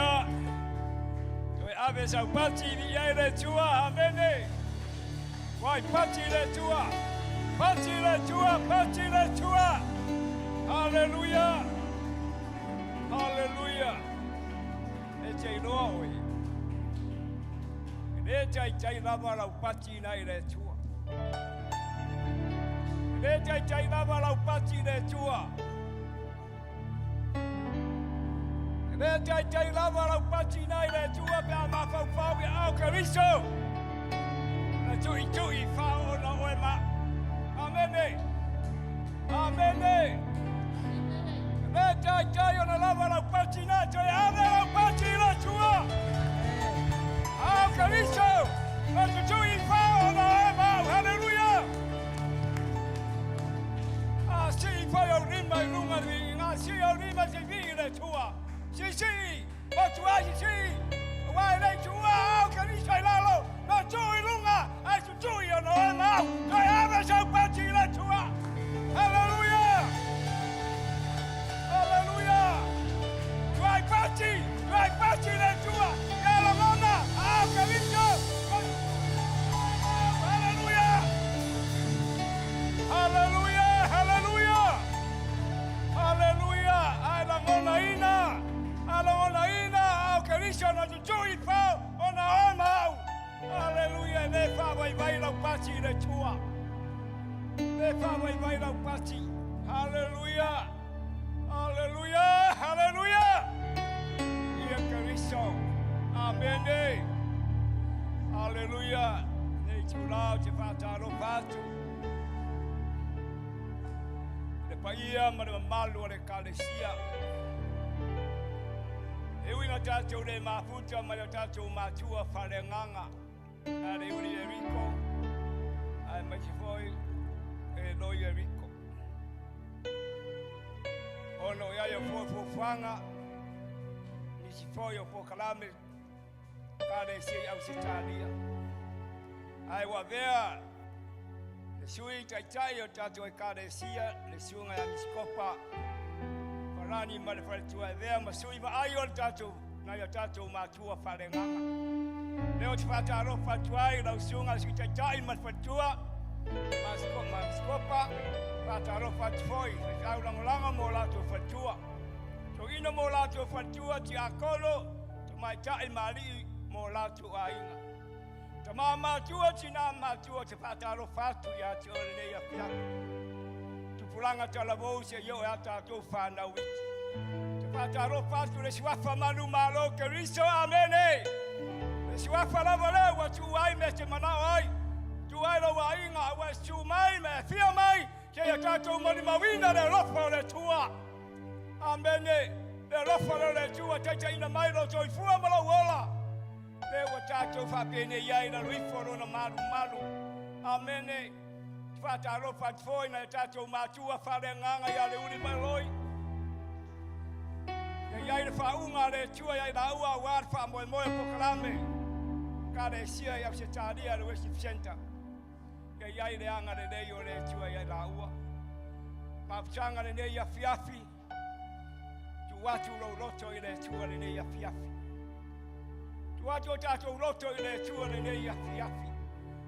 Haleluia. Toe ave sau pati i ai le Atua. Amene. Wai pati le Atua. Pati le Atua, pati le Atua. Haleluia. Haleluia. E te iloa oe. E le taitai lava lau pati na i le Atua. E le taitai lava lau pati i le Atua. E le taitai lava lau pati na i le Atua pe a mafaufau i ao Keriso. Na tuitui faaona oe ma. Amene. Amene. E le taitai ona lava lau pati na toe ave lau pati i le Atua. Ao Keriso. Na tutui faaona oe ma. Haleluia. A sii foi ou lima i luga le viiga, sii ou lima se vii le Atua. Sisii, motu ai sisii, aua e le i tuua ao Keriso i lalo, na tuu i luga, ae tutui ona oe ma au, toe ave sau pati i le Atua. Haleluia! Haleluia! Tuai pati, tuai pati i le Atua, ia lagona, ao Keriso, Haleluia! Haleluia! Haleluia! Haleluia! Ae lagonaina, a lagonaina ao Keriso na tutui fao ona oe ma au. Haleluia! E le faavaivai lau pati i le Atua. Le faavaivai lau pati. Haleluia! Haleluia! Haleluia! Ia Keriso. Amene. Haleluia. Nei tula o te whātāropa atu. Le paia ma le mamalu o le Ekalesia. E ui na tātou le mafuta mai o tātou matua whaleagaga. A le uri e Riko, ae mai se foi e loi e Riko. Ono i ai o fuafuafuaga, nisi foi o polokalame Ekalesia i Ausetalia. Ae ua avea le sui taitai o tatou Ekalesia, le susuga ia Misikopa Farani ma le faletua e avea ma sui vaai o le tatou nai o tatou matua faaleagaga. Lea ou te faatalofa atu ai i lau susuga le sui taitai ma le faletua ma Misikopa, faatalofa atu foi i faifeau lagolago mo latou faletua. Toeaina mo latou faletua, tiakono, tamaitai ma alii mo latou aiga. Tama matua, tina matua, ou te faatalofa atu ia te oe lenei afiafi. Tupulaga talavou seia oo i a tatou fanau iti. Te faatalofa atu le suafa manumalo Keriso, amene. Le suafa lava lea ua tuu ai mea e te manao ai. Tuu ai lou aiga ua e susu mai ma e afio mai seia tatou molimauina le alofa o le Atua. Amene. Le alofa lea o le Atua taitaiina mai lou soifua ma lou ola. Lea ua tatou faapenei ai i lalo ifo o Lona malumalu. Amene. Te faatalofa atu foi nai o tatou matua faaleagaga ia Leuli ma Eloi. Ia i ai le faauuga a le Atua ia i laua aua le faamoemoe o polokalame Ekalesia i Ausetalia le Worship Centre. Ia i ai le agalelei o le Atua ia i laua. Mafutaga lenei afiafi, tuu atu lou loto i le Atua lenei afiafi. Tuu atu o tatou loto i le Atua lenei afiafi.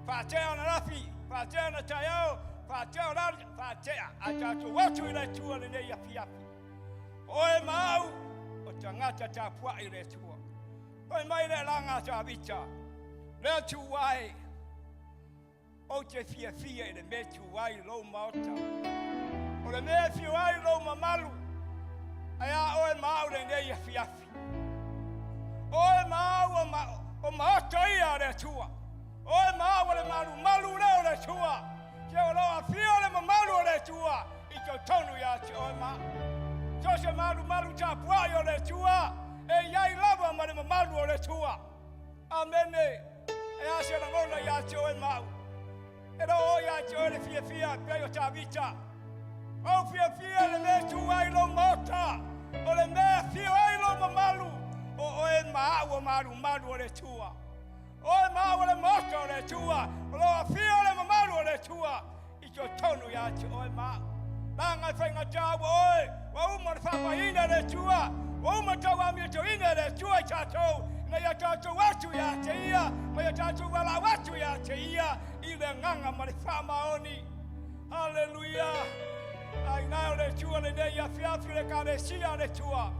Faatea ananafi, faatea ana taeao, faatea o lali, faatea a tatou atu i le Atua lenei afiafi. Oe ma au, o tagata tapuai i le Atua. Fai mai le alaga a Tavita, le Atua e, Ou te fiafia i le mea e tu ai lou maota, o le mea e afio ai lou mamalu, ae a oe ma au lenei afiafi. Oe ma au o, ma, o maota ia a le Atua. Oe ma au o le malumalu lea o le Atua. Se o lo o afio le mamalu o le Atua i totonu ia te oe ma au. So se malumalu tapuai o le Atua e i ai lava ma le mamalu o le Atua. Amene. E a se lagona ia te oe ma au. E lo o ia te oe le fiafia pei o Tavita. Ou fiafia le mea tu ai lou maota, o le mea afio ai lou mamalu, o oe ma au o malumalu o le Atua. Oe ma au o le maota o le Atua, o lo afio le mamalu o le Atua i totonu ia te oe ma au. Laga e faigata ua oe, ua uma ona faamaiina le Atua, Ua uma tauamiotōina e le Atua i tatou, ina ia tatou atu ia te Ia, ma ia tatou valaau atu ia te Ia i le agaga ma le faamaoni. Aleluia! A ina o le Atua lenei afiafi le Ekalesia a le Atua,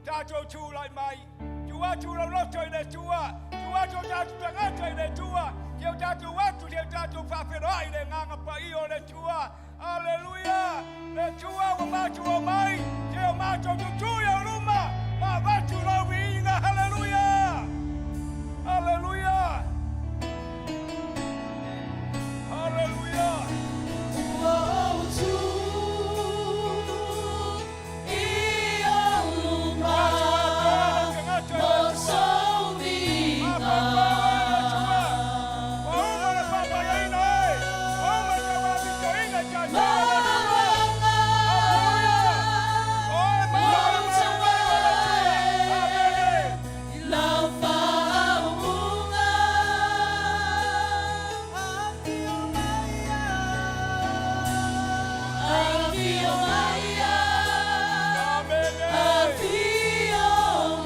tatou tulai mai, tuu atu lou loto i le Atua, tuu atu o tatou tagata i le Atua, se o tatou atu, se o tatou faafeloai i le agaga paia o le Atua. Aleluia! Le Atua ua matou omai, se o matou tutu i ou luma, ma avatu lou viiga. Aleluia! Aleluia! Aleluia! Ua ou tu i ou luma mo sou viiga. Ua uma le faapaiaina e! Ua uma le tauamitoina i tatou e le Atua! Malaga Oe lou maua le maua le Atua! Amene! I lau faauuga. Afio mai, Amene! afio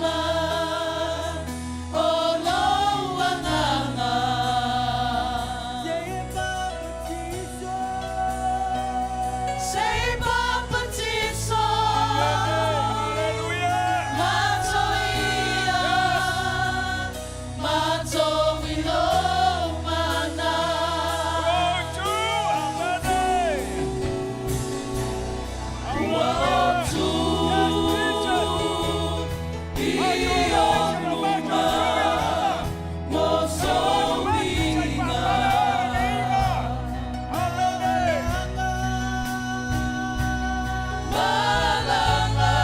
mai, o lou agaga. Sei bapatizo. Aleluia! Matoia, matoi lou mana. Go to Amene! Ua tu i ou luma mo sou viiga. Amene! Malaga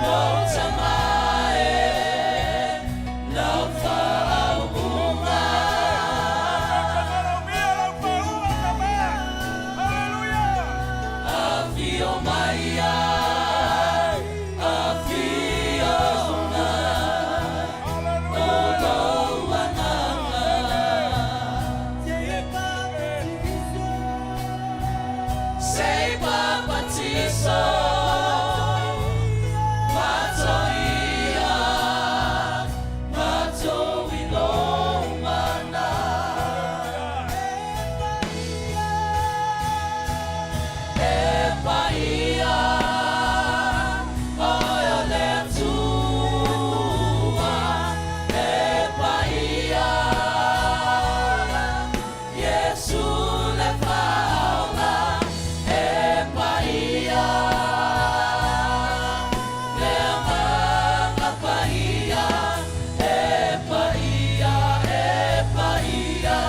lou tama e, lau faauuga. Aleluia! Afio mai, afio mai, o lou agaga. Sei bapatizo, matoia, matoi lou mana. E paia, oe o le Atua. E paia, Iesu le Faaola. E paia, le Agaga Paia. E paia, e paia,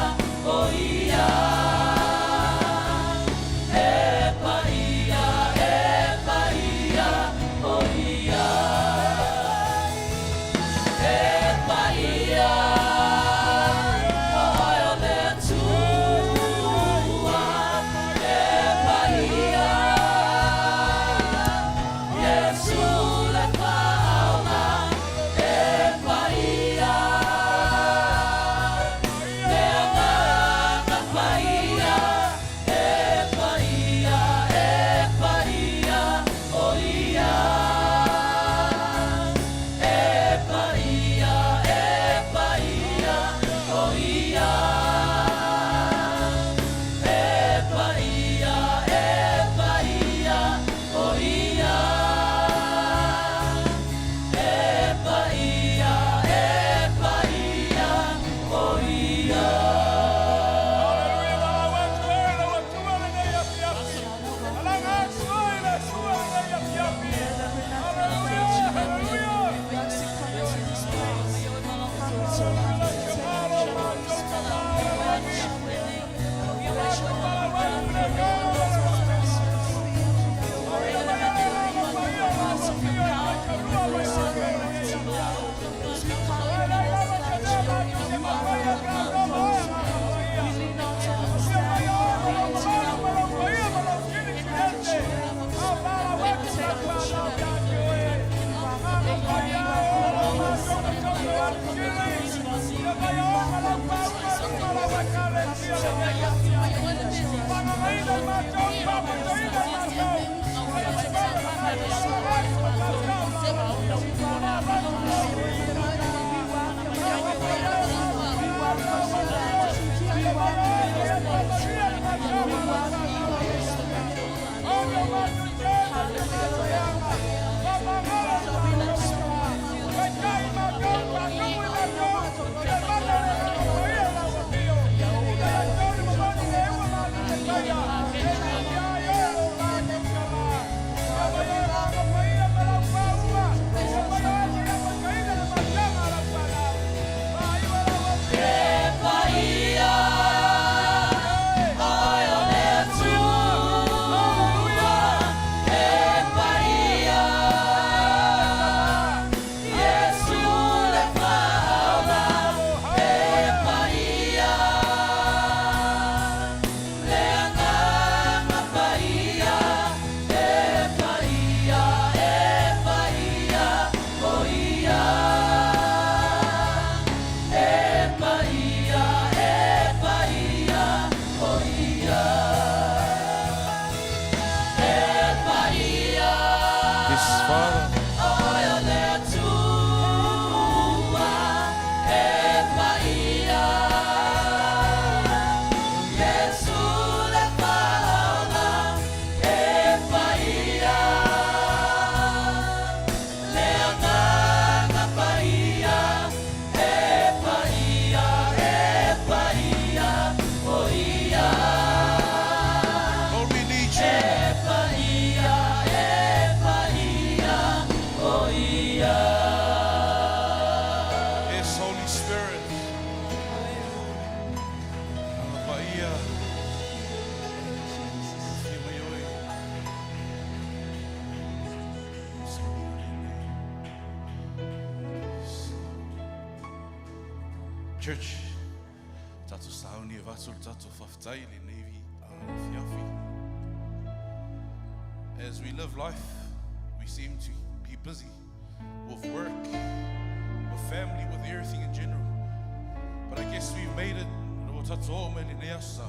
o Ia. E paia, e paia, o Ia. E paia, oe o le Atua. E paia, Iesu le Faaola. E paia, le Agaga Paia. E paia, e paia, o Ia. E paia, e paia, o Ia. E paia, e paia, o Ia. E paia, e paia, o Ia. Aleluia! Lau Atua lenei afiafi. Alaga atu ai le Atua lenei afiafi. Aleluia! Aleluia! We ask you come into this place. Come into our hearts and take control. We lean not to understanding, but lean to your ways. Take control. Church, tatou sauni e vatu le tatou faafetai i lenei afiafi. As we live life, we seem to be busy with work, with family, with everything in general. But I guess we've made it ua tatou oo mai lenei aso sa.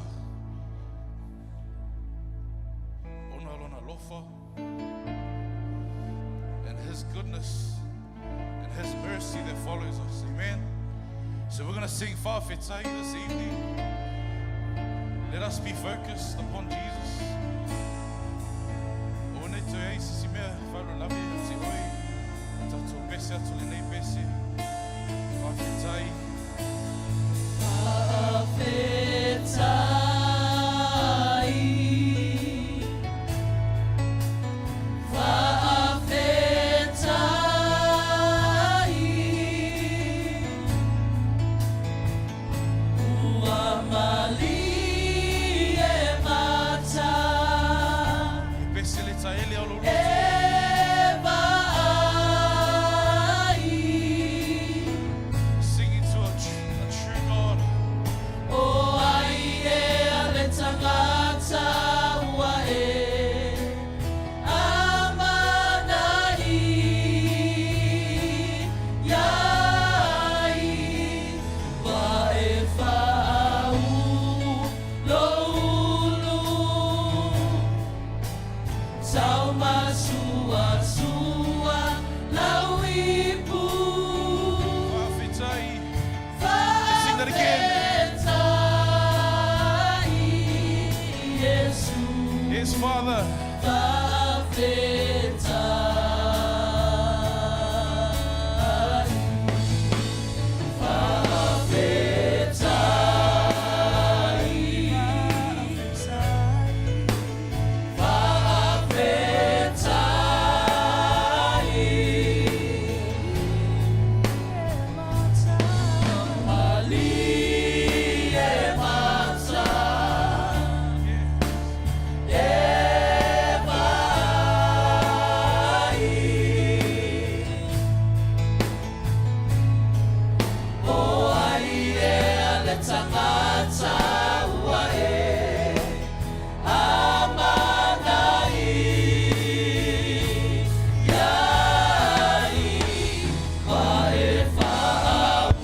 Ona lona alofa and His goodness and His mercy that follows us. Amen. So we're going to sing Faafetai this evening. Let us be focused upon Jesus. O nei te ei sisi mea whairo lawe te oi. Tatou pese atu lenei pese. Faafetai. Faafetai. Faafetai. Ua malie mata. E pese le taele o lo E vaai. Singing to a true God. O ai e ale tagata ua e amanai iai wa e faau loulu tau masua sua lau ipu. Faafetai. Sing that again. Faafetai, Yesu. Yes, Father. Faafetai. Faafetai. Faafetai. Malie mata e vaai. O ai e ale tagata ua e amanai iai wa e faau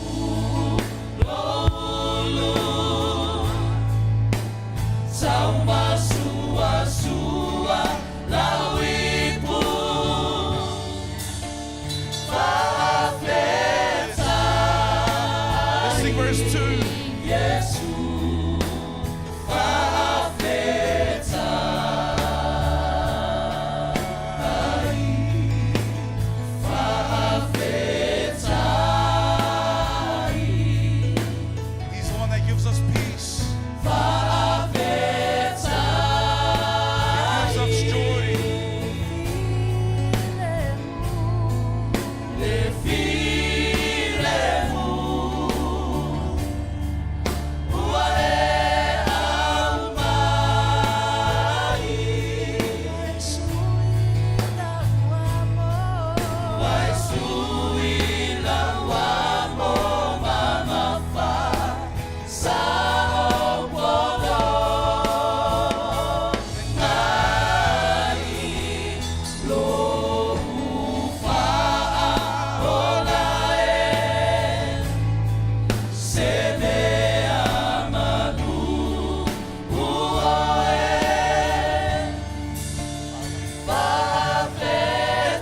loulu tau masua sua lau ipu. Faafetai. Let's sing verse 2. Yesu. Faafetai. Faafetai. He's the one that gives us peace. Faafetai. He gives us joy. Le filemu ua e aumai ua e sui lau amo mamafa sa o pono ngai lo faaola e se mea manu ua e faafetai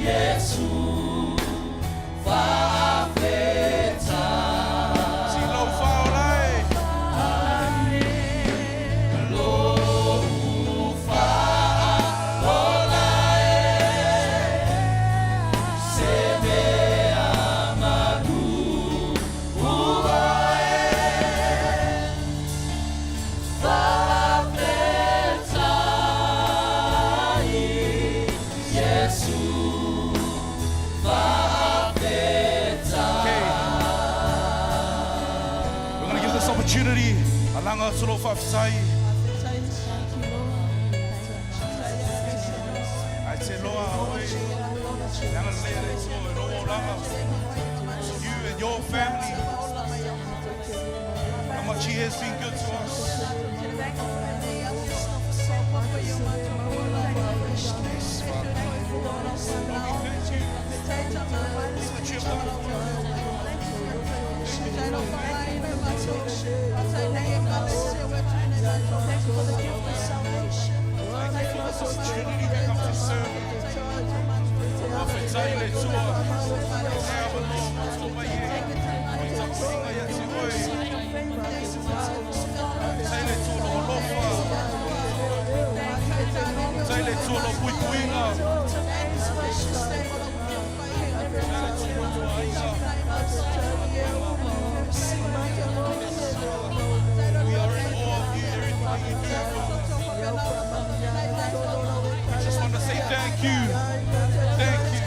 Yesu faafetai. Si lau faaola e. Lo faaola e se mea manu ua e faafetai Yesu faafetai. Okay. We're going to give this opportunity. Alanga atu lo faafetai. Thank you, Lord. Thank you, Jesus. Ai te loa oi. Leaga le le to e olaga. You and your family. How much He has been good to us. Yes, Father. Lord, we thank you. All that you have done for us. Thank you for the gift of salvation. Thank you for this opportunity we come to serve. Whawhetai le tua. Te awa no matua mai e. Mai tapuinga ia te oe. Tai le tua lo alofa. Tai le tua lo puipuinga. Tai le tua lo tuaina. We are in awe of you, everything that you do, Father. We just want to say thank you. Thank you.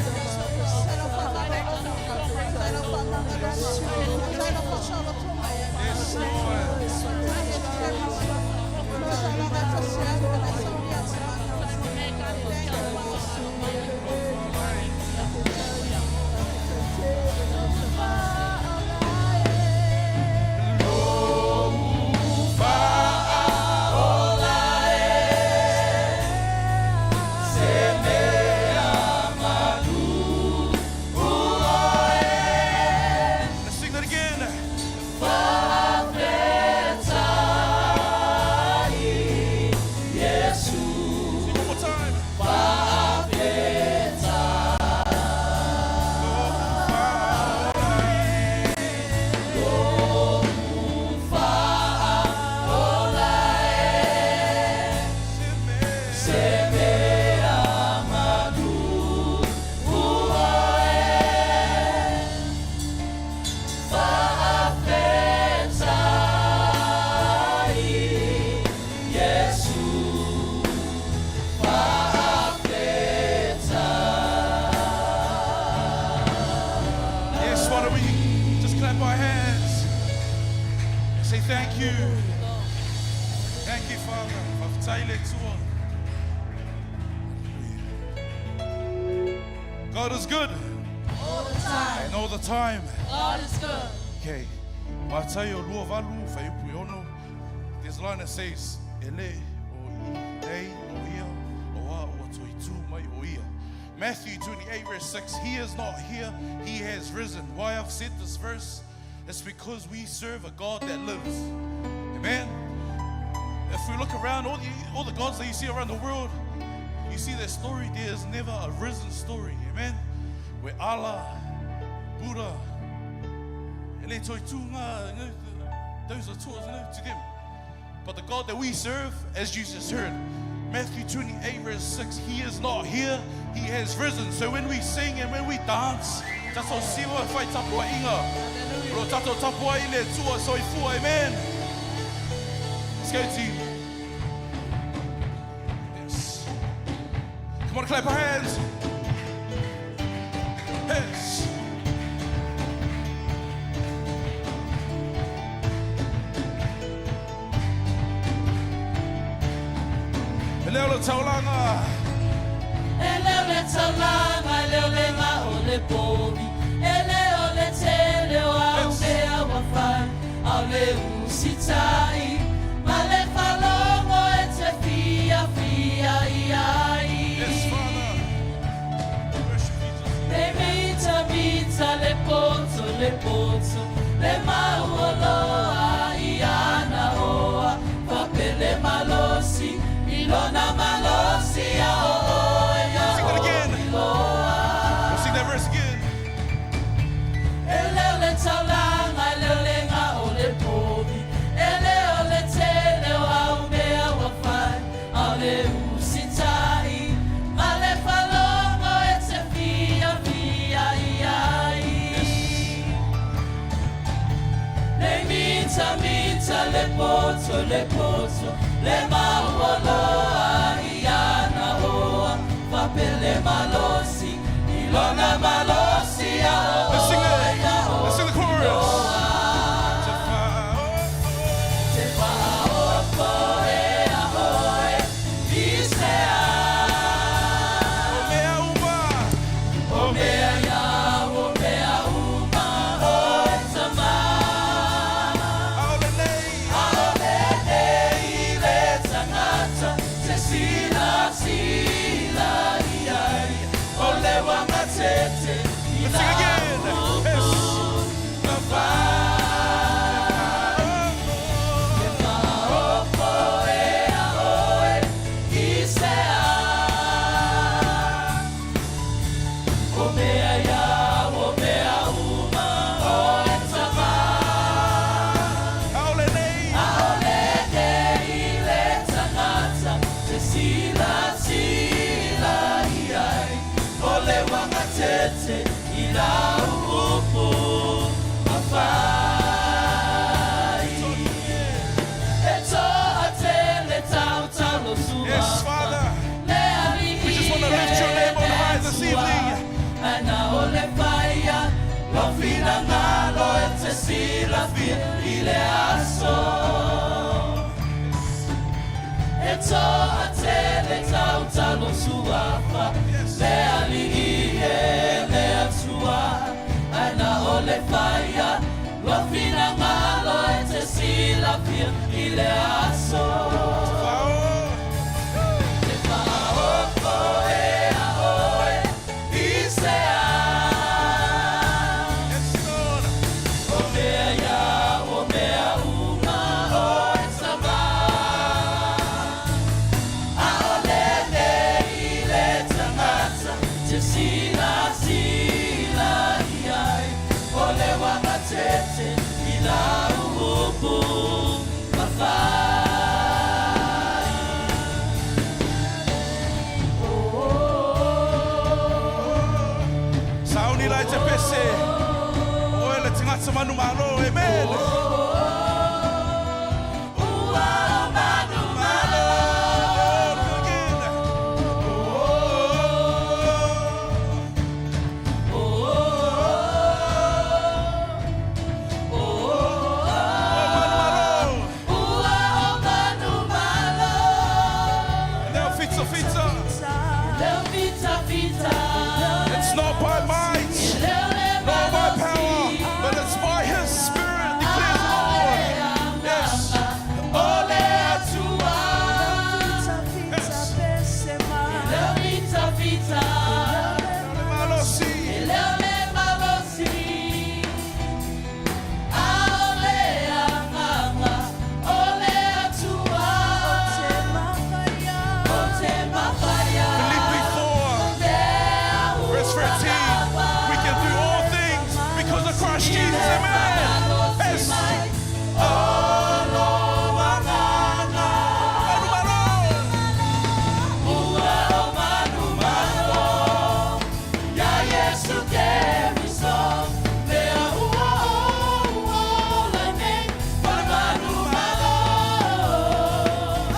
Yes, Lord. Let's sing that again. Sing one more time. Yes, why don't we just clap our hands and say thank you. Thank you, Father. Whawhetai le tua. Hallelujah. God is good. All the time. And all the time. God is good. Okay. Mataio lua valu, fuaiupu e ono. There's a line that says, E le o i nei o ia, o a ua toe tū mai o ia. Matthew 28 verse 6, He is not here, He has risen. Why I've said this verse is because we serve a God that lives. Amen. If we look around, all the gods that you see around the world, you see their story, there is never a risen story. Amen. Where Allah, Buddha, e le toe tū ngā, those are tools, to them. But the God that we serve, as you just heard, Matthew 28, verse 6, He is not here, He has risen. So when we sing and when we dance, tatou siwa whai tapua inga. Ro tatou tapua i le tua soifua, amen. Let's go team. Yes. Come on, clap our hands. Yes. E leo le taulanga. E leo le taulaga, e leo le ga o le povi. E leo le tele o au mea ua fai. Ao le usitai. Ma le faalogo e te fiafia i ai. Yes, Father. Worship you, Jesus. Le mita mita le poto le poto le mauoloa i ana oa fapele malosi ilona malosi a o oe ia Sing that again. iloa. We'll sing that verse again. E leo le taulaga, e leo le ga o le povi. E leo le tele o au mea ua fai. Ao le usitai, ma le faalogo e te fiafia i ai. Le mita mita le poto le poto le mauoloa i ana oa fapele malosi ilona malosi a o Let's sing oe that. ia Let's sing the chorus. Te Te whaopo e a oe i se a O mea uma. O mea ia, o wagatete i Let's sing again. Yes. Aole nei. I lau upu mawhai E toa tele tau talo sua Yes, Father. We just want to lift your name on high this evening. Ana o le paia Lo fina ngalo e te sila fia i le aso E toa tele tau talo suafa Le ali i e le atua Ana o le paia Lo fina ngalo e te sila fia i le aso Oh. Te whaoko e a oe i se a Yes, Lord. O mea ia, o mea uma o e tama A o le nei le tangata Te sila sila i ai O le wanga tete i lau upu mawhai Sauni lai te pese. Oe le tingata manu malo. Amen. Ua o manu malo Oh, again. Oh. Oh, manu malo. Ua o manu malo Leo fita fita. Leo fita fita It's not by might, Leo le nor by power, but it's by His Spirit, declares the Lord. Yes. Ole atua Yes. Leo fita fita Le malosi. Leo le malosi Aole anganga Ole atua O te mawhaya Philippi 4, verse 13. We can do all things because of Christ Jesus. Amen. Yes. Manu malo. Ua o manu malo Ia Yesu Keriso Lea ua o ua la nei Manu manu malo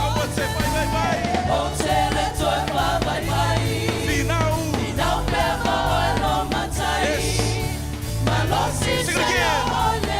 Aua te pai pai pai. O te le toe whawai mai Finau. Nau pea maua lo matai Yes. Malosi Sing it again. o le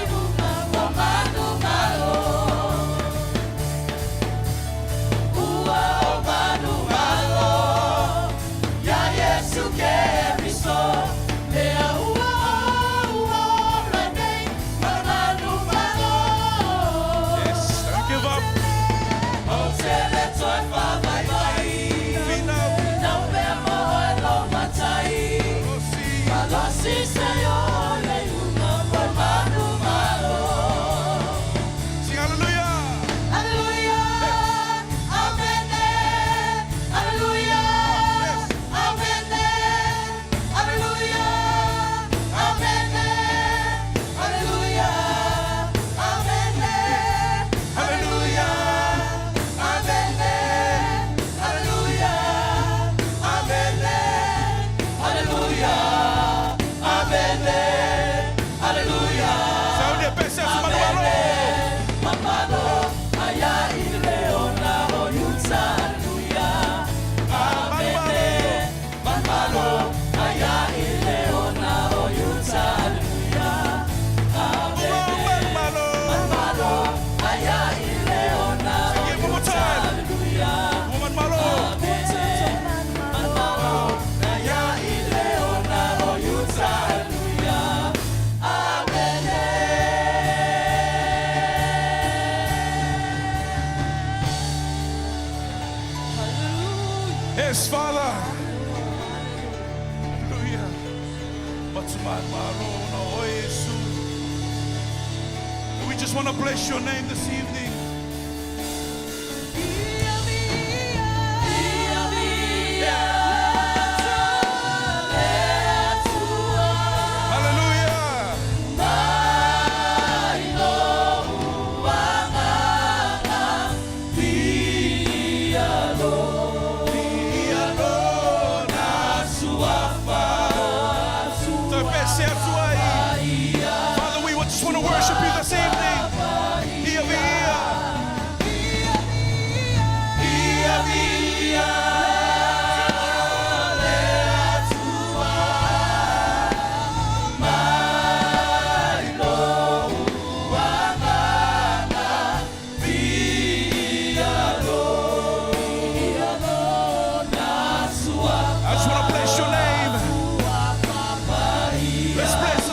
Malo ona o oe Iesu. And we just want to bless your name this evening. Hallelujah. Father, we just want to worship you this evening. Ia via. Ia via. Le Atua. Mai lou agaga. Via lo. I just want to bless your name. Let's bless.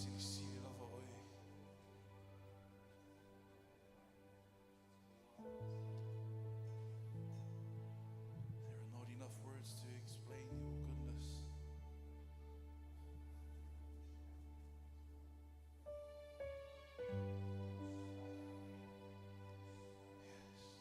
Silisili lava oe. There are not enough words to explain your goodness. Yes.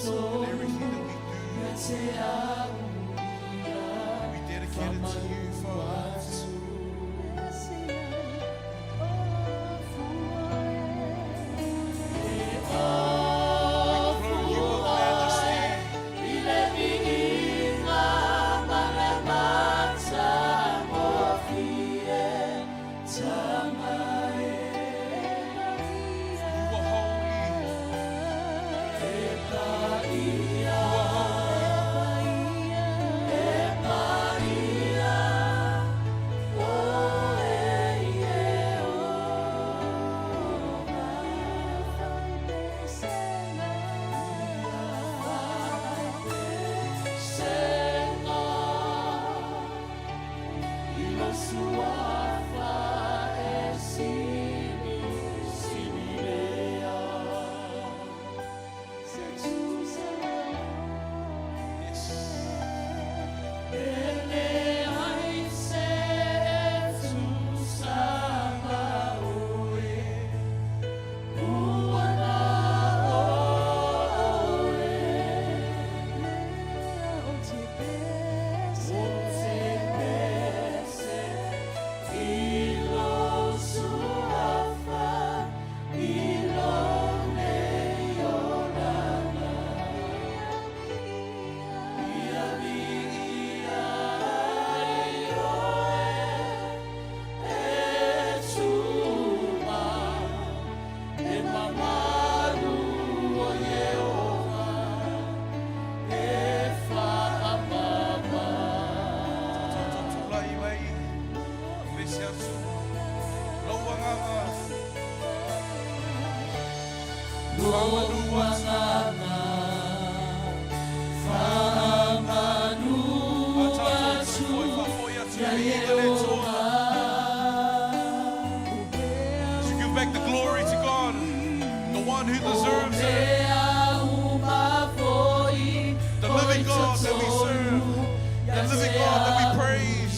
In everything that we do, we dedicate it to you, Father. We clothe you with majesty. You are holy. You are holy. Yes. Tulai mai, pese atu, lau agaga, faamanu atu, a tatou toe foi faafoi atu i le iga le Atua. To give back the glory to God, the one who deserves it, the living God that we serve, the living God that we praise.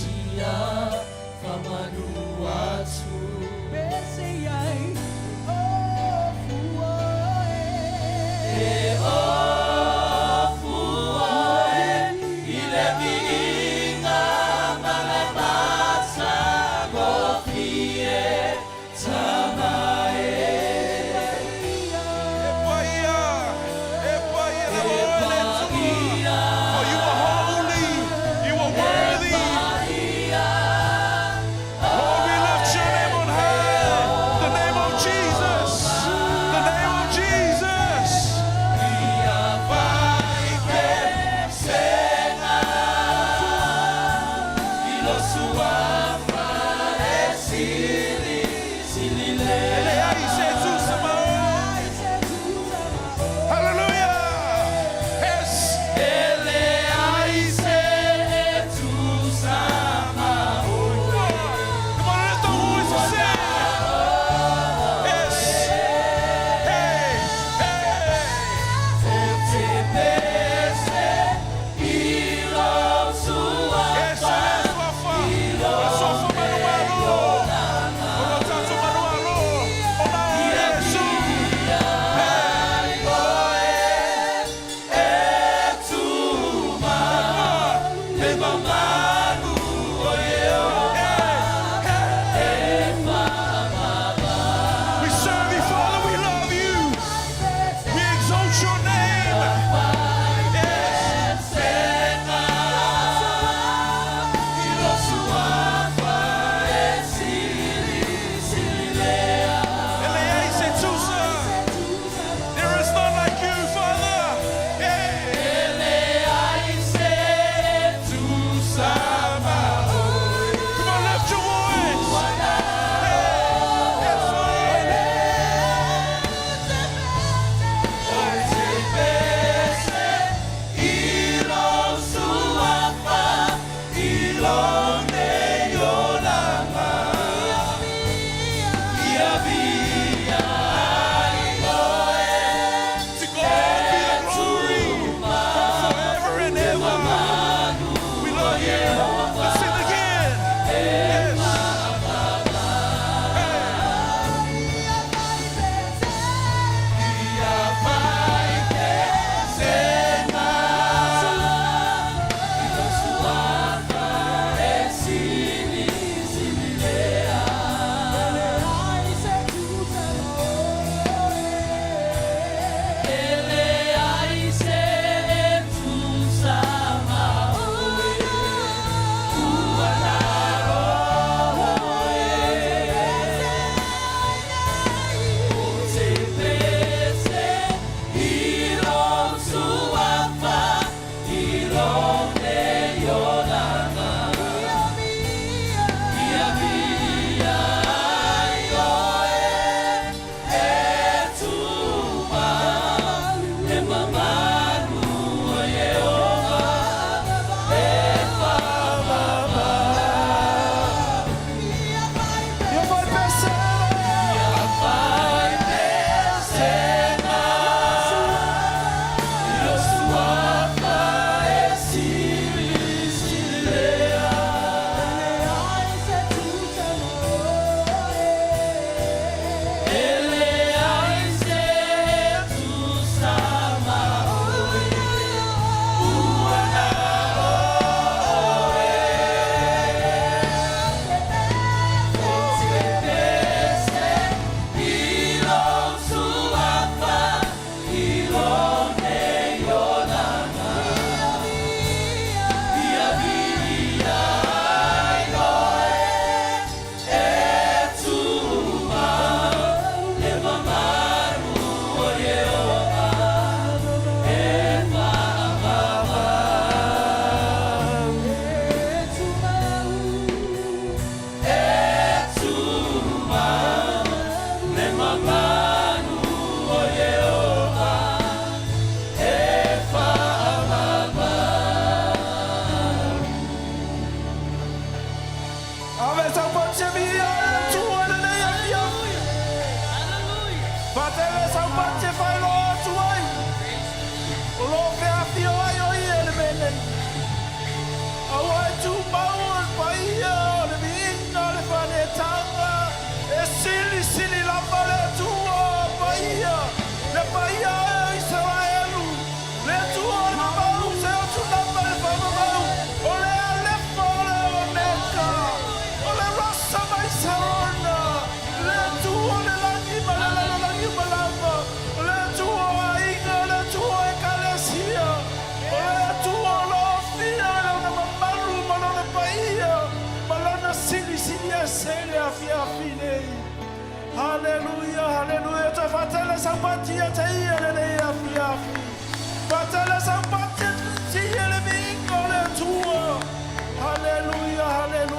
E E leai se tusa ma oe. Hallelujah. Yes. E leai se tusa ma oe. Come on, lift the voice and sing. Yes. Hey, hey. Ou te pese i lou suafa. Yes, le suafa. Le suafa manumalo. O lo tatou manumalo. O na o Iesu. Hey. E tuma le mamalu o Ieova. Hey. We serve you, Father. We love you. We exalt your name. Yes. I lou suafa e silisili lea. E leai se tusa. There is none like you, Father. Yeah. E leai se tusa ma oe. Come on, lift your voice. Hey. Yes, Lord. Ou te pese i lou suafa i lou nei olaga. Ia viia ai oe. To God be the glory forever and ever. We love you. Let's sing again. Yes. Hey. Ia faaopesega i lou suafa e silisili lea. E leai se tusa ma oe. Ua na oe. Ou te pese i lou suafa i lou nei olaga. Ia viia ai oe e tuma le mamalu o Ieova e faamama. Ia faaopesega. Ia faaopesega i lou suafa e silisili lea. E leai se tusa ma oe. Ua na oe. Ou te pese i lou suafa i lou nei olaga. Ia viia ai oe e tuma le mamalu o Ieova e faamama. E tuma le mamalu o Ieova e faamama. Ave saupati viia le Atua i lenei afiafi. Faatele saupati e faailoa atu ai. O lo o feafio ai o ia i le mea nei. Auā e tumau o le paia o le viiga o le faanetaga. E silisili lava le Atua paia. Le paia e o Isaraelu. Le Atua o le mamau se atu lava le faamamau. O le Alefa o le Omeka. O le Rosa mai Sarona. Le Atua o le lagi ma le lalolagi uma lava. O le Atua o aiga, o le Atua o ekalesia. O le Atua o lo o afio i lona mamalu ma lona paia. Ma lona silisili ese i le afiafi nei. Haleluia, haleluia. Toe faatele saupati ia te ia lenei afiafi. Faatele saupati ia le viiga o le Atua. Haleluia, haleluia.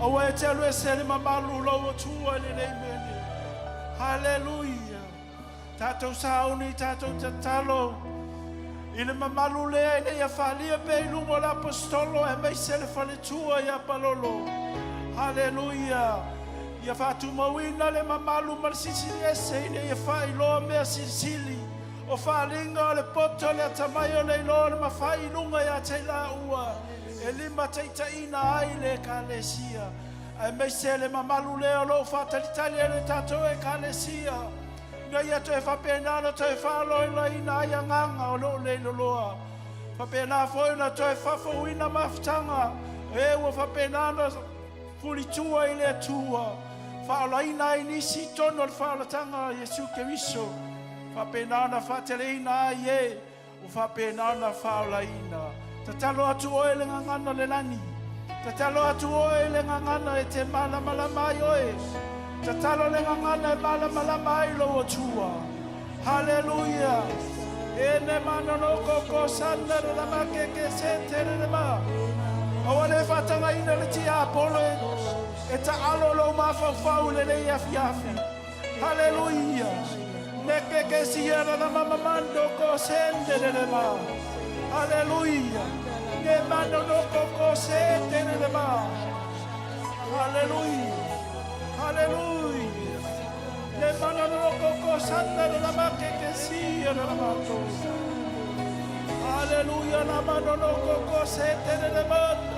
Aua e te alu ese le mamalu o lou Atua i lenei mea nei. Haleluia. Tatou sauni, tatou tatalo i le mamalu lea ina ia faaalia pea i luga o le Aposetolo aemaise le faletua ia Palolo. Haleluia. Ia faatumauina le mamalu ma le silisili ese ina ia faailoa mea silisili o faaaliga o le poto, le atamai o le iloa o le mafai i luga ia te i laua e limataitaiina ai le Ekalesia, aemaise le mamalu lea o lo o faatalitali ai le tatou Ekalesia, ina ia toe faapena ona toe faaloiloina ai agaga o lo o leiloloa, faapena foi ona toe faafouina mafutaga e ua faapena ona fulitua i le Atua, faaolaina ai nisi i totonu o le faaolataga a Iesu Keriso, faapena ona faateleina ai e ua faapena ona faaolaina. Tatalo atu oe le gagana o le lagi. Tatalo atu oe le gagana e te malamalama ai oe. Tatalo le gagana e malamalama ai lou Atua. Haleluia. E ne manono koko sana le lama ke ke se te le ma. Aua le faatagaina le tiapolo e taalo lou mafaufau i lenei afiafi. Haleluia. Ne ke ke sia la la mama mando ko sende le le ma. Haleluia. Ne manono koko se te le le ma. Haleluia. Haleluia. Ne manono koko sanda le la ma ke ke sia la la mato. Haleluia la manono koko se te le le manda.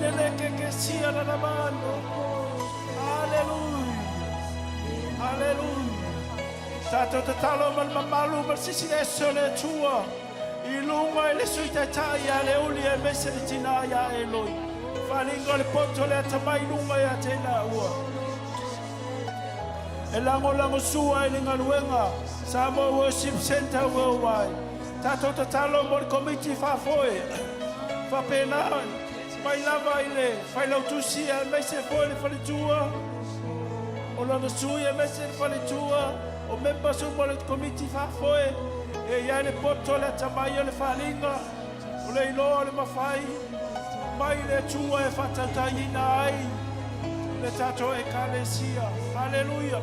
Ne le ke ke sia la la mando. Haleluia. Haleluia. Tatou tatalo ma le mamalu ma le silisili ese o le Atua i luga i le Sui Taitai ia Leuuli aemaise le tina ia Eloi. Faaaliga o le poto le atamai i luga ia te i laua. E lagolagosua ai le galuega Samoa Worship Center Worldwide. Tatou tatalo mo le komiti faafoe faapena mai lava i le failautusi aemaise foi le faletua o lona sui aemaise le faletua o members uma o le komiti faafoe e i ai le poto le atamai o le faaaliga o le iloa o le mafai mai le Atua e faatautaiina ai le tatou Ekalesia. Haleluia.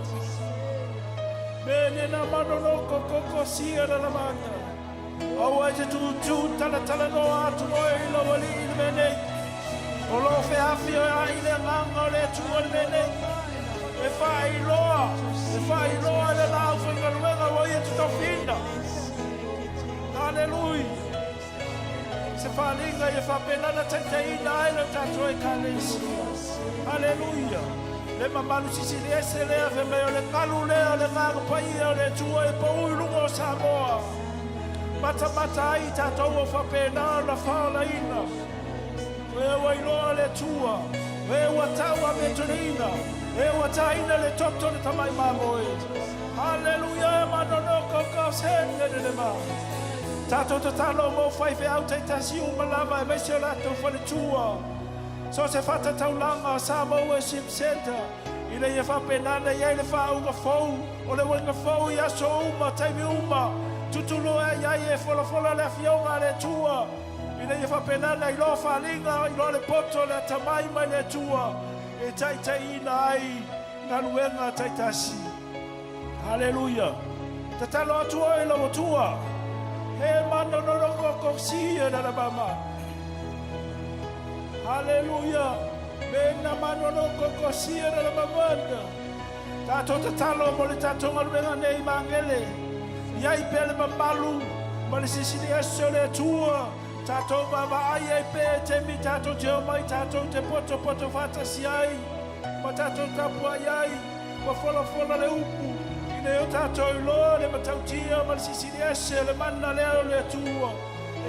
Me nena manono kokoko sia la lamata. Aua e te tūtū talatalanoa atu oe i lou alii i le mea nei. O lo o feafioai le agaga o le Atua i le mea nei. E faailoa, e faailoa e le laau faigaluega ua ia totofiina. Haleluia. Se faaaliga ia faapena ona taitaiina ai le tatou Ekalesia. Haleluia. Le mamalu sisili ese lea fai mai o le galu lea o le agaga paia o le Atua e pau i luga o Samoa. Matamata ai i tatou o faapena ona faaolaina. O e ua iloa le Atua, o e ua tau amiotonu, e ua taina le toto le tamai mamoe. Haleluia e manono koko sene le ma. Tatou tatalo mo faifeau taitasi uma lava aemaise o latou faletua. So o se fata-taulaga Samoa Worship Center ina ia faapena ona i ai le faauuga fou o le uiga fou i aso uma, taimi uma, tutulu ai ai e folafola le Afioga a le Atua ina ia faapena ona iloa faaaliga, iloa le poto, le atamai mai le Atua e taitaiina ai galuega taitasi. Haleluia. Tatalo atu oe i lau Atua. He manonono koko sia la la mama. Haleluia. Me na manono koko sia la la mamanda. Tatou tatalo mo le tatou galuega nei magele. Iai pea le mamalu ma le silisili ese o le Atua. Tatou vaavaai ai pea i taimi tatou te omai tatou te potopoto faatasi ai ma tatou tapuai ai ma folafola le upu ina ia o tatou iloa le matautia ma le silisili ese o le mana lea o le Atua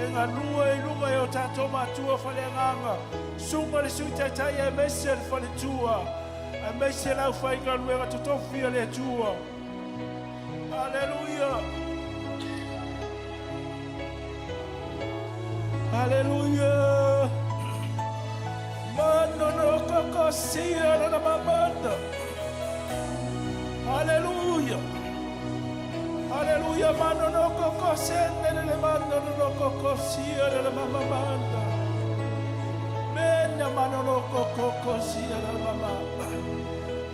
e galue i luga i o tatou matua faaleagaga, susuga le Sui Taitai aemaise le faletua aemaise le aufaigaluega totofi a le Atua. Haleluia! Haleluia! Manono koko sia la la mamanda. Haleluia! Haleluia! Manono koko sende le manono koko sia la la mamanda. Mena manono koko kosia la mama.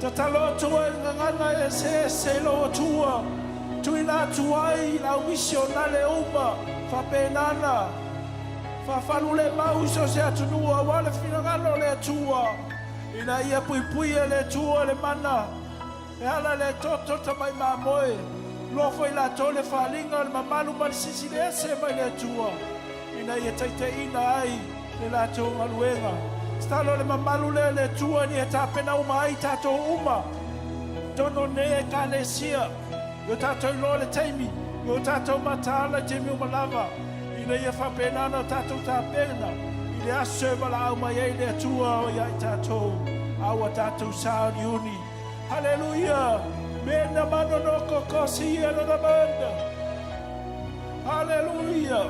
Tatalo atu ai le gagana e eseese i lou Atua, tuuina atu ai i lau misionale uma faapenana, faafalulemau i so o se atunuu aua le finagalo o le Atua, ina ia puipuia e le Atua le mana e ala i le toto tamai mamoe, loa foi latou le faaaliga o le mamalu ma le sisili ese mai le Atua, ina ia taitaiina ai le latou galuega. Tatalo le mamalu lea le Atua ina ia tapena uma ai tatou uma totonu o lenei Ekalesia, i o tatou iloa le taimi, i o tatou mataala i taimi uma lava, ina ia faapena ona tatou tapena i le aso e valaau mai ai le Atua ia i tatou, a ua tatou sauniuni. Haleluia! Mena manono kokosi ia na manda. Haleluia!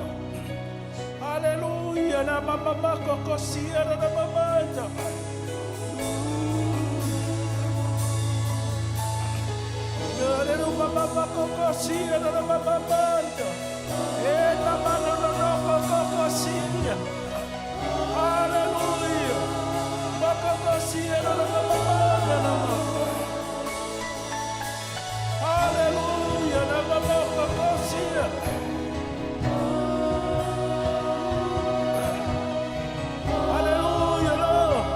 Haleluia! Na mama makokosi ia na mamanda. Haleluia! Mama makokosi ia na mamanda. E na manono kokosi ia. Haleluia! Makokosi ia na mamanda. Haleluia! Na mama kokosi ia. Hallelujah, Lord.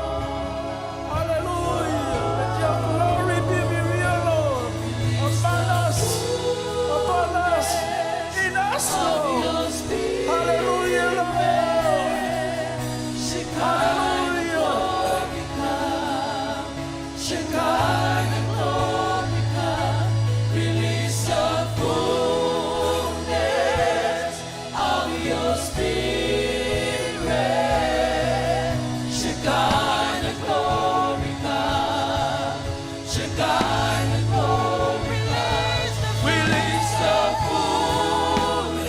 Hallelujah. Let your glory be revealed, Lord. Upon us. Upon us. In us, Lord. Hallelujah, Lord. Hallelujah. Shekinah glory come, release the fullness of your spirit. Shekinah glory come, Shekinah glory release the fullness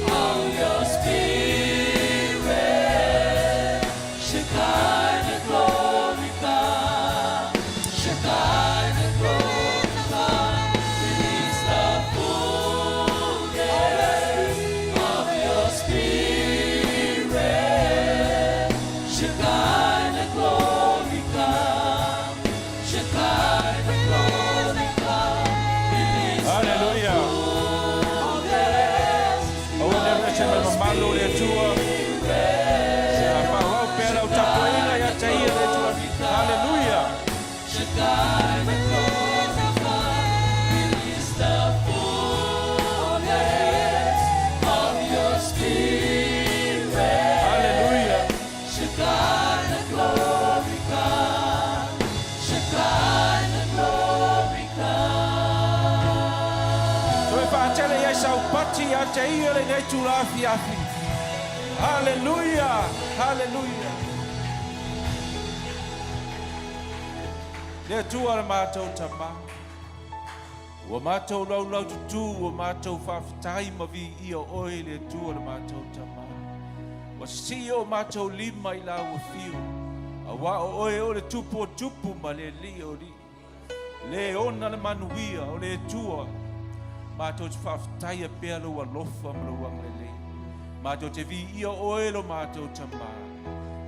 of your spirit. Shekinah glory come, Shekinah glory come, release the fullness of your spirit. Shekinah glory come, Shekinah glory come, release the Hallelujah. fullness Aua ne aveese ma le mamalu o le Atua. A faaauau pea lau tapuaiga ia te ia le Atua. Hallelujah. Shekinah glory come, release the fullness of your spirit. Hallelujah. Shekinah glory come, Shekinah glory come. Toe faatele i ai sau pati ia te ia lenei itula afiafi. Hallelujah. Hallelujah. Le Atua le matou Tamā. Ua matou laulaututū, ua matou faafetai ma viia oe le Atua le matou Tamā. Ua sisii o matou lima i lau afio. Auā o oe o le Tupu o Tupu ma le Alii o Alii. Le ona le manuia o le Atua. Matou te faafetaia pea lou alofa ma lou agalelei. Matou te viia oe lo matou Tamā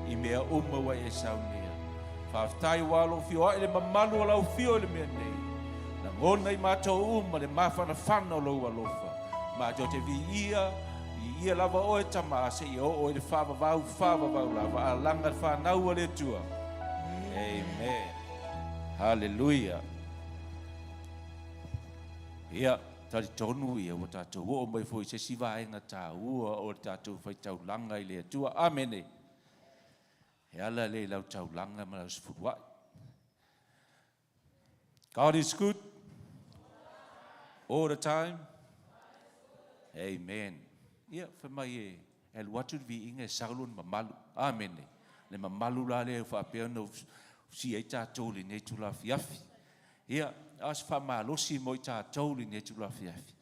i mea uma ua e saunia. Faafetai ua lou fioa'i le mamalu o lau afio i le mea nei. Lagona i matou uma le mafanafana o lou alofa. Matou te viia, viia lava oe Tamā seia oo i le faavavau, faavavau lava, a laga le fanau a le Atua. Amen. Hallelujah. Ia, talitonu ia ua tatou oo mai foi i se isi vaega taua o le tatou faitaulaga i le Atua. Amene. E ala lea i lau taulaga ma lau sefuluai. God is good all the time. Amen. Ia, fai mai e alu atu le viiga e sau lona mamalu. Amene. Le mamalu la lea ua faapea ona usia ai tatou i lenei itula afiafi. Ia, a o se faamalosi mo i tatou i lenei itula afiafi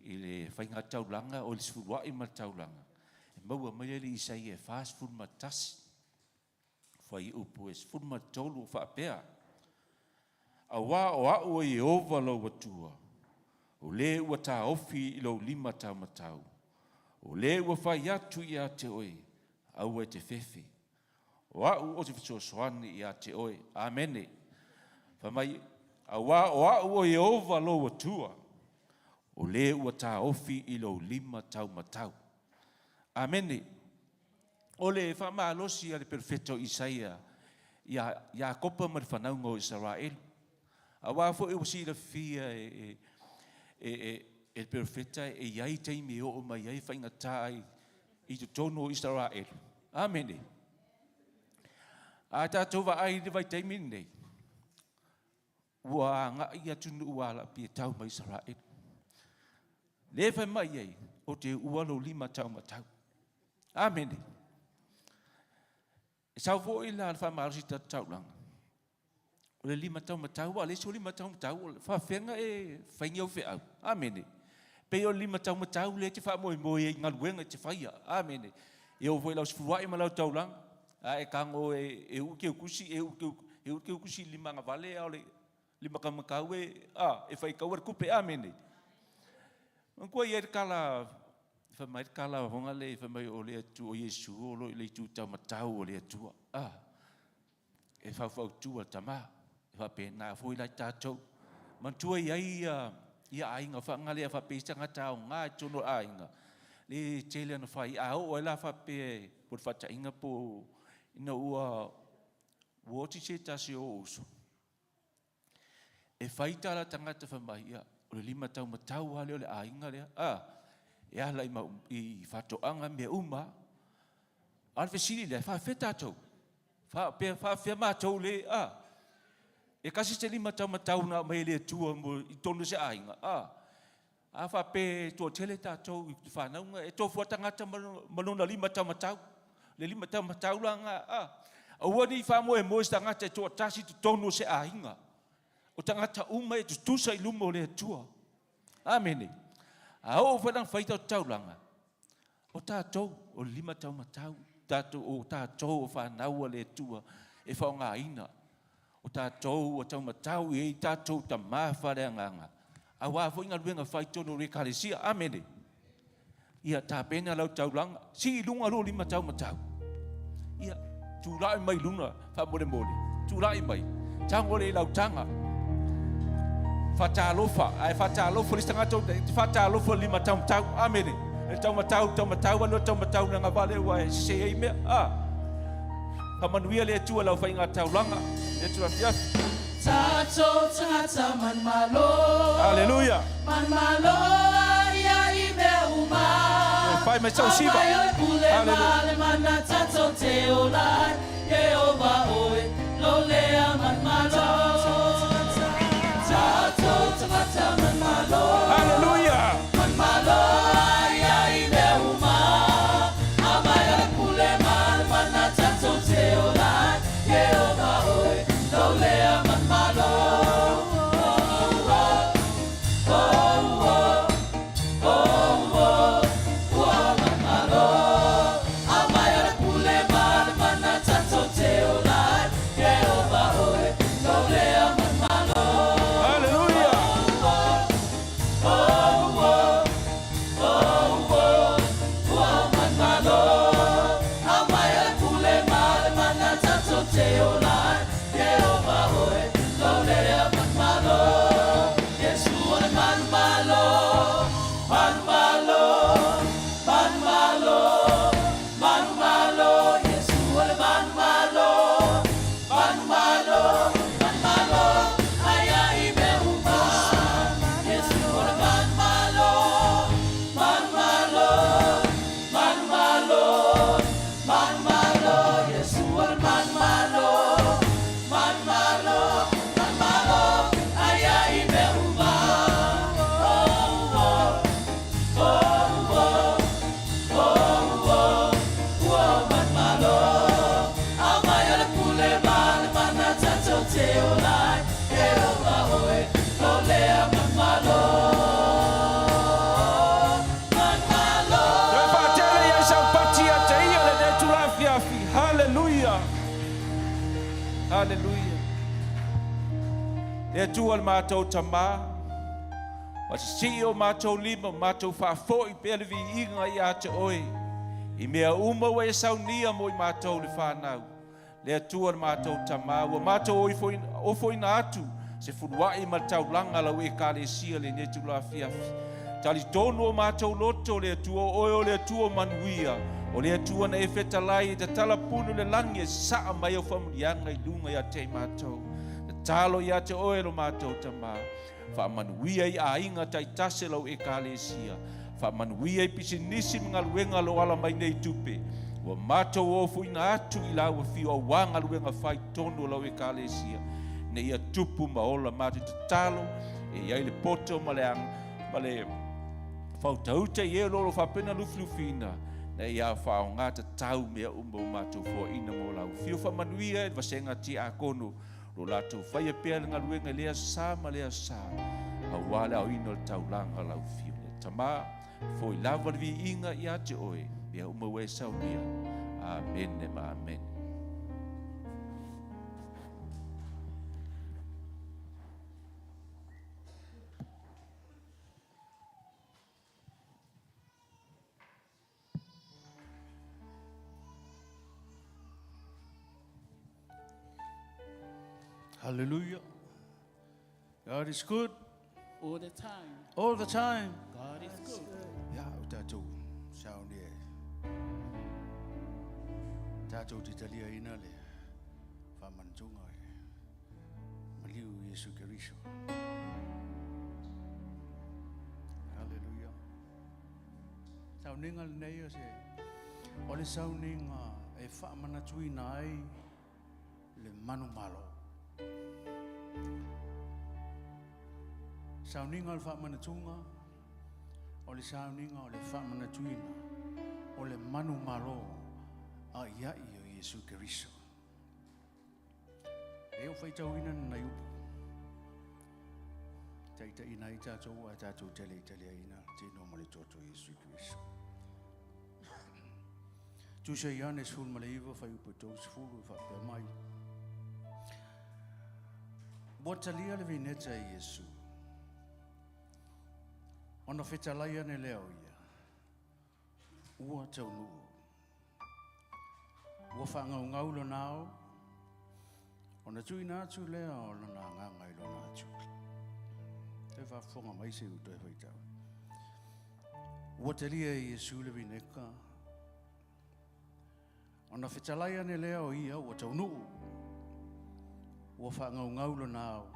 i le faiga taulaga o le sefuluai ma le taulaga, e maua mai lea i le Isaia e 41, fuaiupu e 13 o faapea, Auā o a'u o Ieova lou Atua, o le ua taofi i lou lima taumatau, o le ua fai atu ia te oe, aua e te fefe. O a'u ou te fesoasoani iā te oe. Amene. Fai mai, Auā o a'u o Ieova lou Atua, o lē ua taofi i lou lima taumatau. Amene. O le faamalosi a le perofeta o Isaia iā Iakopa ma le fanauga o Isaraelu. Auā foi ua silafia e, e, e, e le perofeta e i ai taimi e oo mai ai faigata ai i totonu o Isaraelu. Amene. A tatou vaai i le vaitaimi lenei, ua agai atunuu Arapi e tau mai Isaraelu. Le fai mai ai, o te uua lou lima taumatau. Amene. E sau foi la le faamalosi tatou taulaga. O le lima taumatau, a le isi o lima taumatau, o le faafega e faingi au feau. Amene. Pei o le lima taumatau lea e te faamoemoe ai i galuega e te faia. Amene. E oo foi i lau sefuluai ma lau taulaga, a e tago e, e uu ke kusi, e uu ke, e uu ke kusi i lima agavale, a o le lima taumatau e, a, e fai kaua le tupe. Amene. Manatua i ai le tala, fai mai le tala honga le, fai mai o le Atua, o Iesu o lo i le itu taumatau o le Atua. A, e faufautua le tama, e faapena foi la i tatou. Manatua i ai ia, ia aiga faagale faapea i tagata aoga i totonu o aiga, le tele ona fai, a oo ai la faapea po o le faataiga po ina ua ua oti se tasi o uso, e fai tala tagata fai mai, ia, o le lima taumatau lava lea o le aiga lea, a, e ala i, mau, i faatoaga mea uma. A o le fesili lea, e faafefea tatou? Faapea, faafefea matou le, a, e kasi se lima taumatau na aumai e le Atua mo i totonu o se aiga, a, a faapea e toatele tatou i whanauga, e tofu a tagata ma lona lima taumatau. Le lima taumatau la nga, a, aua ne i faamoemoe se tagata e toatasi i totonu o se aiga. O tagata uma e tutusa i luma o le Atua. Amene. A oo foi lana faita o taulaga, o tatou, o le lima taumatau, tatou, o tatou o fanau a le Atua e faaaogaina. O tatou ua taumatau i ai tatou tama faaleagaga, aua foi galuega fai totonu o le Ekalesia. Amene. Ia tapena lau taulaga, sii i luga lou lima taumatau. Ia, tulai mai luna faamolemole, tulai mai, tago le i lau taga. Faatalofa, ae faatalofa le isi tagata, te faatalofa le lima taumatau. Amene. Le taumatau, taumatau, alu taumatau na ngavale ua e sese ai mea. Ah. Faamanuia le Atua i lau faiga taulaga. Le Atua afiafi. Tatou tagata manumalo. Haleluia. Manumalo ia i mea uma. E fai mai sau siva. Amai o le pule ma le mana tatou te ola ai. Ieova oe, lou lea manumalo. Tatou tagata manumalo. Haleluia. Manumalo ia i mea uma. Amai o le pule ma le mana tatou te ola ai. Ieova oe, lou lea manumalo. Oh, oh, oh, oh, oh, ua manumalo. Amai o le pule ma le mana tatou te ola ai. Ieova oe, lou lea manumalo. Haleluia. Oh, oh, oh, oh, ua manumalo. Amai o le pule ma le mana tatou te ola ai. Ieova oe, lou lea manumalo. Iesu o le manumalo, manumalo, manumalo, manumalo. Iesu o le manumalo, manumalo, manumalo. Aia i mea uma. Iesu o le manumalo, manumalo, manumalo, manumalo. Iesu o le manumalo, manumalo, manumalo. Aia i mea uma. Oh, oh, oh, oh, oh, oh, ua manumalo. Amai o le pule ma le mana tatou te ola ai. Ieova oe, lou lea manumalo. Manumalo. Toe faatele i ai saupati ia te ia lenei itula afiafi. Haleluia. Haleluia. Le Atua le matou Tamā, ua sisii o matou lima, matou faafoi pea le viiga ia te oe, i mea uma ua e saunia mo i matou le whanau. Le Atua le matou Tamā, ua matou ofoina atu se fulua'i ma le taulaga a lau Ekalesia lenei itula afiafi. Talitonu o matou loto, le Atua, o Oe o le Atua o manuia, o le Atua na e fetalai e tatala punu le lagi e sa'a mai au faamanuiaga i luga ia te i matou. Tatalo ia te Oe lo matou Tamā, faamanuia i aiga taitasi o lau Ekalesia, faamanuia i pisinisi ma galuega o lo o ala mai nei tupe, ua matou ofoina atu i lau afio auā galuega fai tonu o lau Ekalesia, ina ia tupu ma ola. Matou tatalo e i ai le poto ma le ma le fautauta i e o lo o faapena lufilufiina, na ia faaaogā tatau mea uma ua matou foaina mo lau afio. Faamanuia i le vasega tiakono lo latou faia pea le galuega i lea sa ma lea sa, auā le aoina o le taulaga o lau afio. Le Tamā, foi lava le viiga ia te Oe, mea uma ua e saunia. Amene ma amene. Hallelujah. God is good All the time. all the time. God is good. Ia, o tatou sauni e tatou te taliaina le faamanatuga e maliu Iesu Keriso. Hallelujah. Sauniga lenei o se o le sauniga e faamanatuina ai le manumalo. Sauniga o le faamanatuga o le sauniga o le faamanatuina o le manumalo a iai o Iesu Keriso. E o faitauina na upu. Taitaiina ai tatou a tatou tele i taliaina tino ma le toto Iesu Keriso. Tusa Ioane 19 fuaiupu 30 e faapea mai. Ua talia le vineta e Iesu. Ona fetalai ane lea o ia. Ua taunuu. Ua faagaugau lona ao, ona tuuina atu lea o lona agaga i lona Atua. Toe faafofoga mai se i toe faitau. Ua talia e Iesu le vineka, ona fetalai ane lea o ia ua taunuu. Ua faagaugau lona ao,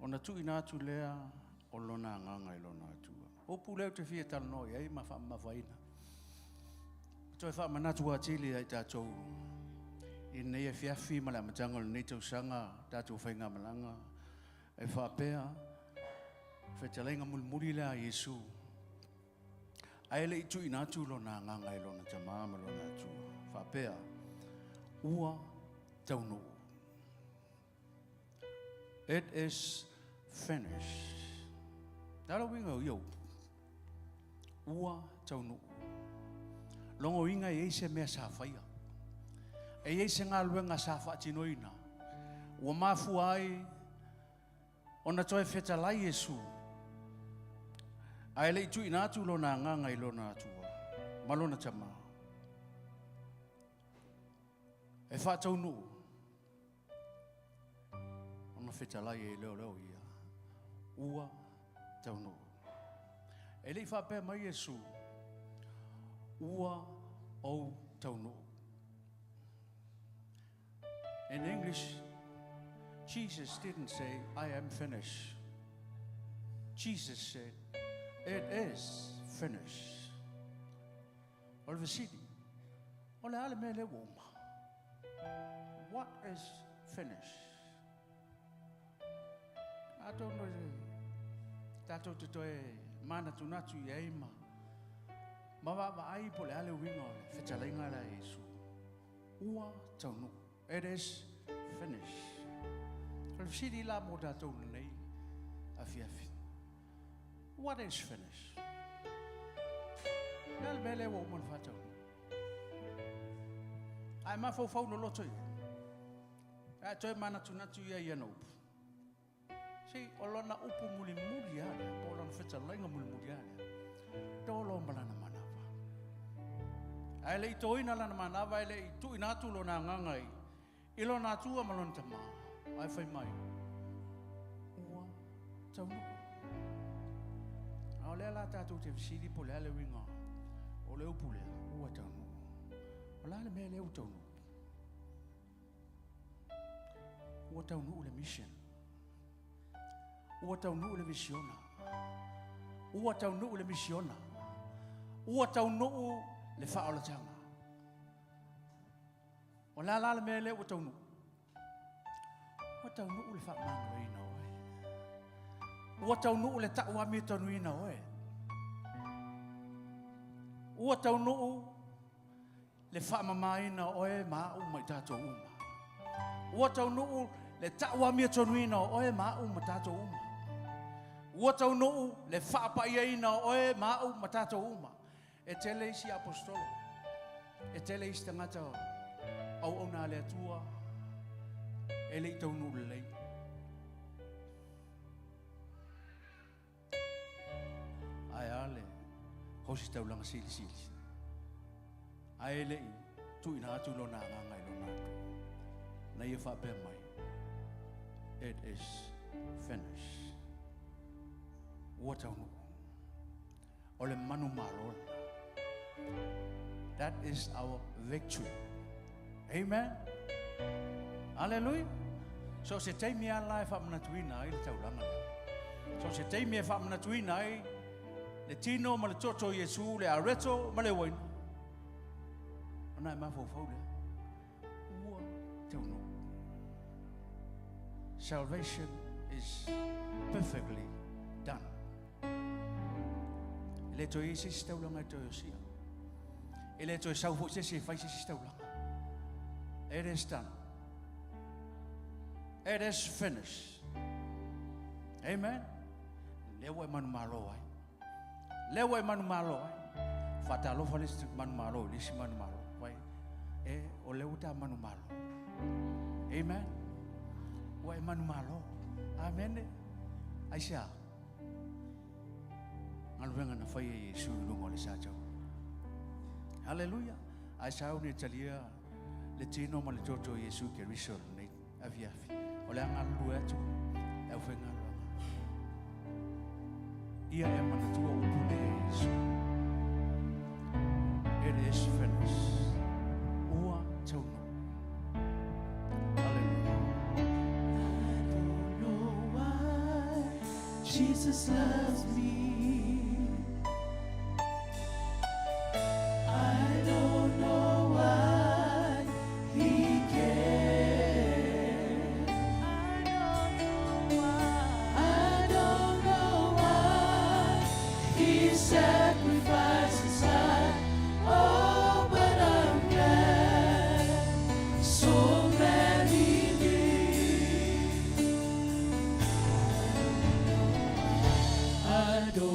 ona tuuina atu lea o lona agaga i lona Atua. Upu lea ou te fia talanoa i ai ma faamamafaina. Toe faamanatu atili ai tatou i lenei afiafi ma le amataga o lenei tausaga tatou faigamalaga e faapea fetalaiga mulimuli lea a Iesu ae le i tuuina atu lona agaga i lona Tamā ma lona Atua faapea ua taunuu. It is finished. Le uiga o ia upu. Ua taunuu. Logoina e i ai se mea sa faia. E i ai se galuega sa faatinoina. Ua mafua ai ona toe fetalai Iesu. Ae le i tuuina atu lona agaga i lona Atua ma lona Tamā. E faataunuu ona fetalai e leo leo ia. Ua taunuu. E le i faapea mai Iesu, ua ou taunuu. In English, Jesus didn't say, I am finished. Jesus said, it is finished. O le fesili, o le a le mea lea ua uma? What is finished? Atonu e tatou te toe manatunatu i ai ma vaavaai po le a le uiga o le fetalaiga lea a Iesu. Ua taunuu. It is finished. O le fesili la mo tatou lenei afiafi. What is finished? Le a le mea lea ua uma ona faataunuu. Ae mafaufau loloto i ai. Ae toe manatunatu ia i ana upu. Si, o lona upu mulimuli a lea, po o lona fetalaiga mulimuli a lea. Tolo ma lana manava. Ae le i toina lana manava, e le i tuuina atu lona agaga i, i lona Atua ma lona Tamā, ae fai mai, Ua taunuu. A o lea la tatou te fesili po o le a le uiga o le upu lea, ua taunuu. O le a le mea lea ua taunuu? Ua taunuu le mission. Ua taunuu le visiona. Ua taunuu le misiona. Ua taunuu le faaolataga. O le a la le mea lea ua taunuu? Ua taunuu le faamagaloina o oe. Ua taunuu le tau amiotonu o oe. Ua taunuu le faamamaina o oe ma au ma i tatou uma. Ua taunuu le tau amiotonu o oe ma au ma tatou uma. Ua taunuu le faapaiaina o oe ma au ma tatou uma. E tele isi apostolo, e tele isi tagata auauna a le Atua, e le i taunuu lelei. Ae a le ositaulaga silisili, ae le i tuuina atu lona agaga i lona Atua, na ia faapea mai, It is finished. Ua taunuu. O le manumalo lena. That is our victory. Amen. Hallelujah. So se taimi a la e faamanatuina ai le taulaga lea. So se taimi e faamanatuina ai le tino ma le toto o Iesu, le areto ma le uaina. Ona e mafaufau lea. Ua taunuu. Salvation is perfectly done. E le toe i ai se isi taulaga e toe osia. E le toe sau foi se isi e fai se isi taulaga. It is done. It is finished. Amen. Lea ua e manumalo ai. Lea ua e manumalo ai. Faatalofa le isi manumalo i le isi manumalo. Vai, e, o lea ua ta manumalo. Amen. Ua e manumalo. Amen. Aisea? Galuega na faia e Iesu i luga o le sa taulagi. Haleluia. Ae sauni e talia le tino ma le toto o Iesu Keriso lenei afiafi. O le a galulue atu le aufaigaluega. Ia e manatua upu nei a Iesu. It is finished. Ua taunuu. Haleluia. I don't know why Jesus loves me. I don't know why he cares. I don't know why. I don't know why he sacrificed his life. Oh, but I'm glad, so glad he did. I don't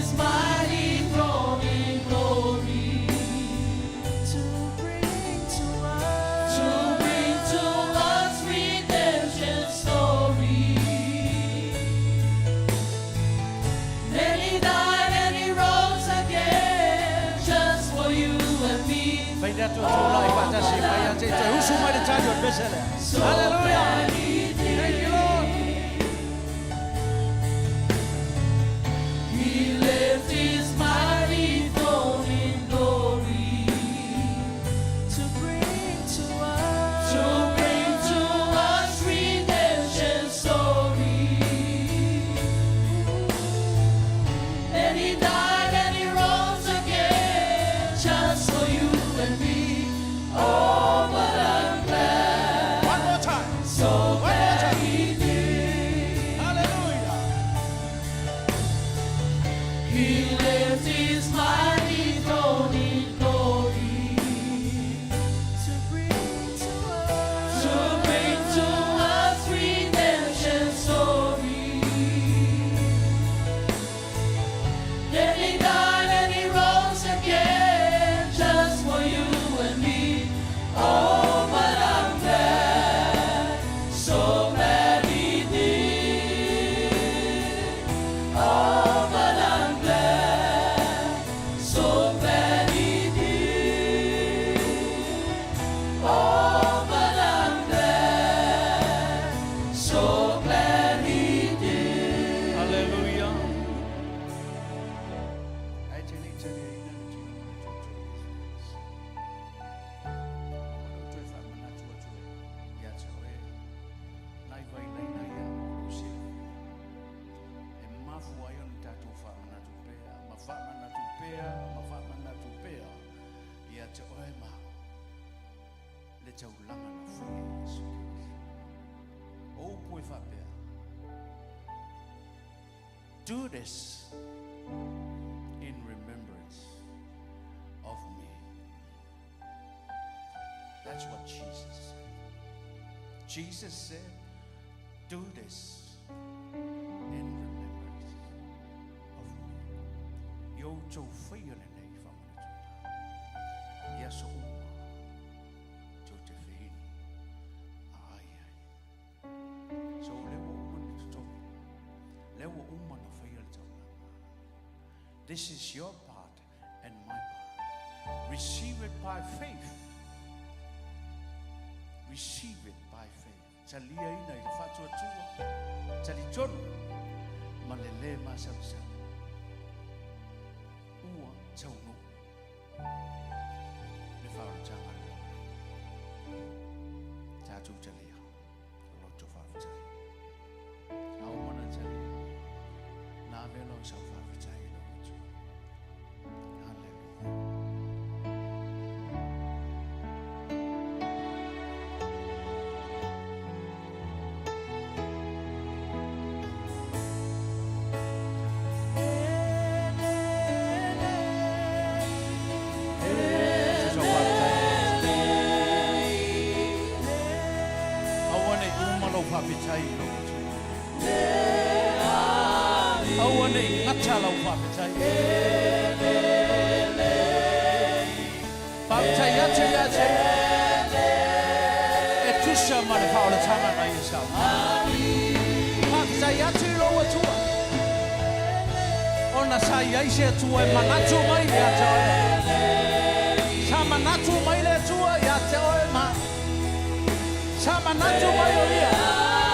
his mighty throne in glory To bring to us, to bring to us redemption's story. Then he died and he rose again just for you and me. Fai le atu atu lai whaatasi, mai a te te usu mai le tali o le pese lea. So Hallelujah. glad he did. Thank you, Lord. He left his mighty throne in glory to bring to us, to bring to us redemption's story. Then he died and he rose again just for you and me. Oh, but I'm glad, One more time. so One more glad time. he did. Hallelujah. He left his mighty throne in glory to bring to us, to bring to us redemption's story. Then he died and he rose again just for you and me. Oh, but I'm glad, so glad he did. Oh, but I'm glad, so glad he did. Oh, but I'm glad, so glad he did. Hallelujah. Ai te nei tali ai na le tino mo le tōtō i Yesu. Ono toe whaamanatu atu e ia te oe. Nai vai nei nei ia mo lo silafia. E mafu ai ona tātou whaamanatu pea, ma whaamanatu pea, ma whaamanatu pea ia te oe ma le taulanga na whai e Yesu Kristo. O upu e whaapea. Do this in remembrance of me. That's what Jesus said. Jesus said, Do this in remembrance of me. Yo tau whaia le nei whamanatu. Ia so uma, tau te whihinu, a ai ai. So le ua uma na totogi, le ua uma na whaia le taulanga. This is your part and my part. Receive it by faith. Receive it by faith. Talia ina i le whaatuatua. Tali tonu. Ma le le masalasala. Ua taunu. Le whaolatanga lea. Tātou talia. O loto whaafetai. Au mana talia. Nā vela o sau whaafetai i lau atua. Hallelujah. Sau whaafetai. Aua nei uma lau whaafetai i lau atua. Aua nei ngata lau whaafetai. Whaafetai atu ia te. E tusa ma le whaolatanga na ia sau. Whaafetai atu i lou atua. Ona sa iai se atua e manatu mai ia te oe. Sa manatu mai le atua ia te oe ma. Sa manatu mai o ia.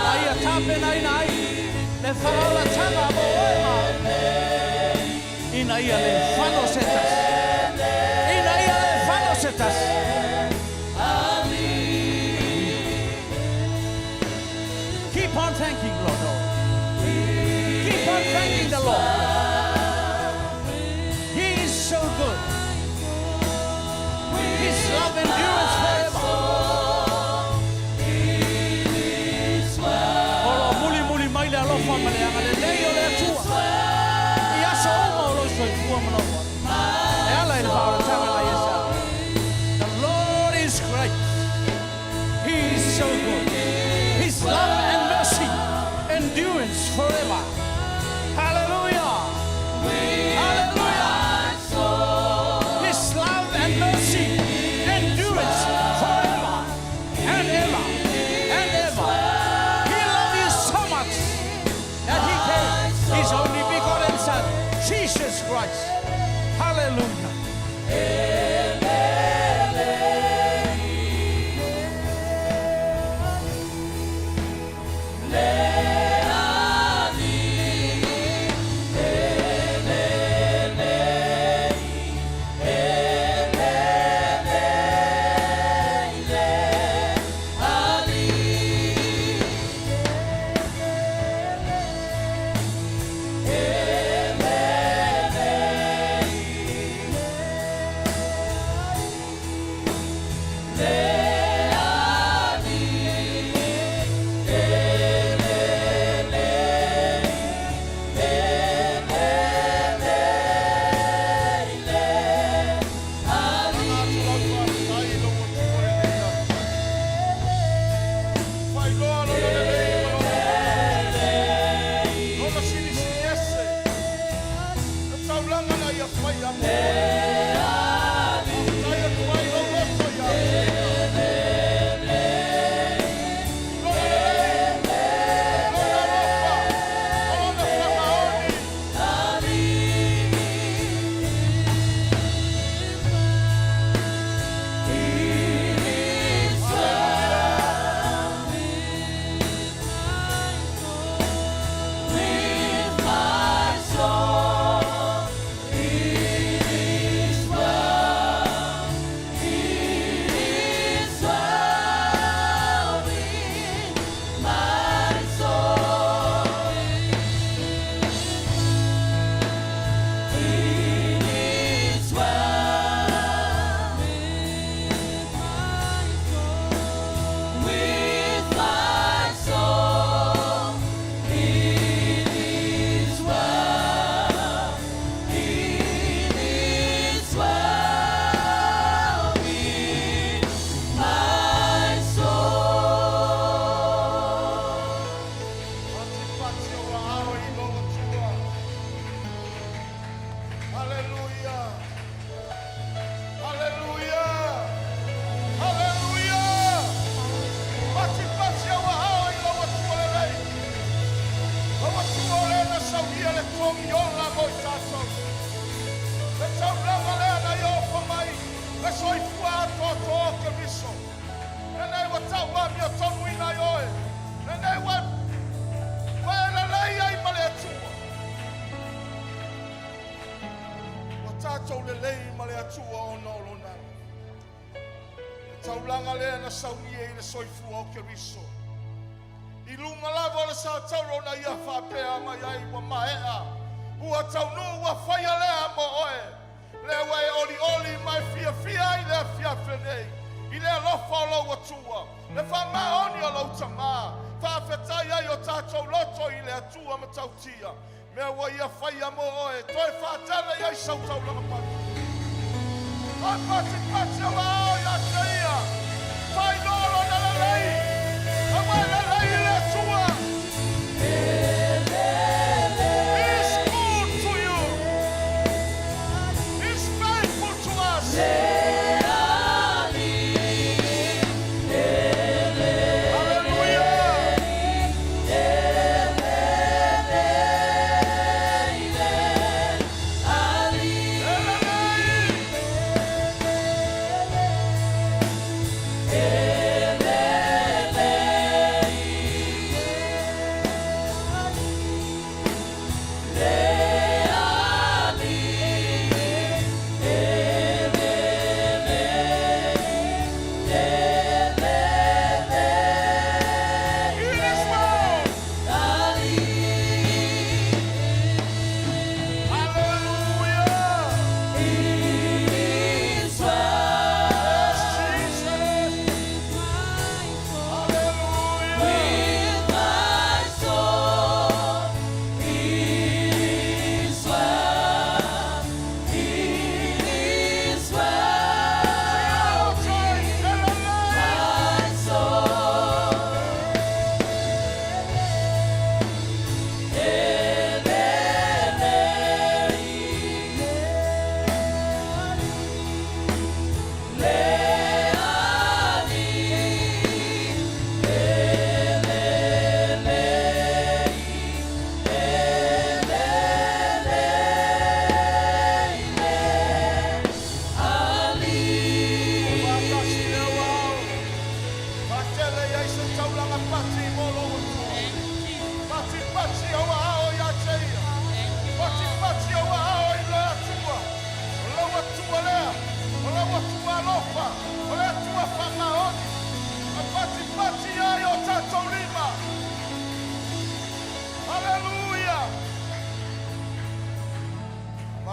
Na ia tapena ina ai. Le whaolatanga mo oe ma. Ina ia le fano se tasi. Ina ia le fano se tasi. Keep on thanking Lord. Keep on thanking the Lord. He is so good. His love endures forever. Olo muli muli mai le alofa ma le agalelei o le atua. I aso uma o lou soifua ma lou ola. E ala i le faaolataga na ia sa. The Lord is great. He is so good. His love and mercy endurance forever. Hallelujah. Hallelujah. His love and mercy endures forever and ever and ever. He loved you so much that he gave his only begotten Son, Jesus Christ. Hallelujah. Ele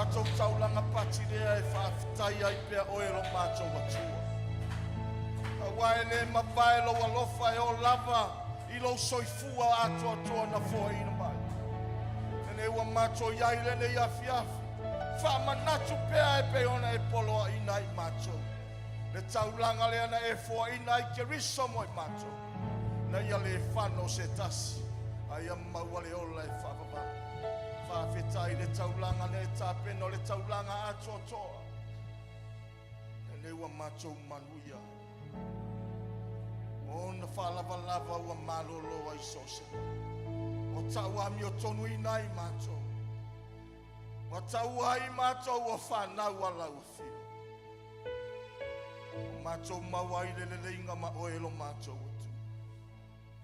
Matou taulaga pati lea e faafetai ai pea oe lo matou Atua. Aua e le mavae lou alofa e oo lava i lou soifua atoatoa na foaiina mai. Lenei ua matou i ai lenei afiafi, faamanatu pea e pei ona e poloaiina ai matou. Le taulaga lea na e foaiina ai Keriso mo i matou, na ia le fano se tasi, a ia maua le ola e faavavau. Faafetai le taulaga na e tapena o le taulaga atoatoa. Lenei ua matou manuia. Ona faalavalava ua malolo ai so o se mea. Ua tau amiotonuina ai matou. Ua taua ai matou o fanau a lau afio. Ua matou maua ai le leleiga ma oe lo matou Atua.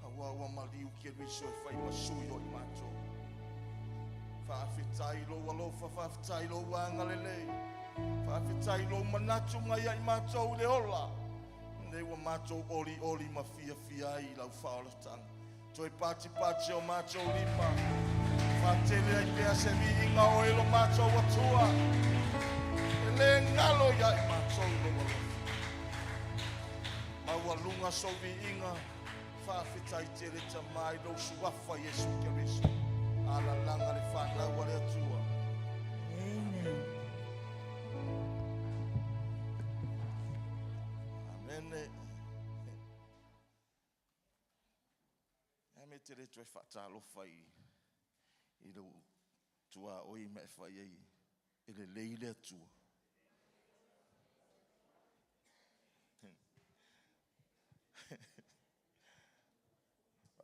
Aua ua maliu Keriso e fai ma sui o i matou. Faafetai lou alofa, faafetai lou agalelei. Faafetai lou manatu mai ia i matou i le ola. Lenei ua matou olioli ma fiafia ai i lau faaolataga. Toe patipati o matou lima. Faatele ai pea se viiga o oe lo matou Atua. E le galo ia i matou lou alofa. Maualuga sou viiga, faafetai tele Tama i lou suafa Iesu Keriso. Alalaga le fanau a le Atua. Amen. Amene. E me te le toe faatalofa i lou tuaoi ma e fai ai e lelei le Atua.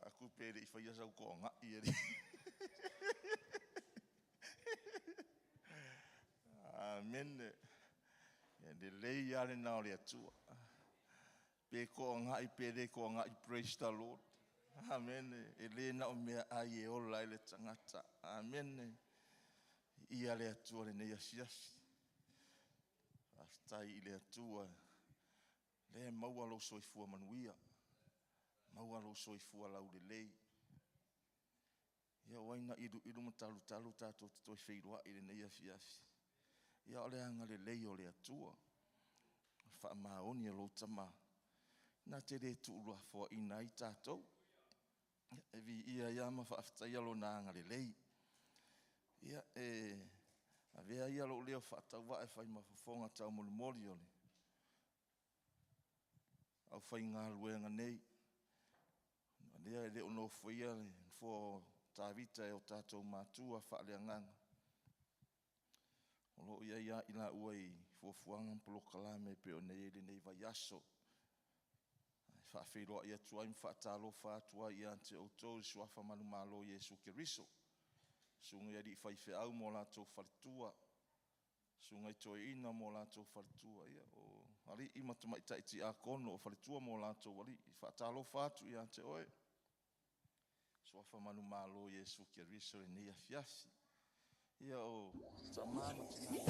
Aku pe le i faia sau toagai e Amene. E lelei lava lena o le Atua. Pe toagai pe le toagai, praise the Lord. Amene. E le na o mea ai e ola ai le tagata. Amene. Ia le Atua lenei asiasi. Faafetai i le Atua. Le maua lou soifua manuia. Maua lou soifua laulelei. Ia o ai na iluilu ma talutalu tatou te toe feiloai i lenei afiafi. Ia o le agalelei o le Atua. Faamaoni o lou Tama. Na te le tuulafoaiina ai tatou. E viia ia ma faafetaia lona agalelei. Ia e avea ia lou leo faatauvaa e fai ma fofoga taumolimoli o le aufaigaluega nei. Lea e le o nofoia le nofoa o Tavita e o tatou matua faaleagaga. O lo o i ai lava i laua i fuafuaga ma polokalame e pei ona i ai lenei vaiaso. E faafeiloai atu ai ma faatalofa atu ai ia te outou i le suafa manumalo o Iesu Keriso. Susuga i alii faifeau ma o latou faletua, susuga i toeaina ma o latou faletua, ia o alii ma tamaitai tiakono o faletua ma o latou alii. E faatalofa atu ia te oe. Suafa manumalo o Iesu Keriso i lenei afiafi. Ia o tama ma tina.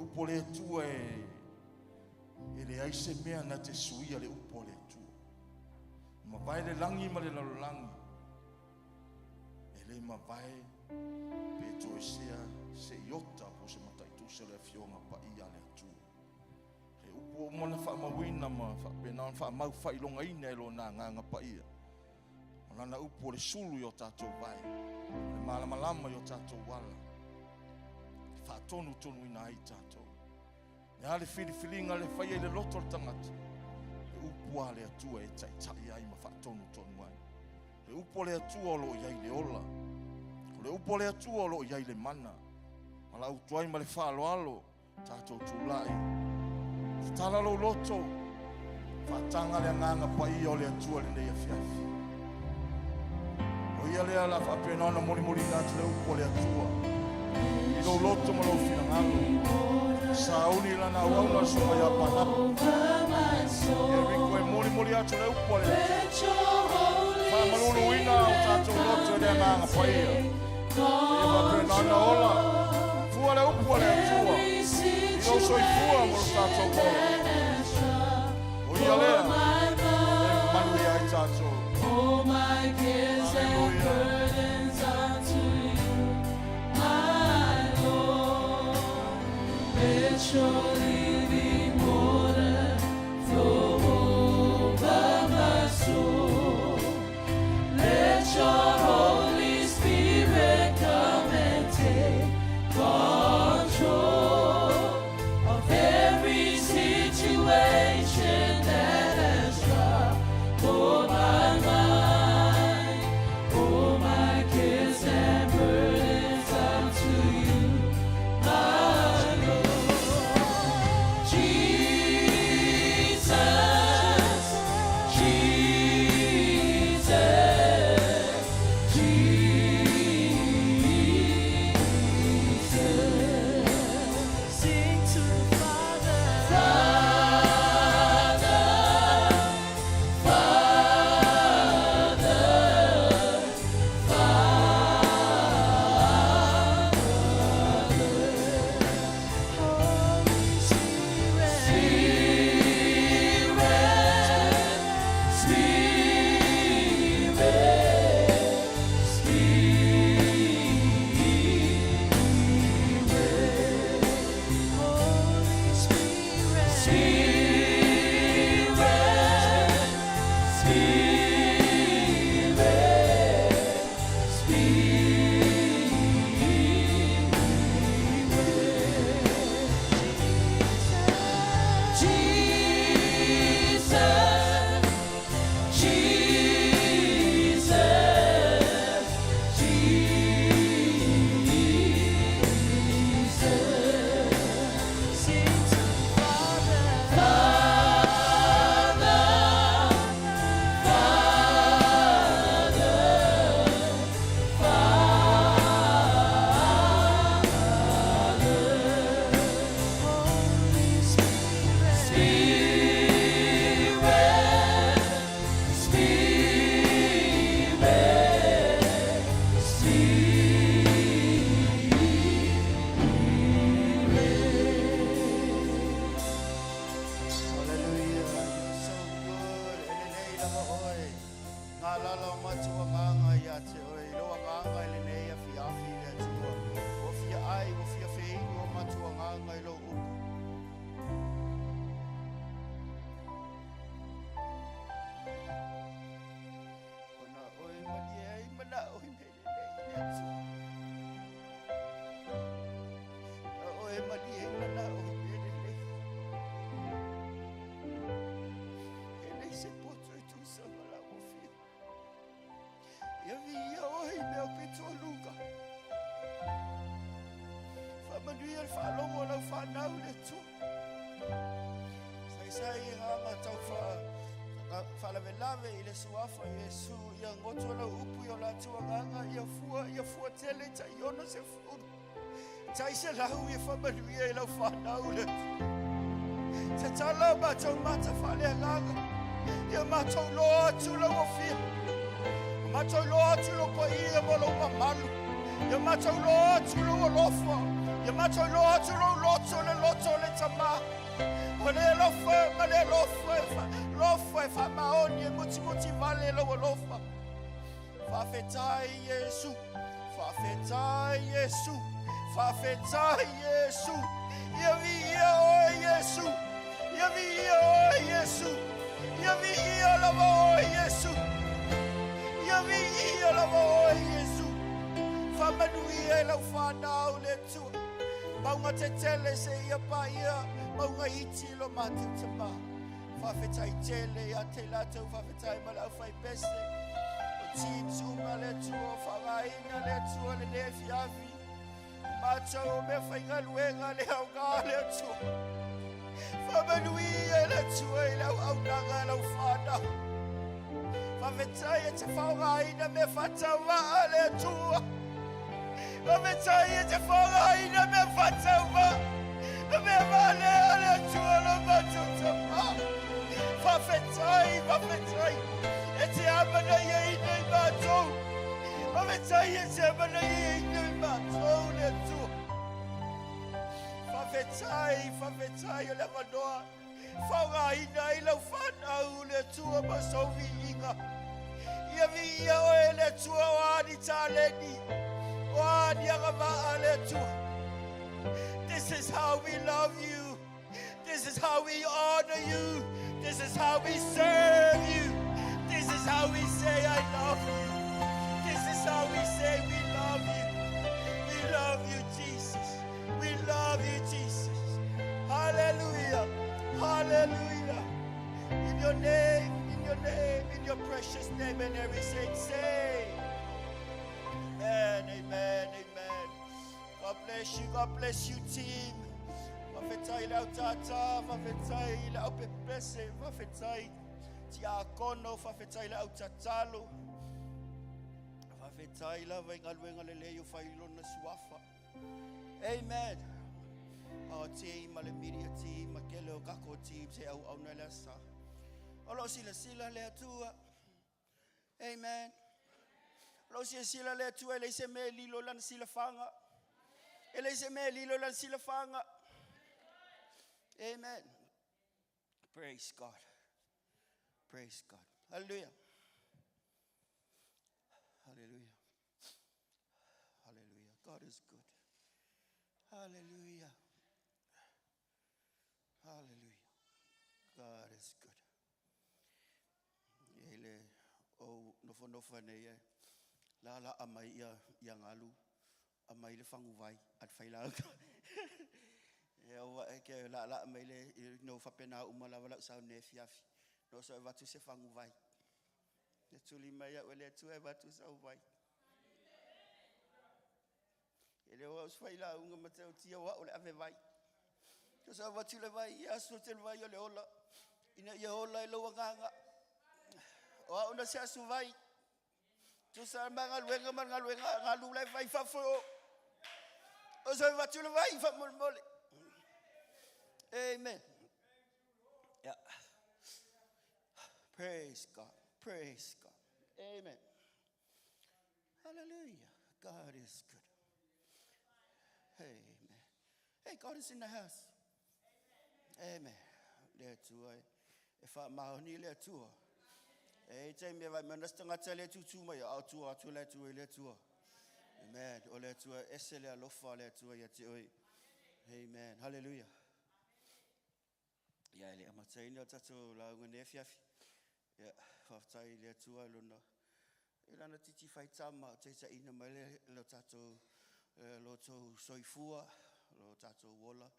upu a le Atua e, e leai se mea na te suia le upu a le Atua. E mavae le lagi ma le lalolagi, e le mavae pe toesea se iota po o se mataitusi o le Afioga Paia a le Atua. Le upu ua uma ona faamauina ma faapena ona faamau faailogaina e Lona Agaga Paia, o Lana upu o le sulu i o tatou vae, o le malamalama i o tatou ala, e faatonutonuina ai tatou. Le a le filifiliga le faia i le loto o le tagata, le upu a le Atua e taitai ai ma faatonutonu ai. Le upu a le Atua o lo o i ai le ola. O le upu a le Atua o lo o i ai le mana. Ma la utu ai ma le faaaloalo, tatou tulai. Tatala lou loto, faataga le agaga paia o le Atua i lenei afiafi. O ia lea la faapena ona molimolina atu le upu a le Atua i lou loto ma lou finagalo. Sauni lana auauna le suaga ia Panapo. Eriko e molimoli atu le upu a le Atua. Faamaluluina o tatou loto i le agaga paia. Ia faapena ona ola fua le upu a le Atua i lou soifua ma lo tatou ola. O ia lea e manuia ai tatou. All my cares and Hallelujah. burdens unto you, my Lord. Let your living water flow over my soul. Let your Holy Spirit come and take control of every situation that has troubled my mind. All my cares and burdens unto you, my Lord. Jesus, Jesus, Jesus. Sing to the Father. Father, Father, Holy Spirit. Spirit, Spirit, Spirit. Holy Spirit. Spirit, Spirit, Spirit. Jesus, Jesus, Jesus. Sing to the Father. Father, Father, Holy Spirit. Spirit, Spirit, Hallelujah. You're so good. E lenei lava oe. Ngā lala o matua ngānga ia te oe. I loa ngānga i lenei afiafi i le Atua. Ua fia ai, ua fia feinu o matua ngānga i lou upu. Ona oe malie ai manao i mea lelei i le Atua. Na oe malie ai manao i mea lelei. E leai se poto e tusa ma lau afio. Ia viia oe i mea pito o luga. Faamanuia le faalogo a lau fanau le Atua. Saisai e agaga tau faalavelave i le suafa o Iesu, ia goto lau upu i o latou agaga, ia fua, ia fua tele tai 60, tai 100 ia faamanuia i lau fanau le Atua. Tatala o matou mata faaleagaga, ia matou iloa atu lau afio. Matou iloa atu lou paia ma lou mamalu. Ia matou iloa atu lou alofa. Ia matou iloa atu lou loto le loto o le Tamā. O le alofa ma le alofa e alofa e faamaoni e mutimuti vale lou alofa. Faafetai Iesu, faafetai Iesu, faafetai Iesu. Ia viia oe Iesu, ia viia oe Iesu, ia viia lava oe Iesu. Ia viia lava oe Iesu. Faamanuia i lau fanau le Atua. Mauga tetele seia paia, mauga iti lo matou tamā. Faafetai tele ia te latou, faafetai ma le aufaipese. O teams uma le Atua, o faaaogaina le Atua lenei afiafi. O matou o mea faigaluega le aoga le Atua. Faamanuia le Atua i le auaunaga a lau fanau. Faafetai e te faaaogaina mea faatauvaa le Atua. Faafetai e te faaaogaina mea faatauvaa. Na mea valea le Atua lo matou tamā. Faafetai, faafetai e te amanaiaina i matou. Faafetai e te amanaiaina i matou le Atua. Faafetai, faafetai o le avanoa faaaogaina ai lau fanau le Atua ma sou viiga. Ia viia oe le Atua o a ni taleni, o a ni agavaa le Atua. This is how we love you. This is how we honor you. This is how we serve you. This is how we say I love you. This is how we say we love you. We love you, Jesus. We love you, Jesus. Hallelujah. Hallelujah. In your name, in your name, in your precious name, and every saint say, Amen, amen, amen. God bless you, God bless you, team. Faafetai le au tata, faafetai le au pepese, faafetai tiakono, faafetai le au tatalo. Faafetai lava i galuega lelei o fai lona suafa. Amen. Our team, ma le media team, ma kele o kako team, se au au na le asa. O lo silasila le Atua. Amen. O lo silasila le Atua e leai se mea e lilo lana silafaga. E leai se mea e lilo lana silafaga. Amen. Praise God. Praise God. Hallelujah. Hallelujah. Hallelujah. God is good. Hallelujah. Hallelujah. God is good. E le o nofonofo nei e la la a mai ia ia ngalu a mai le faguvai a le failauga. E au e ke la la mai le no fapena uma lava lau sau ne fiafi. No so e vatu se faguvai. E tuli mai au e le Atua e vatu sau vai. E le o au se failauga ma te tia o au le ave vai. Ko sa vatu le vai, ia aso te le vai o le ola. Ina ia ola e lau agaga. O au na se aso vai. Tusa ma galuega ma galuega galu le vai fafo. O sa vatu le vai fa molemole. Amen. Yeah. Praise God. Praise God. Amen. Hallelujah. God is good. Amen. Hey, God is in the house. Amen. Le Atua e, e faamaoni le Atua. E te mea vai mana se tagata le tutu mai, a tua atu le Atua i le Atua. Amen. O le Atua ese le alofa le Atua ia te oe. Amen. Hallelujah. Ia e le amataina o tatou lauga nei afiafi. Ia, faafetai i le Atua i lona, i lana titi faitama o taitaiina mai le, lo tatou, lo tou soifua, lo tatou ola,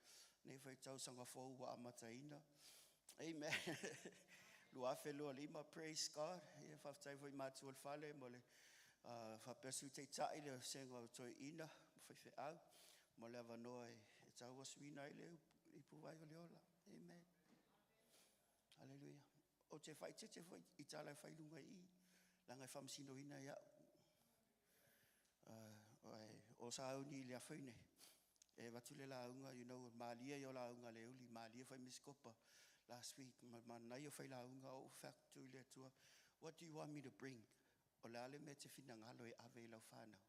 nei foi tausaga fou ua amataina. Amen. 2025, praise God. Ia, faafetai foi i matua o le fale mo le faapea sui taitai le vasega o toeaiina ma faifeau mo le avanoa e tauasuina ai le ipuvai o le ola. Amen. Hallelujah. Ou te faaeteete foi i tala e fai i luga i i, leaga e faamasinoina ai au. O sauni i le afaine, e avatu le lauga, you know, malie ia o lauga a le uli, malie foi Miss Kopa last week, ma manaia o fai lauga, o ou fai atu i le Atua, what do you want me to bring? O le a le mea e te finagalo e ave i lau fanau?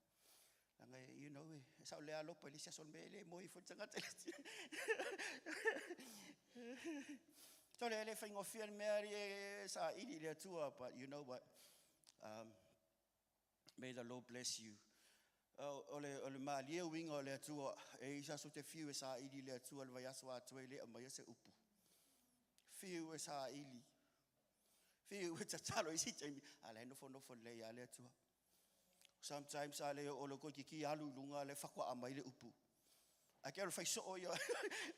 Leaga e, you know, e sao le alopa i le isi aso o le mea e le moe ifo le tagata i le isi. So le le faigofie le mea e saili i le Atua, but you know what? May the Lord bless you. O le, o le malie uiga o le Atua, e isa aso te fiu e saili i le Atua le vaiaso atoa e le aumaia se upu. Fiu e saili. Fiu e tatalo i isi taimi. A la e nofonofo lelei lava le Atua. Sometimes a le o le koikiki alu i luga le fakoa mai le upu. Ae ke o le fai soo ia, o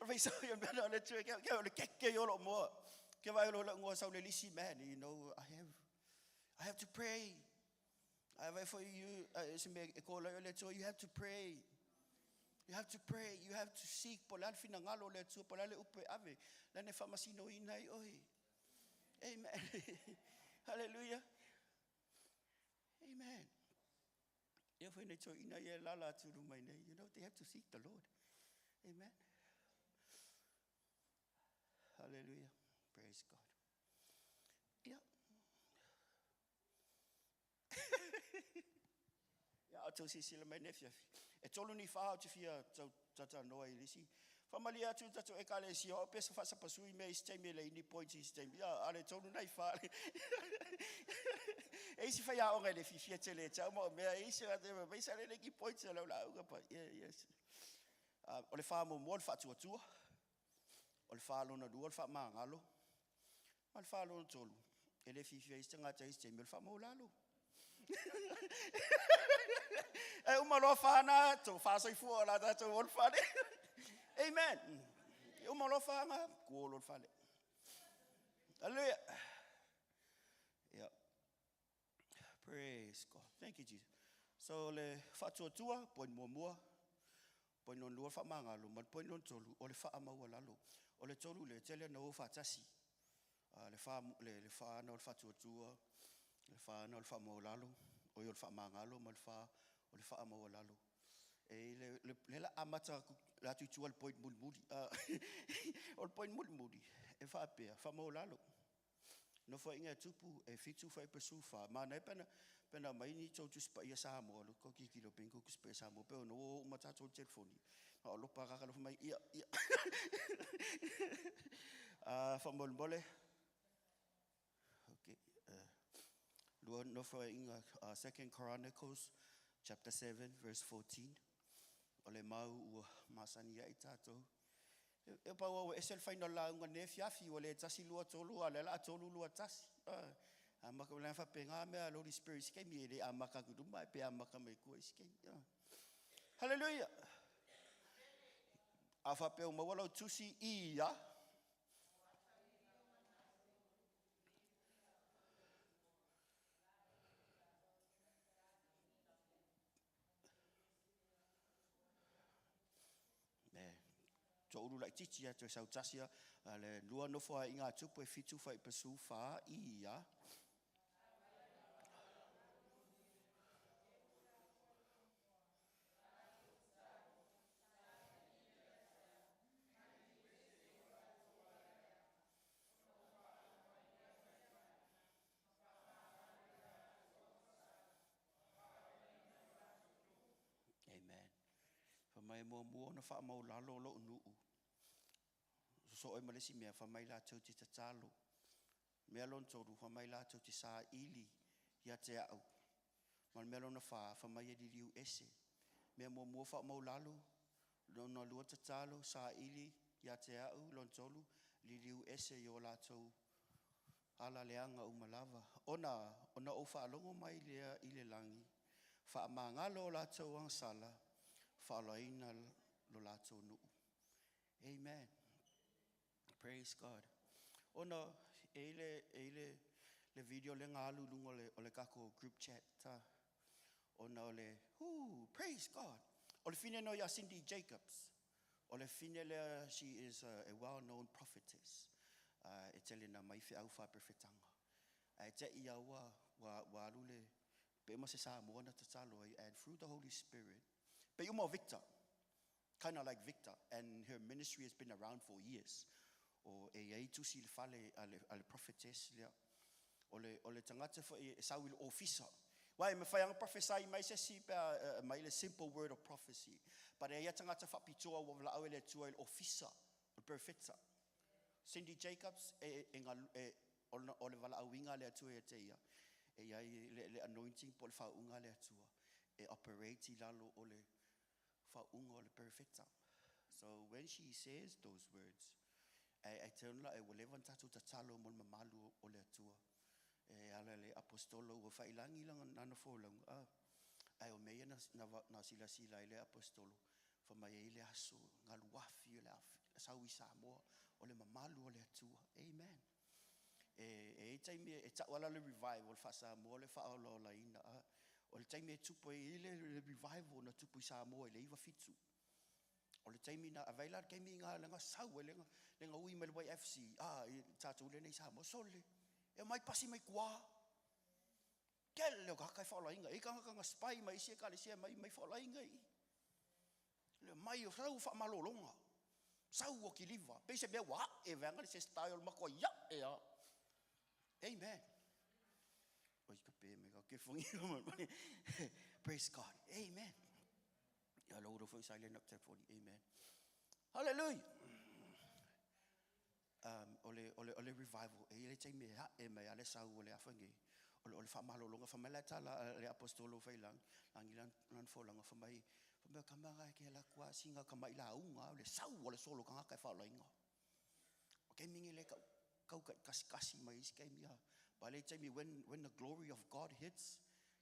le fai soo ia mea le tue, ke o le keke i olo moa. Ke vai o le ngoa sau le lisi, man, you know, I have to pray. I have for you, se me e kola o le Atua, you have to pray. You have to pray, you have to seek, po le a le finagalo o le Atua, po le a le upu e ave, lana e faamasinoina ai oe. Amen. Hallelujah. Amen. Ia foi nei toeaiina ia e lala atu luma i nei. You know, they have to seek the Lord. Amen. Hallelujah. Praise God. Ia. Ia, o tau sisila mai nei afiafi. E tolu ni wha o te fia tau tatanoa i lisi. Whamalie atu i tatou ekalesia, o pesa whaasapasui mea isi taimi e le ini points isi taimi. Ia, ale tolu nai wha. E isi whai aonga i le fifia tele e tau ma o mea, e isi a te mai sa le ki points e lau lauga pa. Yeah, yes. O le wha muamua o le whaatuatua, o le wha lona lua o le whaamāgalo, ma le wha lona tolu, e le fifia isi tagata isi taimi o le whaamaulalo. E uma loa whana, tō whāsoifua o la tātou o le whare. Amen. E uma loa whanga, kuolo le whare. Hallelujah. Yeah. Praise God. Thank you, Jesus. So le whaatuatua, point muamua, point lona lua le whaamāgalo, ma le point lona tolu, o le whaamaualalo. O le tolu le, tele na o whaatasi. Le wha, le, le wha ana o le whaatuatua, le wha ana o le whaamaualalo, o i o le whaamāgalo, ma le wha o le whaamaualalo. E le, le, le la amata la atu i tua le point mulimuli. O le point mulimuli, e whaapea, whaamaualalo. Nofoaiga e tupu, e fitu fai pasu wha. Mana e pena, pena mai ni tau tusi paia Samoa, lo ko kiki lo penko tusi paia Samoa, pe ono o uma tātou telefoni. Ma o lopa kaka lofa mai, ia, ia. Whamolemole. Okay. Lua nofoaiga, 2 Chronicles, chapter 7, verse 14. O le mau ua masani ai tātou. E pau au e ese le whaina lauga nei afiafi, ua le tasi lua tolu, a le la tolu lua tasi. A maka wala whape ngā mea, Holy Spirit isi keimi, e le a maka ku luma, e pe a maka mai kua isi keimi. Hallelujah! A whape o maua lau tusi i ia. Me toulu laitiiti ia toe sautasi a le lua nofo ai i ngā tupu e fitu whai pasu whā i ia. Amen. Fa mai muamua ona faamaulalo o lou nuu. Sosoo ai ma le isi mea, fa mai latou te tatalo. Mea lona tolu, fa mai latou te saili ia te au. Ma le mea lona fa, fa mai e liliu ese. Mea muamua faamaulalo, lona lua tatalo, saili ia te au, lona tolu, liliu ese i o latou ala leaga uma lava. Ona, ona ou faalogo mai lea i le lagi, faamagalo o latou agasala, faaolaina lo latou nuu. Amen. Praise God. Ona e i le, e i le, le video le nga alu lunga o le kako group chat ta. Ona o le, whoo, praise God. O le fine no ia Cindy Jacobs. O le fine lea, she is a well-known prophetess. E tele na mai feau faaperefetanga. Ae te i a ua, ua, ua alu le, pe uma se Samoa na tatalo ai, and through the Holy Spirit, pe uma o Victor, kind of like Victor, and her ministry has been around for years. O e iai tusi le fale a le, a le prophetess lea. O le, o le tagata foi e sau i le ofisa. Wai, me whai anga prophesy mai se si pe mai le simple word of prophecy. But e ia tangata whapitoa ua wala au e le atua i le ofisa, o le perfecta. Cindy Jacobs, e, e, e, e o le wala auinga le atua ia te ia. E ia i le, le anointing po le whaunga le atua. E operate i lalo o le whaunga o le perfecta. So when she says those words, e, e te ona e ua leva na tatou tatalo mo le mamalu o le Atua. E ala le apostolo ua failangi lana nana folauga, a, ae o mea ia na, na, na silasila ai le apostolo, fa mai ai le aso, galuafi o le afi, sau i Samoa, o le mamalu o le Atua. Amen. E, e i taimi e tau ala le revival faa-Samoa le faaolaolaina, a, o le taimi e tupu ai le, le revival na tupu i Samoa i le 97. O le taimi na avai la le taimi nga le nga sau le nga le nga ui mai le YFC a i tatou le nei Samoa sole e mai pasi mai kua kele o ka kai whaolainga i kanga kanga spy mai isi e kalesia mai mai whaolainga i le mai o sau wha malolonga sau o kiliva pe se mea wa e venga le se style makoa ia e a amen. Oi ka pe me ka ke whangi praise God, amen. Ia lo uro foi silent up 40. Amen. Hallelujah. O le, o le, o le revival, e le taimi e ha e mai ale sau o le afa nge. O le, o le whaamalolonga, wha mai la tala le apostolo whai lang, langi lan, lan fo langa, wha mai, wha mai kamanga e ke la kua singa ka mai la unga, o le sau o le solo ka ngaka e whaolainga. O ke mingi le kau, kau kai kasi kasi mai isi kai mia. Pa le taimi when, when the glory of God hits,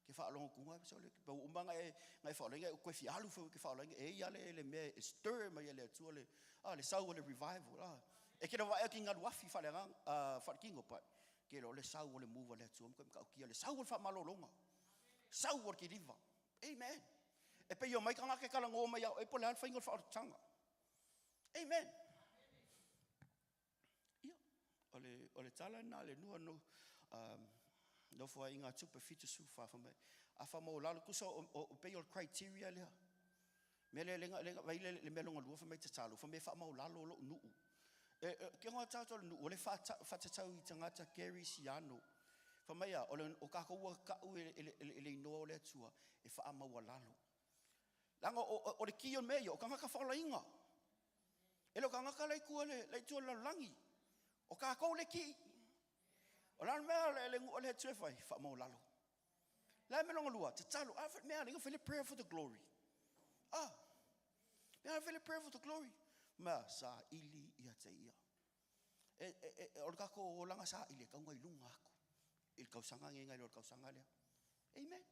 ke whaalongo kunga, so le, pa umanga e, ngai whaolainga, e koe fialu fo ke whaolainga, e ia le, le mea, e stir mai le atua le, ah, le sau o le revival, ah. E ke rawa e ki ngalu afi whale nga, ah, whale kingo pa, ke lo le sau o le move le atua, mko mka ukia le sau o le whaamalolonga. Sau o le kiriva. Amen. E pe io mai ka ngake kala ngō mai au, e po le alwhainga o le whaorotanga. Amen. Ia, o le, o le tala nā le nua no, no fua i ngā tupe fitu su wha mai. A wha mau lalo kusa o, o, o pei o le criteria lea. Me le lenga, lenga, vai le, le mea longa lua wha mai te talo, wha me wha mau lalo lo nuu. E, e, ke ngā tātou le nuu, o le wha, wha te tau i tangata Gary Siano. Wha mai a, o le, o kako ua kau e, e, e, e le inoa o le atua, e wha maua lalo. Langa o, o, o le ki o mea ia, o kangaka whaolainga. E le o kangaka lai kua le, lai tua le langi. O kākou le ki. O la mea le, le ngu o le atua e whai, wha mau lalo. La me longa lua, te talo, a mea lenga whele prayer for the glory. Ah, mea whele prayer for the glory. Mea sa ili ia te ia. E, e, e, o le kako o langa sa ili, kaunga i lunga aku. I le kausanga nge ngai le o le kausanga lea. Amen.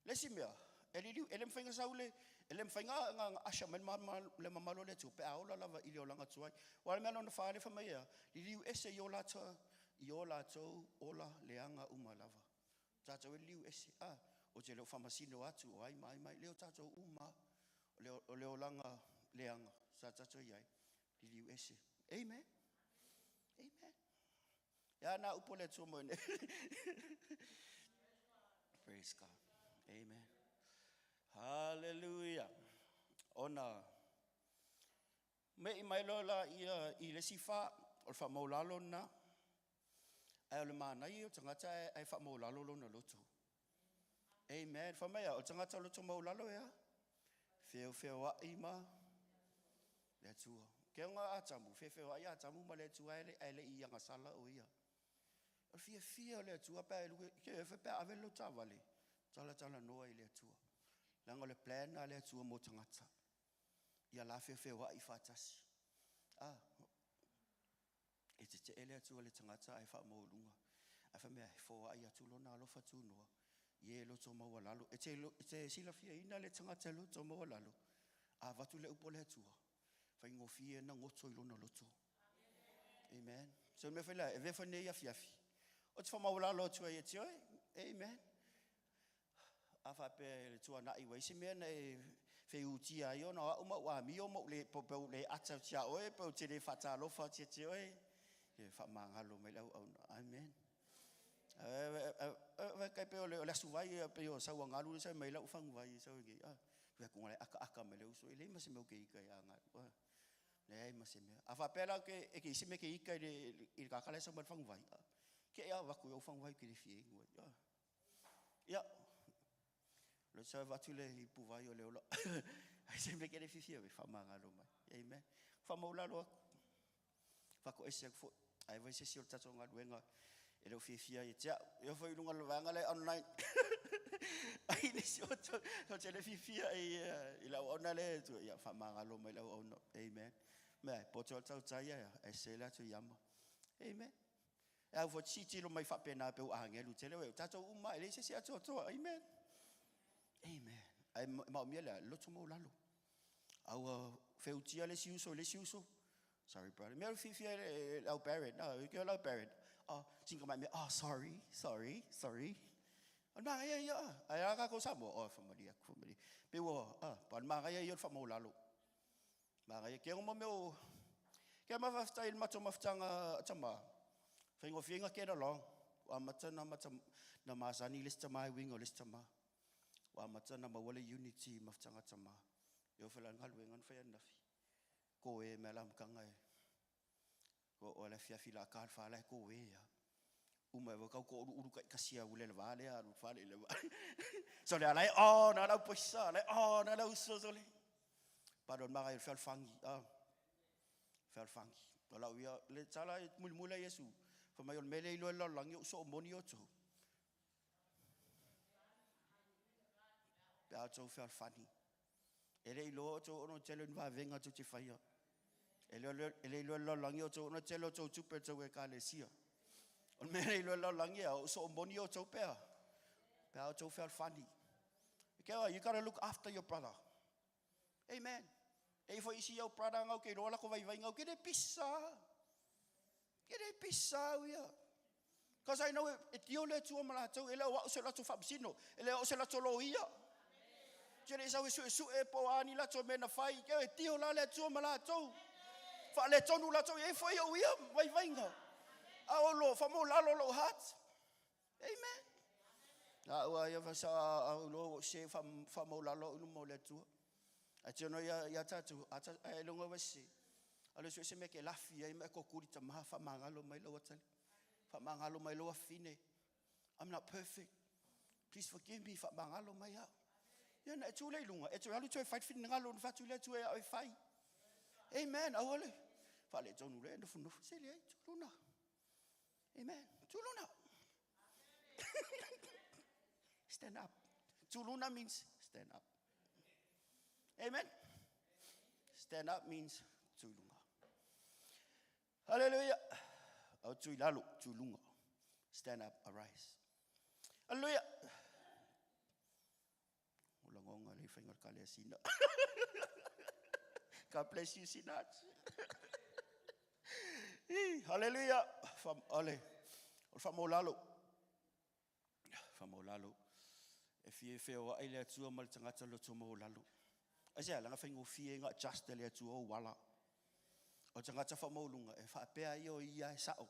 Le si mea, e liliu, e le mwhainga saule, e le mwhainga nga nga asha mai ma, ma, le mamalo le tu, pe aola lava i le o langa tuai. Wa le mea lona whaale wha mai ea, liliu ese i o lātou, i o lātou ola leanga uma lava. Tātou e liliu ese, ah, o te leo whamasino atu, o ai mai mai, leo tātou uma, o leo, o leo langa leanga, sa tātou iai, liliu ese. Amen. Amen. Ia nā upo le atua mo ene. Praise God. Amen. Hallelujah. Ona, me i mai loa la ia i le si wha, o le whamaulalo na, ai o le mānai o tangata ai, ai whamaulalo lona loto. Amen. Wha mai a, o tangata loto maulalo ea, whio whio ai ma, le atua. Ke ngā atamu, whio whio ai atamu ma le atua ai le, ai le i anga sala o ia. O le fia fia o le atua pe ai ke e pe ave lo tavale. Tala tala noa i le atua. Langa o le plan a le atua mo tangata. Ia la whio whio ai whatasi. Ah, e te te ele atua le tangata ai wha maulunga. Ai wha mea he fō ai atu lona alofa tū noa. I e loto maua lalo. E te, e te sila fia ina le tangata loto maua lalo. A vatu le upo le atua. Whai ngō na ngoto i lona loto. Amen. So me whaila, e vefa nei afi afi. O te whamaua lalo atua i e te oe. Amen. A wha pe le tua nai wai se mea na e whai utia ai ona au mau a mio mau le po pe le ata tia oe pe te le whatalofa tia te oe. E wha mangalo mai lau au. Amen. E kai pe o le o le asu vai pe o sau ngalu sa mai lau fangu vai sa ngi a ve ku le aka aka mai le uso e le ma se me o ke ika ia ngalu. Le ai ma se mea. A wha pela ke e ke isi me ke ika i le i ka kala sa mai fangu vai. Ke ia vaku i au faguvai ke le fia inu ai. Ah. Ia, le sa avatu le ipu vai o le ola. Ai se mea ke le fiafia e faamagalo mai. Amen. Faamaulalo aku. Faatoese atu foi. Ai vai se isi o le tatou galuega e le o fiafia ia te au. Ia foi i luga o le vaega lea online. Ai nisi o tou te le fiafia i, i le auauna lea, ia faamagalo mai le auauna. Amen. Mea, e poto le tautai ia, e se le atu i ama. Amen. E au foi titilo mai faapena pe u agelu tele o tatou uma e leai se isi atoatoa. Amen. Amen. Ai maomia lea, loto maulalo. A ua feutia le isi uso i le isi uso. Sorry, brother. Mea fiafia le au parent. No, ke lau parent. Oh, singa mai mea, oh, sorry, sorry, sorry. O le magaia ia, ai a kākou Samoa, oh, whamaria, whamaria. Pe ua, ah, pa le magaia ia o le whamaulalo. Magaia, ke ngoma mea o, ke ma whawhitai le mato mafutanga tama, whaingofie get along. Ua amata na mata, na masani le tama e winga o le tama. Ua amata na maua le unity mafutanga tama. E o whala ngaluenga na whai anafi. Ko e mea la mkanga e. Ko o le fiafi la ka whala e ko e ya. Uma e wakau ko uru uru kai kasia ule le vale a ru whale le vale. So le alai oh na lau poisa le oh na lau so so le. Pardon mara e fel fangi ah. Fel fangi. O lau ia le tala e muli mula Yesu. Fa mai o le mele i loe langi o so moni o tau. Pe a tau fel fani. E le iloa o tou ono tele ni vavenga tou te faia. E le iloa le lalolagi o tou ono tele o tou tupe tou ekalesia. O le mea le iloa le lalolagi a o so moni o tou pea. Pea o tou fealofani. Okay, you gotta look after your brother. Amen. E ifo isi au brother ngau ke iloa lako vaivai ngau ke le pisa. Ke le pisa uia. Because I know e tio le tua ma latou, e le o au se latou faamasino, e le o se latou loia. Te le sau e sue sue po ani latou me na fai, ke e tio la le tua ma latou. Fa le tonu latou e foi au ia vaivainga. A o lo fa mo lalo lo heart. Amen. A ua ia fa sa au lo se fa fa mo lalo ulu mo le tua. A te ono ia ia tatu a ta e longa wesi. A le sue se me ke lafi ai me ko kuri ta maha fa mangalo mai lo atali. Fa mangalo mai lo afine. I'm not perfect. Please forgive me fa mangalo mai au. Ia na e tū le lunga, e tū alu toe fight finangalo na fatu le tue au e fai. Amen. Au ale. Fa le tonu le nofu nofu se le ai tūluna. Amen. Tūluna. Stand up. Tūluna means stand up. Amen. Stand up means tūlunga. Hallelujah. Au tū lalo, tūlunga. Stand up, arise. Hallelujah. O langonga le whainga ka le sina. God bless you, Sinat. Hallelujah. Fam ale. O whamolalo. Whamolalo. E fie wheo ai le atua ma le tangata loto maulalo. Ai se langa whaingo fie ngā just le atua o wala. O tangata whamaulunga e whaapea ia o ia e sao.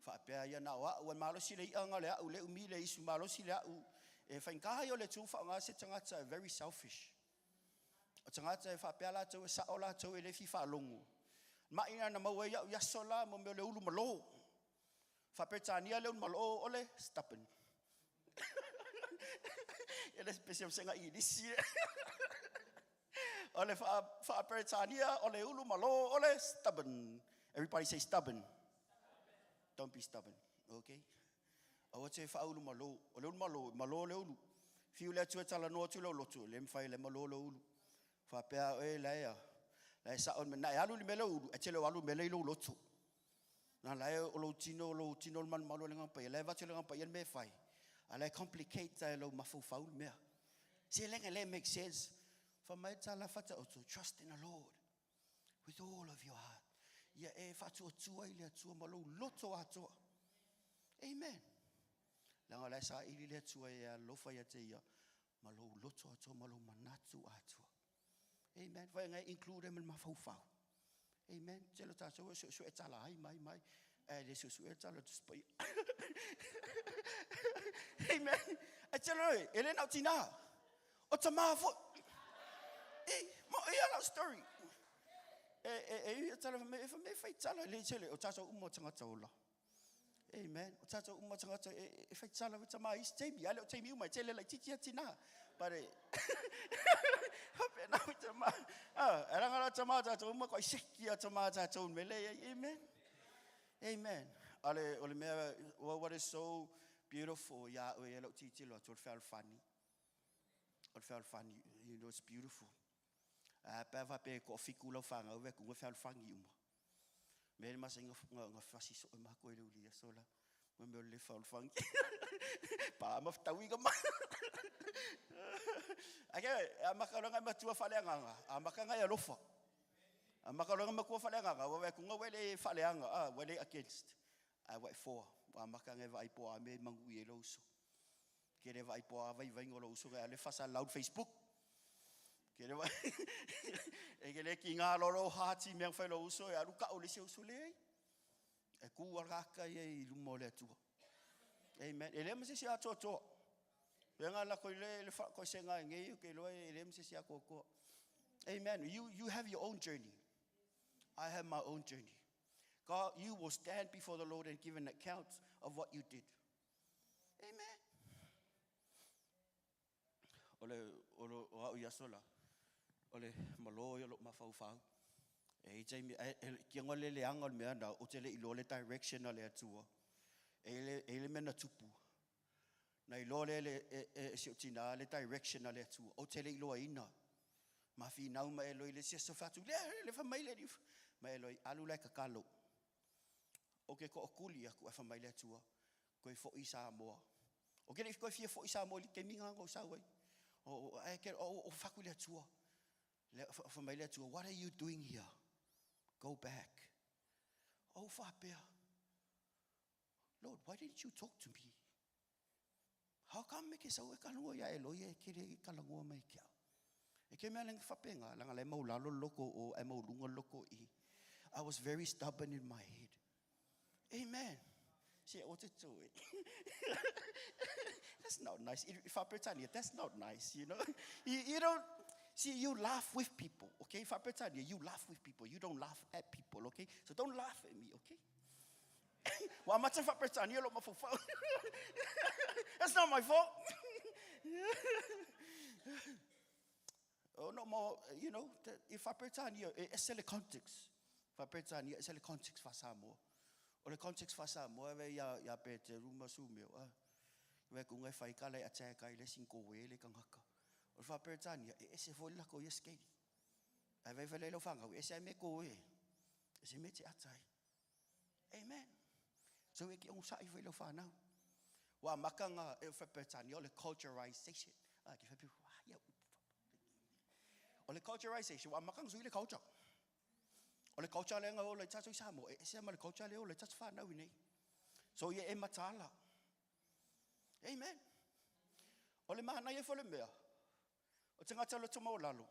Whaapea ia na o au e malosi le ia ngā le au le umi le isu malosi le au. E whaingaha i o le tū whaonga se tangata e very selfish. O tangata e whaapea la tau e sao la tau e le fi whaalongo. Mai na maua ia u iaso la mo meo le ulu malo. Whapetania le ulu malo o le stubborn. E le spesial senga i nisi. O le whapetania o le ulu malo o le stubborn. Everybody say stubborn. Don't be stubborn. Okay? Aua te whaulu malo. O le ulu malo, malo le ulu. Fiu le atu e tala noa atu le lotu. Le mwhai le malo le ulu. Whapea e le ea. Le sa on na e alu li mele ulu. E te le alu mele i lo lotu. Na lae o lo tino, lo tino le manu malo le ngampa. Le vatu le ngampa i me whai. A le complicate e lo mafu faul mea. Se lenga le make sense. Wha mai tala whata o to trust in the Lord with all of your heart. Ia e whatu o tua i le atua ma lo loto atoa. Amen. Langa le sa ili le atua e alofa ia te ia ma lo loto atoa ma lo manatu atoa. Amen. Whai ngai include me mawhau. Amen. Te lo tātou e su e tala ai mai mai. E le su e tala tu spai. Amen. E te lo e le nau tina. O ta mafu. E mo ia la story. E e e tala me e me fai tala le tele o tātou umo tangata ola. Amen. O tātou uma tangata e, e whai tala wita mā isi taimi. Ale o taimi uma, e tele laititi a tina. But e, hape nā wita mā. Ah, e ranga rā tamā tātou uma, ko i seki a tamā tātou mele. Amen. Amen. Ale, o le mea, well, what is so beautiful ia oe e lau titilo atu o le fealofani. O le fealofani, you know, it's beautiful. A pe whape ko fiku lau whangau ve kunga fealofani uma. Me le masa nga nga nga fasi so ma ko le uli so la. Me me le fealofani. Pa ma ftawi ka ma. Ake a makalonga matua whaleanganga, a makanga ya lofa. A makalonga makua whaleanganga, wa we kunga wele whaleanga, a wele against. A wa foa, wa makanga e vai po a me mangu i e lauso. Ke le vai po a vai vai ngolo uso ke ale fasa loud Facebook. Ke le vai e ke le ki ngā lolo hati mea whai lo uso e alu ka o le se uso le ai. E ku ala ka ia i luma o le atua. Amen. E le ma se si atoa toa. Pe ngā la koi le le fa koi se ngā ngei ke loa e le ma se si atoa toa. Amen. You have your own journey. I have my own journey. God, you will stand before the Lord and give an account of what you did. Amen. O le, o le, o au ia sola, o le malo ia lo mawhau. E i taimi, e, e, kia ngā lele anga o le mea na, o te le ilo le direction a le atua. E le, e le mea na tupu. Na ilo le le, e, e, e si o tina le direction a le atua. O te le iloa ina. Ma whinau ma e loi le sia whatu, le, le wha mai le ni. Ma e loi, alu lai kakalo. O ke ko okuli aku e wha mai le atua. Koe fo i Samoa. O ke le koe fia fo i Samoa li ke minga ngo sa wai. O e ke o o whaku le atua. Le wha mai le atua, what are you doing here? Go back. O whapea. Lord, why didn't you talk to me? How come me ke sau e kalungo ia e loi e kere i kalangoa mai kia? E ke mea lenga whapenga, langa le mau lalo loko o e mau lunga loko i. I was very stubborn in my head. Amen. See, what to do it. That's not nice. If I pretend, that's not nice, you know. You don't, see, you laugh with people, okay? If I pretend, you laugh with people. You don't laugh at people, okay? So don't laugh at me, okay? Well, I'm not That's not my fault. Oh, no more, you know, if I pretend, it's the context. If I pretend, it's the context for Samoa. O le context fa Samoa, ve ia, ia pe te ruma su meo, a. Ve kunga e whai ka le attack ai le sinko we le kangaka. O le fa Peretania, e ese fo lako ia skate. Ai vai whale lau whangau, e se me ko e. E se me te atai. Amen. So e ki ongu sa'i fo lau whanau. Wa makanga e fa Peretania, o le culturization. A ki whapi, wa ia upu. O le culturization, wa makanga sui le culture. O le culture le ngau o le tātou i Samoa, e ese ma le culture le o le tātou whanau i nei. So ia e matala. Amen. O le mana ia fo le mea. O te ngata loto mau lalo.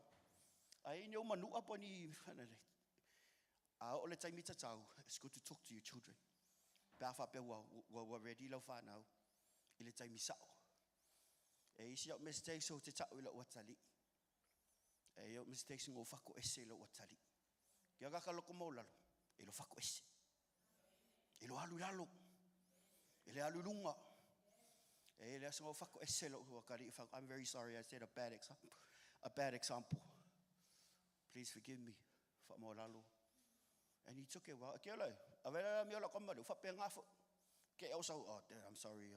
Ai ni o manua po ni a o le taimi tatau, it's good to talk to your children. Pe a whapea ua, ua, ua ready lau whanau i le taimi sao. E isi au mistakes o te tau i lau atali. E au mistakes ngō whako ese i lau atali. Kia kaka loko mau lalo, e lo whako ese. E lo alu lalo. E le alu lunga. E le asa ngō whako ese lau hua kari. I'm very sorry, I said a bad example. A bad example. Please forgive me. Wha mau lalo. And he took it well. Kia lai, a wera mi ola kamaru, whape ngā fo. Ke au sau, oh, Dad, I'm sorry,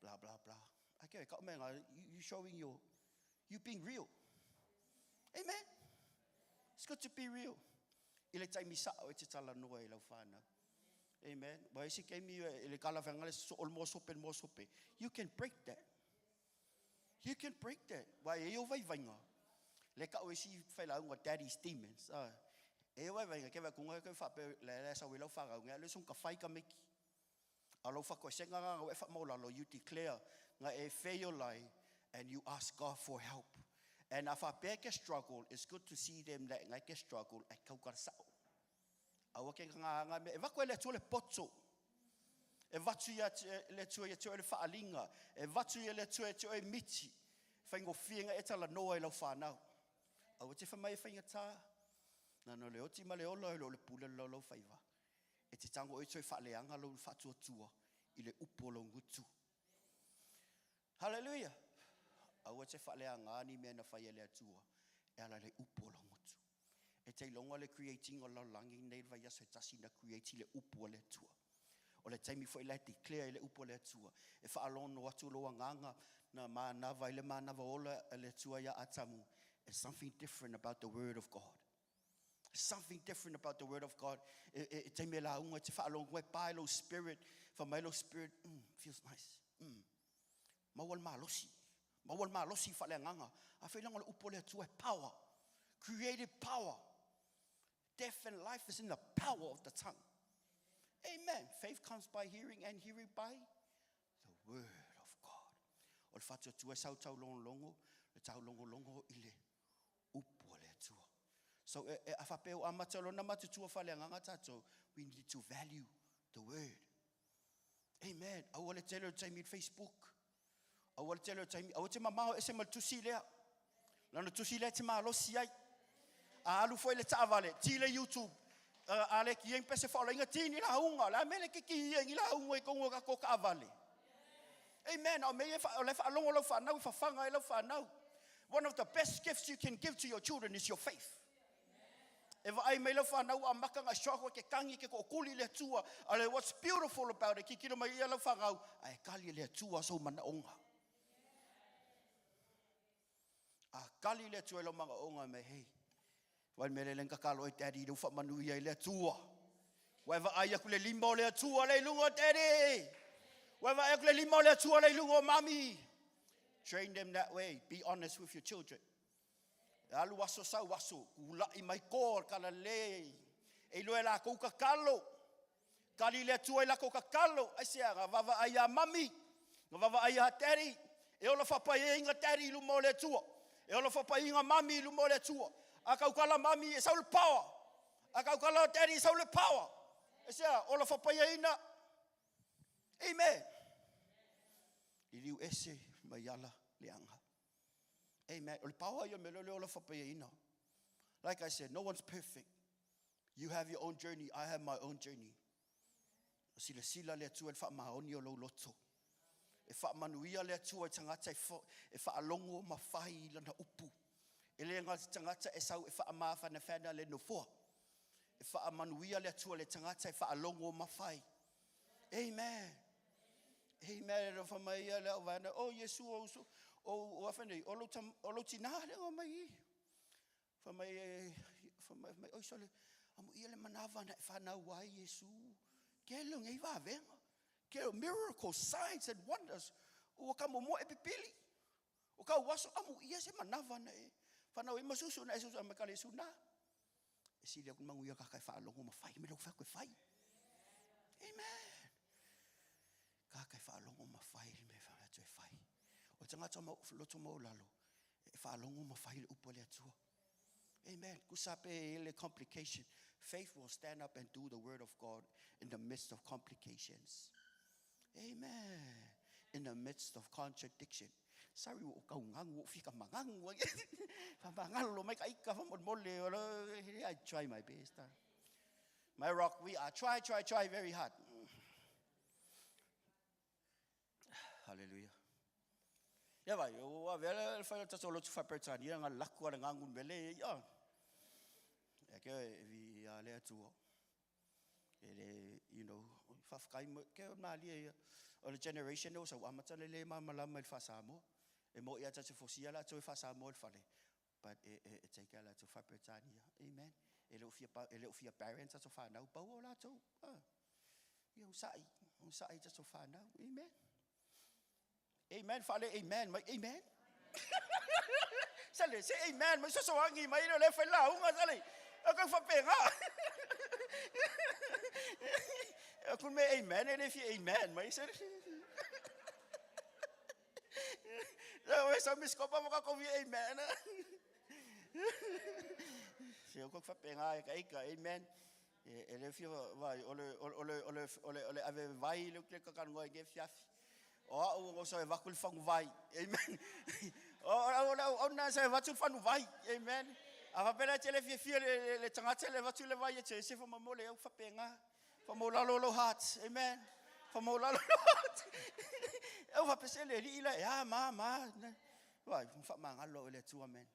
blah, blah, blah. Okay, ka me ngā, you showing your, you being real. Amen. It's good to be real. I le taimi sao e te tala noa i lau whanau. Amen. Wa isi ke mi e le kala whanga le so, o le mo sope, le mo sope. You can break that. You can break that. Wa e o vai vainga. Le ka o isi whai lau ngā daddy's demons. E o vai vainga, ke vai kunga ke whape le le sa wi lau whangau ngā le sung ka whai ka meki. A lau whako se ngā ngā e wha mau lalo, you declare ngā e whai o lai and you ask God for help. And if I beg a struggle, it's good to see them that ngai ke struggle e kau kara sao. Aua ke ngā ngā me, e wako e le atua le poto. E watu ia le atua ia te oe le whaalinga. E watu ia le atua ia te oe miti. Whaingo whienga e tala noa i lau whanau. Aua te whamai e whainga tā. Nā no le oti ma le ola e lo le pule lau lau whaiwa. E te tago oe toe faaleaga lou faatuatua i le upu o lou gutu. Hallelujah! Aua te faaleaga ni mea na fai e le Atua e ala i le upu o lou gutu. E te iloga le create ina o le lalolagi lenei i le vaiaso e tasi na create i le upu a le Atua. O le taimi foi la e declare ai le upu a le Atua, e faalono atu lou agaga na manava i le manava ola a le Atua ia Atamu. There's something different about the word of God. Something different about the word of God. E, e, e taimi e lauga, e te faalogo e pa i lou spirit, fa mai lou spirit, feels nice. Maua le malosi. Maua le malosi faaleagaga. A failaga o le upu o le Atua e power. Creative power. Death and life is in the power of the tongue. Amen. Faith comes by hearing and hearing by the word of God. O le faatuatua e sau taulogologo, le taulogologo i le upu a le Atua. So e, e, a faapea ua amata lona matutua faaleagaga tatou, we need to value the word. Amen. Aua le tele o le taimi i le Facebook. Aua le tele o le taimi, aua te mamao ese ma le tusi lea. Lana tusi lea te malosi ai. A alu foi le taavale, ti le YouTube. A le ki pese whaolainga ti ni launga. La mele ke ki i launga i kongo ka ko kaavale. Amen. O me o le whaalongo lau whanau, i whawhanga e lau whanau. One of the best gifts you can give to your children is your faith. E vaai mai lau whanau a maka nga struggle ke kangi ke ko'okuli le Atua. Ale what's beautiful about it, kikilo mai ia lau whangau, a e kali le Atua sou manaonga. A kali le Atua i lau manaonga me hei. Wai mele le kakalo e daddy le ufa manu ia i le Atua. Wai vaai aku le lima o le Atua le lunga daddy. Wai vaai aku le lima o le Atua le lunga o mami. Train them that way. Be honest with your children. E alu aso sau aso, kula'i mai ko kala le. E iloa e lakou kakalo. Kali le Atua i lakou kakalo. Ai se aga vava ai a mami. Nga vava ai a daddy. E ola whapai e inga daddy i luma o le Atua. E ola whapai inga mami i luma o le Atua. A kaukala mami e sau le power. A kaukala daddy e sau le power. E sea, ola whapai e ina. Amen. Liliu ese mai ala le anga. Amen. O le power ia me lele ola whapai ina. Like I said, no one's perfect. You have your own journey. I have my own journey. Sila sila le Atua e whaamaoni o lou loto. E whaamanuia le Atua i tangata e, e whaalongo ma whai i lana upu. E le ngā tangata e sau e whaamawhana whana le nofoa. E whaamanuia le Atua le tangata e whaalongo ma whai. Amen. Amen. E whamai ia le au vaena. Oh, Yesu o uso. O, o awhanei. O lou tina le ngā mai i. Whamai, whamai, whamai, oi sole, amu ia le manawa na e whanau ai Yesu. Ke le ngei wawenga. Ke miracles, signs and wonders. Ua ka momo e pipili. O ka waso amu ia se manawa na e whanau i masusu na e susu ama kale su na. E sili aku mangu ia kaka e whaalongo ma whai me lau whai koe whai. Amen. Kaka e whaalongo ma whai me whai atu e whai. O tangata ma loto mau lalo. E whaalongo ma whai le upu le Atua. Amen. Kusape ele complication. Faith will stand up and do the word of God in the midst of complications. Amen. In the midst of contradiction. Sorry, o kau ngangu, o fika mangangu. Whamangalo mai ka ika whamolmole. I try my best. My rock, we are try, try, try very hard. Hallelujah. Ia vai, o a vela le whai o tato lotu whaperetania ngā laku ala ngā ngun mele, ia. E ke e vi a le atua. E le, you know, whawhakai mo, ke o nā lia ia. O le generation o sau amata le le mamalama i le whasamoa. E mo ia tate fosia la atu e whasamoa i le whale. But e, e, e take ala atu whaperetania. Amen. E le ufia, e le ufia parents atu whanau, pau o latou. Ah. Ia usai, usai tato whanau. Amen. Amen, whale amen, mai amen. Sale, se amen, mai soso angi, mai le whai la unga, sale. A kau whapenga. A kun me amen, e le fi amen, mai sale. La sa miskopa mo ka kovi amen. Se o kau whapenga e ka ika, amen. E le fia vai, o le, o le, o le, o le, o le ave vai le ke ka ngoi ke fiafi. O au o sa vaku le fangu vai. Amen. O o o o na sa vatu fangu vai. Amen. A fa pela tele fia fia le le tangata le vatu le vai e te se fa mamole au fa penga. Whamaulalo lo heart. Amen. Whamaulalo lo heart. E whapese le li ila e a ma ma. Vai, whamangalo o le atua, man.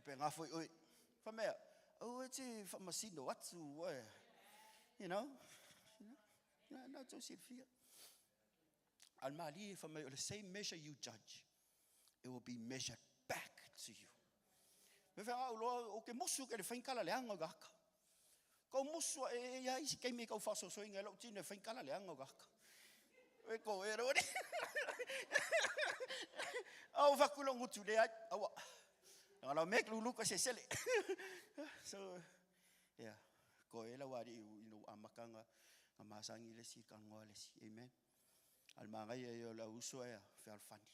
Pe ngā foi oi. Whamea, au e te whamasino atu, oe. You know? You know? Na, na tau silfia. Al mali e whamai, o the same measure you judge, it will be measured back to you. Me whanga au loa, o ke musu ke le whainkala le anga o gaka. Kau musu e ia isi kei me kau whasosoinga e lau tino e whainkala le anga o gaka. E ko e rori. Au whakulo ngutu le ai, aua. Nga lau mek lulu ka se sele. So, yeah. Ko e lau ari i no amakanga nga masangi le si ka ngoa le si. Amen. Al mangai e o lau uso e fealfani.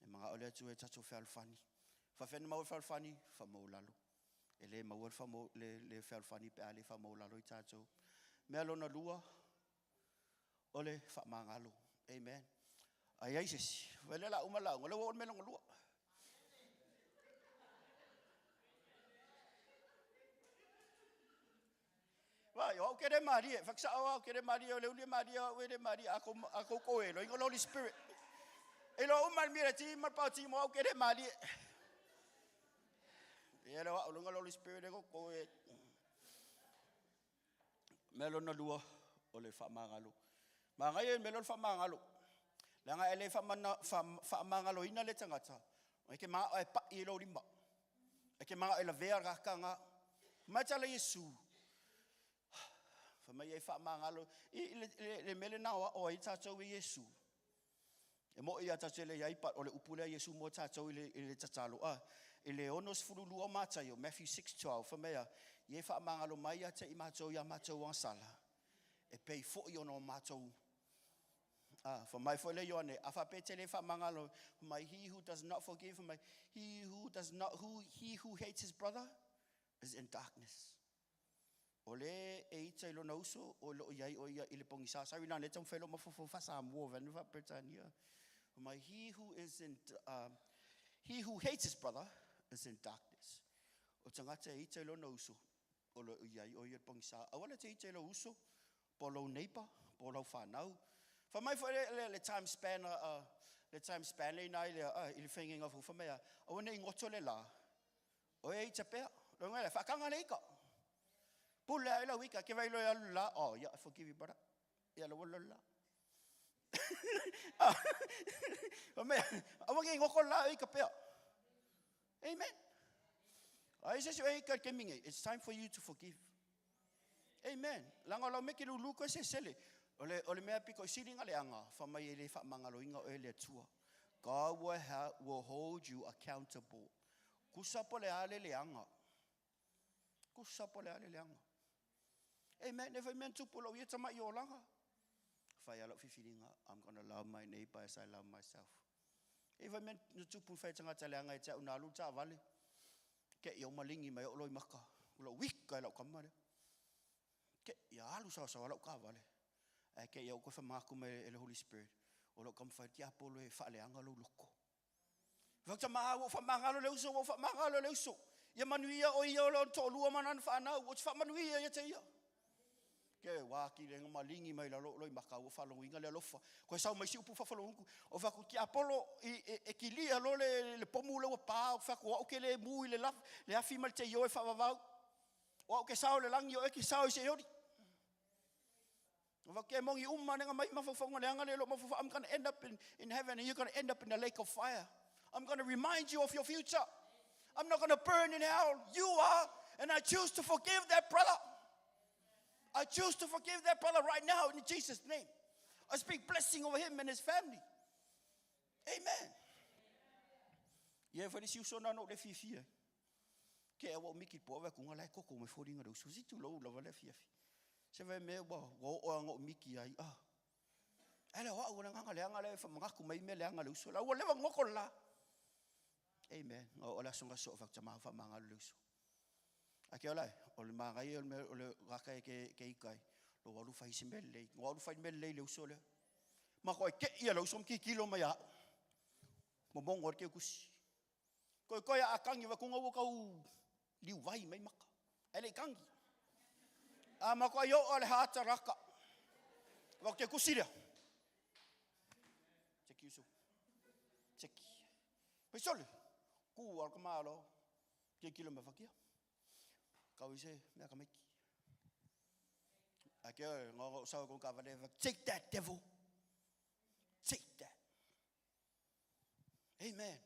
E manga ole atu e tatou fealfani. Whawhena mau e fealfani, whamau lalo. E le maua le whamau, le, le fealfani pe a le whamau lalo i tatou. Mea lona lua, o le whamangalo. Amen. Ai ai sesi. Wele la uma la, ngole wa o le mea lona lua. Vai, o au ke re marie, whakasa au au ke re marie, o le uli marie, au e re marie, a kou, a kou koe, lo ingo Holy Spirit. E lo uma mira ti ma pa ti mo au ke re marie. E lo au lunga Holy Spirit e ko koe. Mea lona lua o le whaamangalo. Maangai e mea lona whaamangalo. Leaga e le whaamana, whaamangaloina le tangata. E ke maa e pai e lo lima. E ke maa e lavea raka ngā. Mai tala Iesu. Whamai e whaamangalo. I le, le, le mele nā o ai tātou e Iesu. E mo ia tātou le iai pa o le upu lea Iesu mo tātou i le, i le tatalo. A, i le ono sefulu lua o Mataio, Matthew 6:12, whamea, i e whaamangalo mai a te i mātou i a mātou sala. E pei fo i ono o mātou. Ah, for mai foi le Ioane, a wha te le whaamangalo, mai he who does not forgive, mai he who does not, who, he who hates his brother is in darkness. O le e ita i lona uso, o lo iai o ia i le pongisa. Sorry na, ne tau whelo mafofo whasa mua, venu wha Britannia. Mai he who is in, he who hates his brother is in darkness. O tangata e ita i lona uso, o lo iai o ia i le pongisa. Awala te ita i lo uso, po lau neighbor, po lau whanau. Wha mai fo le, le, le time span, le time span le ina i le, i le whaingenga fo whamea. Awa nei ngoto le la, o e ita pea, lo ngai le whakanga le ika. Pule ai lau ika, ke vai lo alu la, oh yeah, I forgive you brother. Ia lo lo la. O mea, awa ngi ngoko la ika pea. Amen. Ai se se ika ke minge, it's time for you to forgive. Amen. Langa lau meke lulu ko se sele. O le, o le mea piko i siringa le anga, wha mai e le wha mangaloinga o e le atua. God will, ha, will hold you accountable. Kusa po le ale le anga. Kusa po le ale le anga. Amen. Ne whai mea tupu lau ia tama i o langa. Whai ala whiwhiringa, I'm gonna love my neighbor as I love myself. E whai mea tupu whai tangata le anga e te au nā lu tā vale. Ke i o malingi mai o loi maka. O lau wika e lau kama lea. Ke ia alu sawa sawa lau ka vale. Ai ke ia o koe whamāku mai e le Holy Spirit. O lau kama whai ki apolo e whaaleanga lau loko. Whakata maha o whamangalo le uso, o whamangalo le uso. Ia manu ia o ia o leo tō lua mana whanau, o te whamanu ia ia te ia. Ke wā ki le malingi mai la lo loi maka o whalongo inga le alofa. Koe sau mai si upu whawhalongo. O whaku ki apolo i, e, e ki lia lo le, le pomu le ua pā, o whaku au ke le mu i le, laf, le afi ma le te io e whawawau. O au ke sao le langi o e ki sao i se iori. O whaku ke mongi uma nenga mai mawhawhonga le anga le lo mawhawha. I'm going to end up in, in heaven and you're going to end up in the lake of fire. I'm going to remind you of your future. I'm not going to burn in hell. You are. And I choose to forgive that brother. I choose to forgive that brother right now in Jesus' name. I speak blessing over him and his family. Amen. Ia e whare si uso nā no le fiafia. Ke e wa miki po awe kunga lai koko me fōringa le uso. Si tu lau lava le fiafi. Se vai me wa wa o anga o miki ai. Ah. Ele wa o nganga le anga le fa mangaku mai me le anga le uso. La ua lewa ngoko la. Amen. O la songa so fa tama fa manga le uso. A ke ola, o le magai o le o le raka e ke ke ikai. Lo walu fai se mele. Walu fai mele le uso le. Ma ko ke ia le uso ki kilo mai a. Mo mongo ke kusi. Koe koe a kangi wa kunga ua kau liu vai mai maka. Ele i kangi. A makuai oo le haataraka. Wa ke kusi lea. Teki uso. Teki. Paisole. Ku al ka malo. Ke kilo me fakia. Kau ise mea ka maiki. A ke ngo sa ko ka vale. Take that devil. Take that. Amen.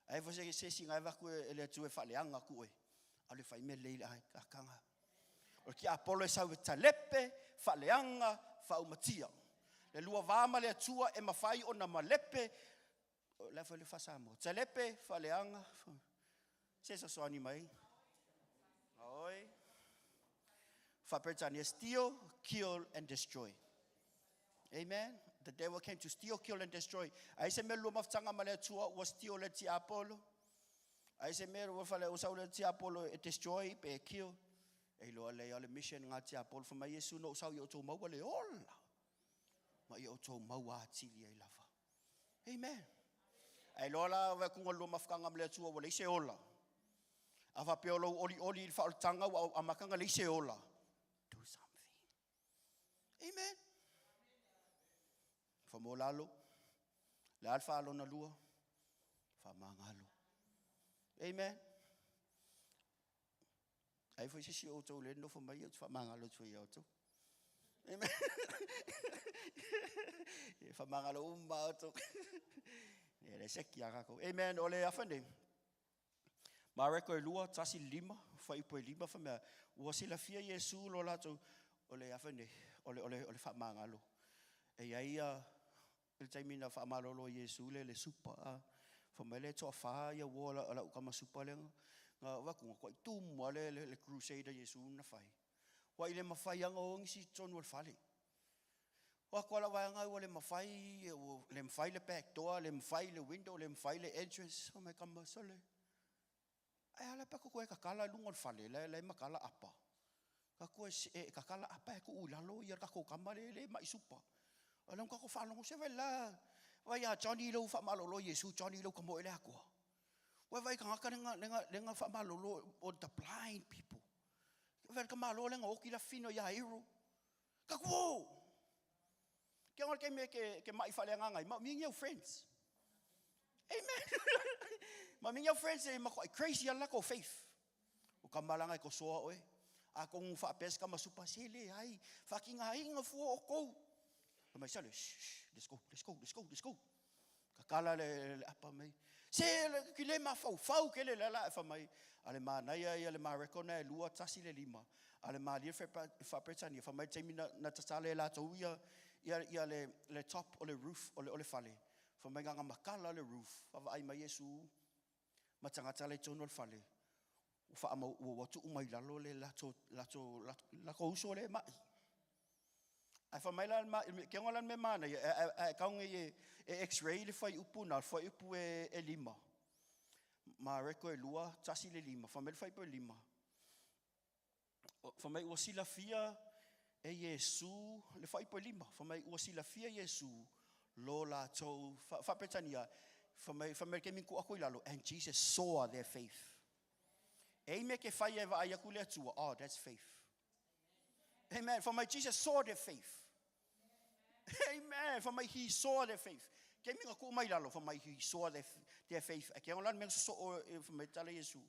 Ai fo se se si ngai vaku e le atu e faaleaga ku e. A le fai me lei le ai kakanga. O ki Apollo e sau e talepe, faaleaga, faaumatia. Le lua va ma le Atua e mafai ona malepe, o le a foi le faa-Samoa. Talepe, faaleaga, se sosoani mai. Oi. Faa-Peretania, steal, kill and destroy. Amen. The devil came to steal, kill and destroy. Ai se mea lua mafutaga ma le Atua ua steal le tiapolo. Ai se mea ua fale ua sau le tiapolo e destroy pe e kill. E iloa lea o le mission ngā tiapolo fa mai Iesu no sau i o tou maua le ola. Ma i o tou maua atili ai lava. Amen. Ai loa la wa kunga lua mafutaga ma le Atua ua leai se ola. A faapea o lou olioli i le faaolataga ua amataga leai se ola. Do something. Amen. Famolalo. Le a le whaalona lua. Whamangalo. Amen. Ai foi se si outou le nofo mai au te whamangalo atu ai outou. Amen. E whamangalo uma outou. E le seki a kākou. Amen. O le afa nei. Mareko e lua, tasi le lima, fuaiupu e lima, fai mea, ua silafia Iesu lo latou, o le afa nei, o le, o le, o le faamagalo. E i ai ia, i le taimi na faamalolo ai Iesu le, le supa, a, fai mai le toafa ia uo a lau tama supa lea, na avatu, na toai tumu lava le, le, le crusade a Iesu na fai. Ua i le mafai lava ona o nisi i totonu o le fale. O atu lava vaega ua le mafai, ua le mafai le back door, le mafai le window, le mafai le entrance. Oh my kama sole. Ai ala pa ko e kakala lunga o le fale, le le makala apa. Ka ko e kakala apa e ku lalo ia ka ko kama le le mai supa. Ala ka ko whalongo se vai la. Vai a Johnny lo wha malolo Yesu Johnny lo ka mo ele akua. Wai vai ka ngaka lenga lenga lenga wha malolo on the blind people. Vai ka malo lenga oki la fino ia iro. Ka ku o! Ke ngol ke me ke ke mai whale ngangai, ma mi ngeu friends. Amen. ma mi ngeu friends e ma ko crazy ala ko faith. O ka malanga ko soa oe. A ko ngu wha pes ka masupa se le ai. Wha ki ngā inga fua o kou. Ka mai sale, shh, shh, let's go, let's go, let's go, let's go. Ka kala le, le apa mai. Se le, ki le mafau, fau ke le lala e fa mai. A le manaia ia le mareko na e lua tasi le lima. A le malie whapetania, fa mai taimi na, na tatale e latou ia, ia, ia le, le top o le roof o le, o le fale. Fa mai nganga makala le roof. Fa vaai mai Iesu ma tagata le tonu o le fale. Ua whaamau, ua ua tuu mai lalo le lato, lato, lato, lako uso le mai. Ae fai mai la le ke ngola me mana ia ae kaunga i e x-ray le fuaiupu na le fuaiupu e, e lima. Mareko e lua, tasi le lima, fai mai le fuaiupu e lima. Fai mai ua silafia e Iesu le fuaiupu e lima. Fai mai ua silafia Iesu lo latou faapetania fai mai fai mai ke minku aku i lalo and Jesus saw their faith. E i me ke whai e vaai aku le Atua, oh that's faith. Amen. For my Jesus saw their faith. Amen. For my he saw their faith. Ke minga ku mai lalo for my he saw their, their faith. E ke ngolan meng so o for my tala Yesu.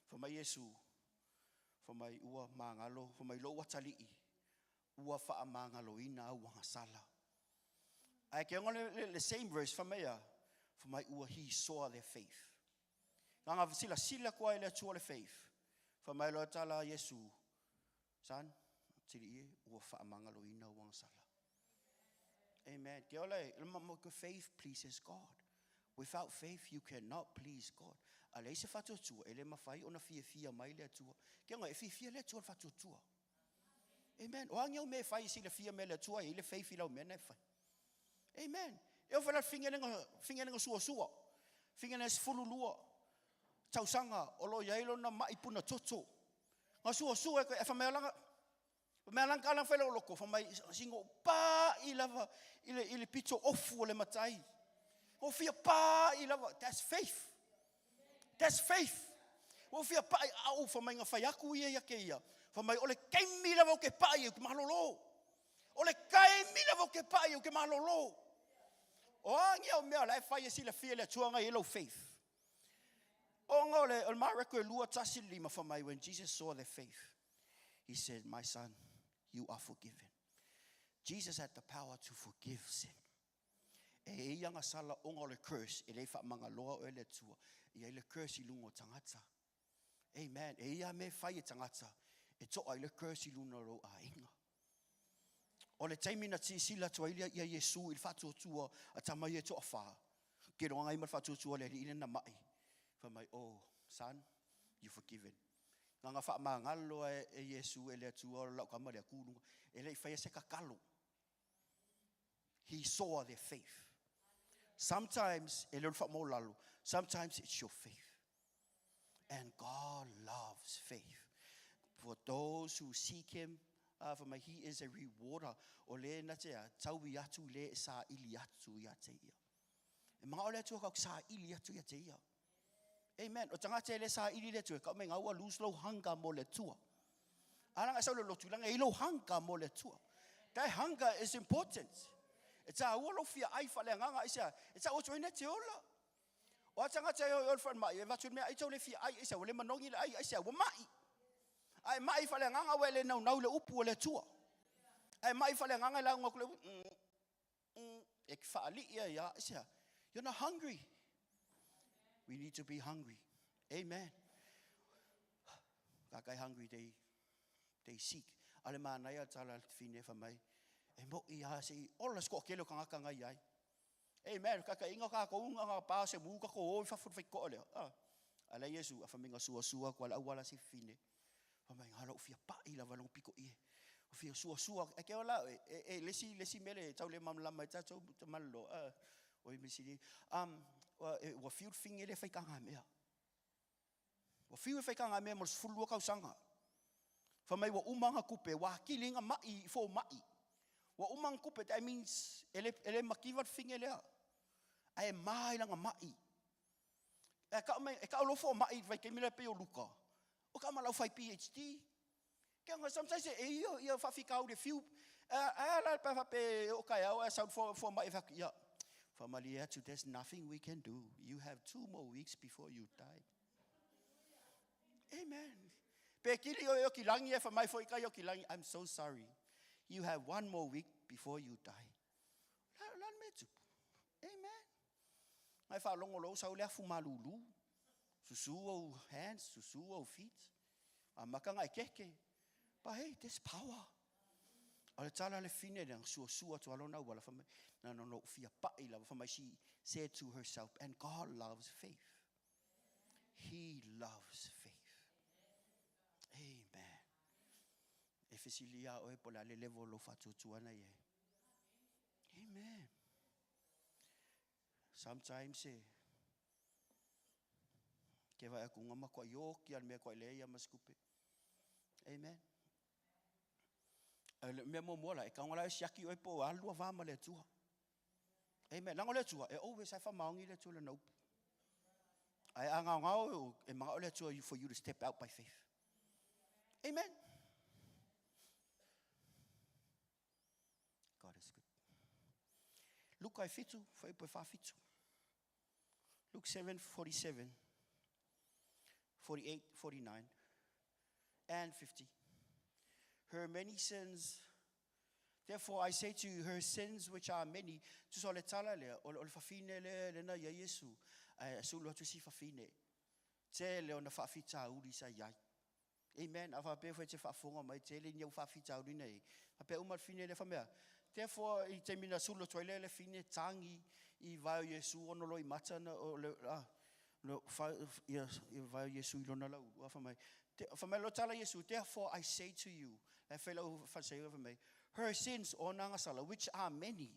For my Yesu. For my ua mangalo. For my lo ua tali'i. Ua wha mangalo ina au wanga sala. Ai ke ngolan le, le same verse for my for my ua he saw their faith. Nganga sila sila kua ele atua le faith. For my lo tala Yesu. Son, tili e ua faamagaloina ua gasala. Amen. Ke ola e, faith pleases God. Without faith you cannot please God. A leai se faatuatua, e le mafai ona fiafia mai le Atua. Ke ona e fiafia le Atua le faatuatua. Amen. O a ni au mea e fai e silafia mai e le Atua e i le faith i lau mea na e fai. Amen. E o fai la fingelega, fingelega suasua. Fingelega 12 tausaga o lo o i ai lona mai puna toto. Nga suasua e fa mai alanga mea langa ka langa whaila o loko, fa mai singo pa i lava i le, i le pito ofu o le matai. O fia pa i lava, that's faith. That's faith. O fia pa i au fa mai nga whai aku ia ia ke ia. Fai mai, o le taimi lava ou te pai ai ou te malolo. O le taimi lava ou te pai ai ou te malolo. O a ni au mea o la e fai e silafia e le Atua na i ai lou faith. Ona o le, o le Mareko e 2:15 fai mai, when Jesus saw their faith, he said, my son, you are forgiven. Jesus had the power to forgive sin. E i ai agasala ona o le curse, e le faamagaloa oe e le Atua. E i ai le curse i luga o tagata. Amen. E i ai lava mea e fai e tagata e to'a ai le curse i luna o lou aiga. O le taimi na silasila atu ai ia Iesu i le faatuatua a tama ia e toafa, keloga ai ma le faatuatua a le alii lea na ma'i, fai mai, Oh, son, you're forgiven. Na ona faamagalo lava e Iesu e le Atua o lau tama lea, tu i luga. E le i faia se tatalo. He saw their faith. Sometimes, e le o le faamaualalo, sometimes it's your faith. And God loves faith. For those who seek him, fai mai, he is a rewarder. O le na te a, taui atu i le e saili atu ia te ia. E mangao le Atua kau saili atu ia te ia. Amen. O tagata e le saili le Atua, e kau mai ngā ua lose lou hunger mo le Atua. Alanga e sau le lotu, langa e i lou hunger mo le Atua. That hunger is important. E tā ua lou fia ai whale anganga ai sea, e tā ua tuaina te ola. O a tagata e oi oi whanmai, e vatu mea ai tau le fia ai, ai sea, ua le manongi le ai, ai sea, ua mai. Ai mai whale anganga ua le nau nau le upu o le Atua. Ai mai whale anganga e launga ku le upu, e ki whaalii ai a, ai sea, you're not hungry. We need to be hungry. Amen. Ka kai hungry, they seek. A le mānaia tala le whine wha mai, e mo i a se i, ola se koa kele o kangaka ngai ai. Amen. Ka ka inga ka ko unga nga pa se mu ka ko o i whawhuru whai koa lea. Ah. A le Iesu, a whaminga sua sua kua le auala se whine. Wha mai ngā lau fia pa'i lava longo piko ie. O fia sua sua, e ke ola, e, e, e lesi, lesi mele, tau le mamlama i tātou te malolo. Ah, o i misiri. Ua, e, ua fiu whinge le whai ka ngā mea. Ua fiu e whai ka ngā mea mo le 12 kausanga. Wha mai ua umanga kupe, ua akili nga mai i fō mai. Ua umanga kupe, that means, e le, e le makiwa le whinge lea. A e mai langa mai. E ka mai, e ka olofo mai vai ke mila pe o Luka. O ka malau fai PhD. Ke anga sometimes e ia ia whawhikau le fiu. A la pa pe o kai au e sound for mai fa ia. Famali atu, there's nothing we can do. You have 2 more weeks before you die. Amen. Pe kili o ki langi e whamai fo i kai o ki langi. I'm so sorry. You have 1 more week before you die. La, la me tupu. Amen. Ngai whaalongo lo sau le afu malulu. Susu au hands, susu au feet. A maka ngai keke. But hey, there's power. O le tala le fine le sua sua tu alona ua la whamai. Na no no fia pa'i la whamai. She said to herself, and God loves faith. He loves faith. Amen. E fesilia oe po le ale levo lo whatutuana ye. Amen. Sometimes e ke vai aku ngama koa ioki al mea koa le ia maskupe. Amen. Le mea mua la e kaunga la e siaki oe po alua vā ma le Atua. Amen. Lango le Atua, e always ai whamaongi le Atua le naupu. Ai a ngao ngao e mangao le Atua for you to step out by faith. Amen. God is good. Luka e 7, whaipo e 47. Luke 7, 47, 48, 49, and 50. Her many sins, therefore I say to you, her sins which are many, tusa o le tala lea, o le whawhine le, le na ia Iesu, ai sulu atu si whawhine, te le ona whawhita uri sa iai. Amen. A whapea whai te whaafonga mai, te le ni au whawhita uri nei. Whapea uma le whine le whamea. Therefore, i te mina sulu atu ai le le whine tangi i vai o Iesu ono loi mata na o le, ah, lo, wha, ia, i vai o Iesu i lona lau. A whamai, te, whamai lo tala Iesu, therefore I say to you, le whai lau whasei whamai, her sins o nanga sala, which are many,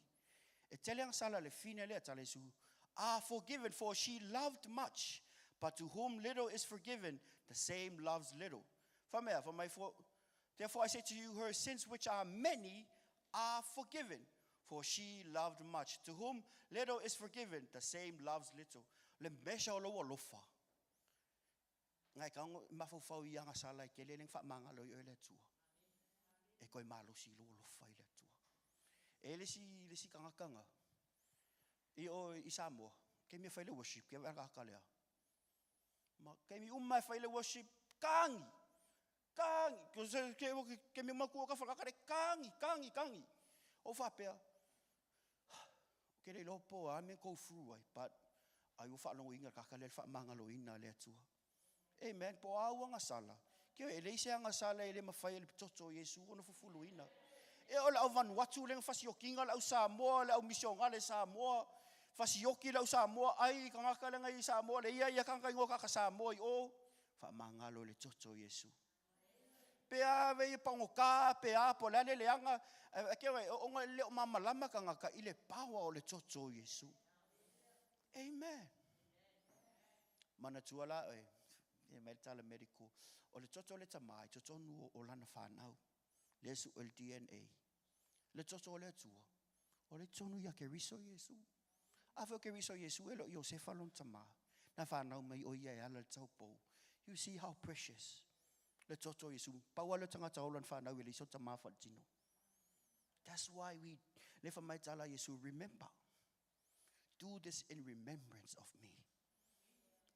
e tele ang sala le whine le tala Iesu, are forgiven, for she loved much, but to whom little is forgiven, the same loves little. Whamea, whamai, for, therefore I say to you, her sins which are many are forgiven, for she loved much. To whom little is forgiven, the same loves little. Le mesha o lau alofa. Ngai ka ongo mafaufau i agasala e tele le faamagalo ai oe le Atua. E toe malosi i lou alofa i le Atua. E le isi le isi tagata na i o i Samoa, taimi e fai le worship, ke vaai tagata lea. Ma taimi uma e fai le worship, kagi, kagi, ke taimi uma tu o ka whakaka le kagi, kagi, kagi. O faapea, Ou te le iloa po o a mea go through ai, but ai ua faalogoina le tagata lea le faamagaloina a le Atua. Amen. Po o a au agasala, ke e leai se agasala e le mafai e le toto o Iesu ona fufuluina. E o le au Vanuatu lea na fasiokiina le au Samoa, le au misionale Samoa, fasioki le au Samoa, ai i tagata lea na i Samoa, le ia ia tagata ingoa kaka Samoa i o, faamagalo e le toto o Iesu. Pe a vei e pagota, pe a, po o le a le leaga, ke ona e le o malamalama tagata i le power o le toto o Iesu. Amen. Manatua la oe, e mai le tala medical, o le toto o le tama i totonu o lana whanau, le su o le DNA. Le toto o le Atua, o le tonu ia Keriso Iesu. A foi o Keriso Iesu e le o Iosefa lona tama, na whanau mai o ia e ala le taupou. You see how precious le toto o Iesu. Pau lava lea o tagata ola na whanau e leai so tama whaletino. That's why we, le wha mai tala Iesu, remember. Do this in remembrance of me.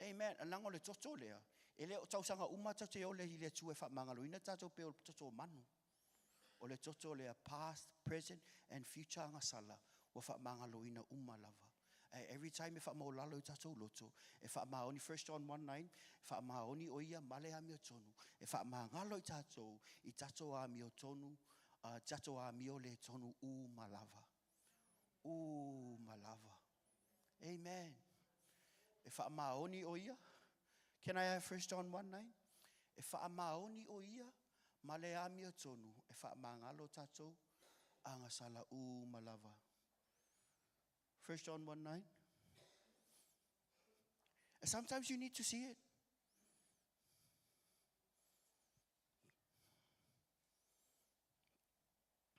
Amen. Leaga o le toto lea, e le o tausaga uma tatou te ole i le Atua e faamagaloina tatou pei o le toto o manu. O le toto lea, past, present and future agasala, ua faamagaloina uma lava. Ae every time e faamaulalo i tatou loto, e faamaoni, 1 John 1:9, e faamaoni o ia ma le amiotonu, e faamagalo i tatou i tatou amiotonu, tatou amio le tonu uma lava. Uma lava. Amen. E faamaoni o ia. Can I have 1 John 1:9? E faamaoni o ia ma le amiotonu e faamagalo tatou agasala uma lava. 1 John 1:9. And sometimes you need to see it.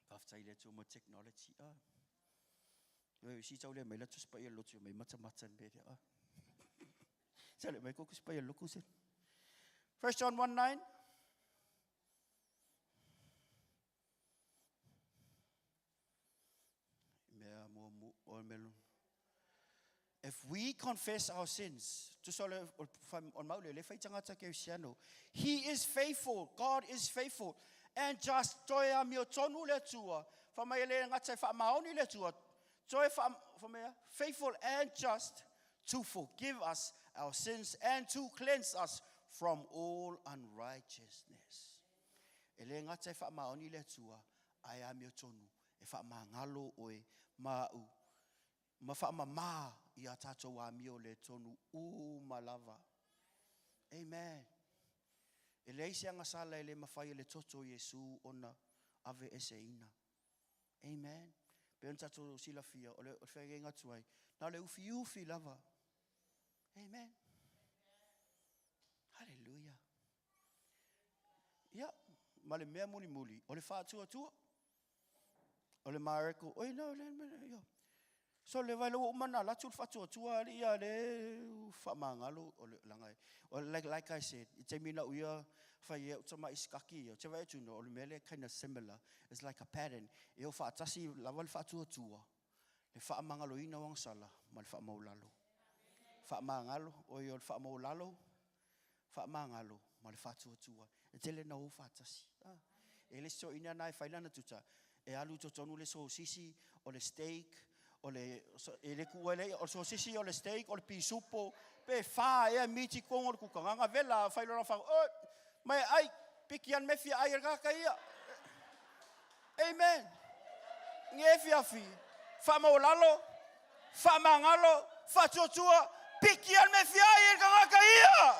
Faafetai i le Atua mo technology a. Oi, si tau le mai la tusi paia lotu mai matamata le mea lea a. Sa le mai ko tusi paia loku se. 1 John 1:9. Mea mo o mea. If we confess our sins, tusa o le, o le maule, le fai tagata kerisiano, He is faithful, God is faithful, and just, toe amiotonu le Atua, fa mai e le gata e faamaoni le Atua, toe fa, fa mai, faithful and just to forgive us our sins and to cleanse us from all unrighteousness. E le gata e faamaoni le Atua, ae amiotonu e faamagalo oe ma au ma faamamā i a tātou amio le tonu uma lava. Amen. E leai se agasala e le mafai e le toto o Iesu ona aveeseina. Amen. Pei ona tatou silafia, o le feagaiga tuai, na o le ufiufi lava. Amen. Hallelujah. Ia, ma le mea mulimuli, o le faatuatua. O le mareko, oi no, le, le, ia. So le vai ua uma na alu atu le faatuatua alii a le faamagalo o le laga o like, like I said, i taimi na uia fai e au tama'i sikaki ia, te vai atu no, o le mea lea kind of similar, it's like a pattern, e o faatasi lava le faatuatua, le faamagaloina o agasala ma le faamaulalo. Faamagalo, oi o le faamaulalo, Faamagalo ma le faatuatua. E tele na o faatasi. Ah. E le isi toeaina na e fai lana tuta, e alu i totonu le sosisi, o le steak, o le, e le tuua le ia, o le sosisi, o le steak, o le pisupo, pe fa ea miti tonu o le tutagaga, vela, fai lona whau, oi, mai ai, piki an me fia ai e kaka ia. Amen. Nge fia fi, whaamaulalo, Faamagalo, faatuatua, piki a le mea fia ai e le tagata ia.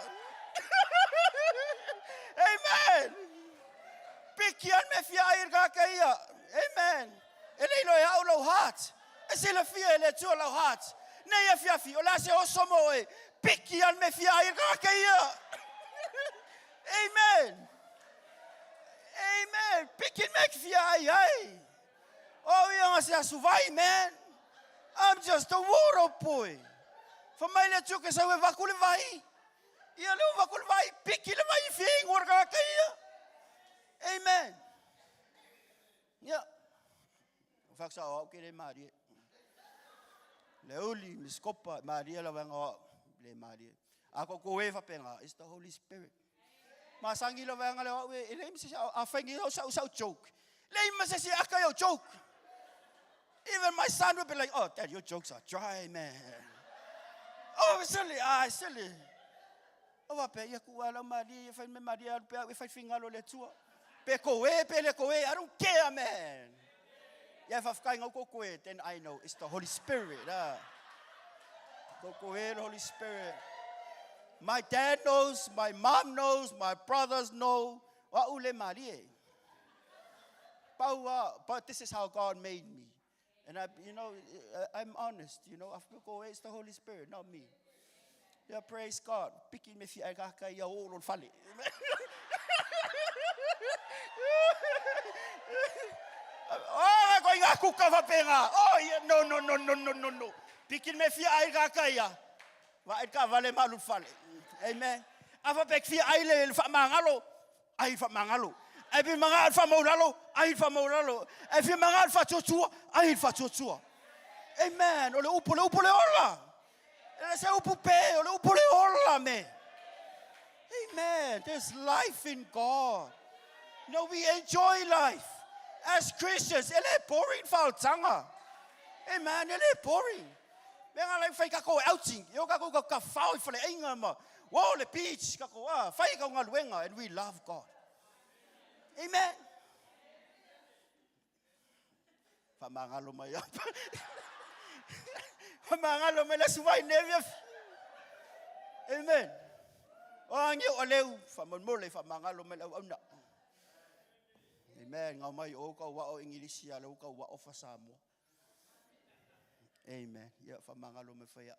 Amen. Piki a le mea fia ai e le tagata ia. Amen. E le iloa e au lou heart. E silafia e le Atua lau heart. Nei afiafi, o le a se oso mo oe. Piki a le mea fia ai e le tagata ia. Amen. Amen. Piki le mea fia ai ai. Oh, ia nga se asu vai, man. I'm just a water boy. Fa mai le Atua ke sau e vaku le vai. Ia le ua ku le vai piki le vai fi ngor ka ka ia. Amen. Ia. Faksa o ke le marie. Le uli miskopa marie la wanga o le marie. A ko ko e fapenga is the Holy Spirit. Masangi la wanga le o e le mse a whangi o sa sa joke. Le mse si aka yo joke. Even my son would be like, "Oh, dad, your jokes are dry, man." Oh, silly, ah, silly. O wa pe ia ku ala marie ia whai me marie alu pe au e whai fingalo le tua. Pe ko e, pe le ko e, I don't care, man. Ia whawhakai ngau ko koe, then I know it's the Holy Spirit. Ah. Ko koe the Holy Spirit. My dad knows, my mom knows, my brothers know. Wa ule marie. Paua, but this is how God made me. And I, you know, I'm honest, you know, I go, it's the Holy Spirit, not me. Yeah, praise God. Piki me fia kaka ia olo fale. Oh, ko inga kuka fapenga. Oh, yeah, no, no, no, no, no, no, no. Piki me fia ai kaka ia. Wa ai ka vale malu fale. Amen. Afa pe fia ai le fa mangalo. Ai fa mangalo. Ai fi manga fa maulalo, ai fa maulalo. Ai fi manga fa tutua, ai fa tutua. Amen. O le upu le upu le ola. E se upu pe, o le upu le ola me. Amen. There's life in God. You know, we enjoy life. As Christians, e le boring fautanga. Amen. E le boring. Me nga lai whai kako outing. Io kako ka ka whao i whale ainga ma. Whoa, le beach. Kako, ah, whai ka ngaluenga. And we love God. Amen. Whamangalo mai apa. Whamangalo mai la suwai ne. Amen. O angi o leu, whamonmole, whamangalo mai lau auna. Amen. Ngau mai o kau wa o Ingilisi a lau kau wa o Samoa. Amen. Ia whamangalo me whaia.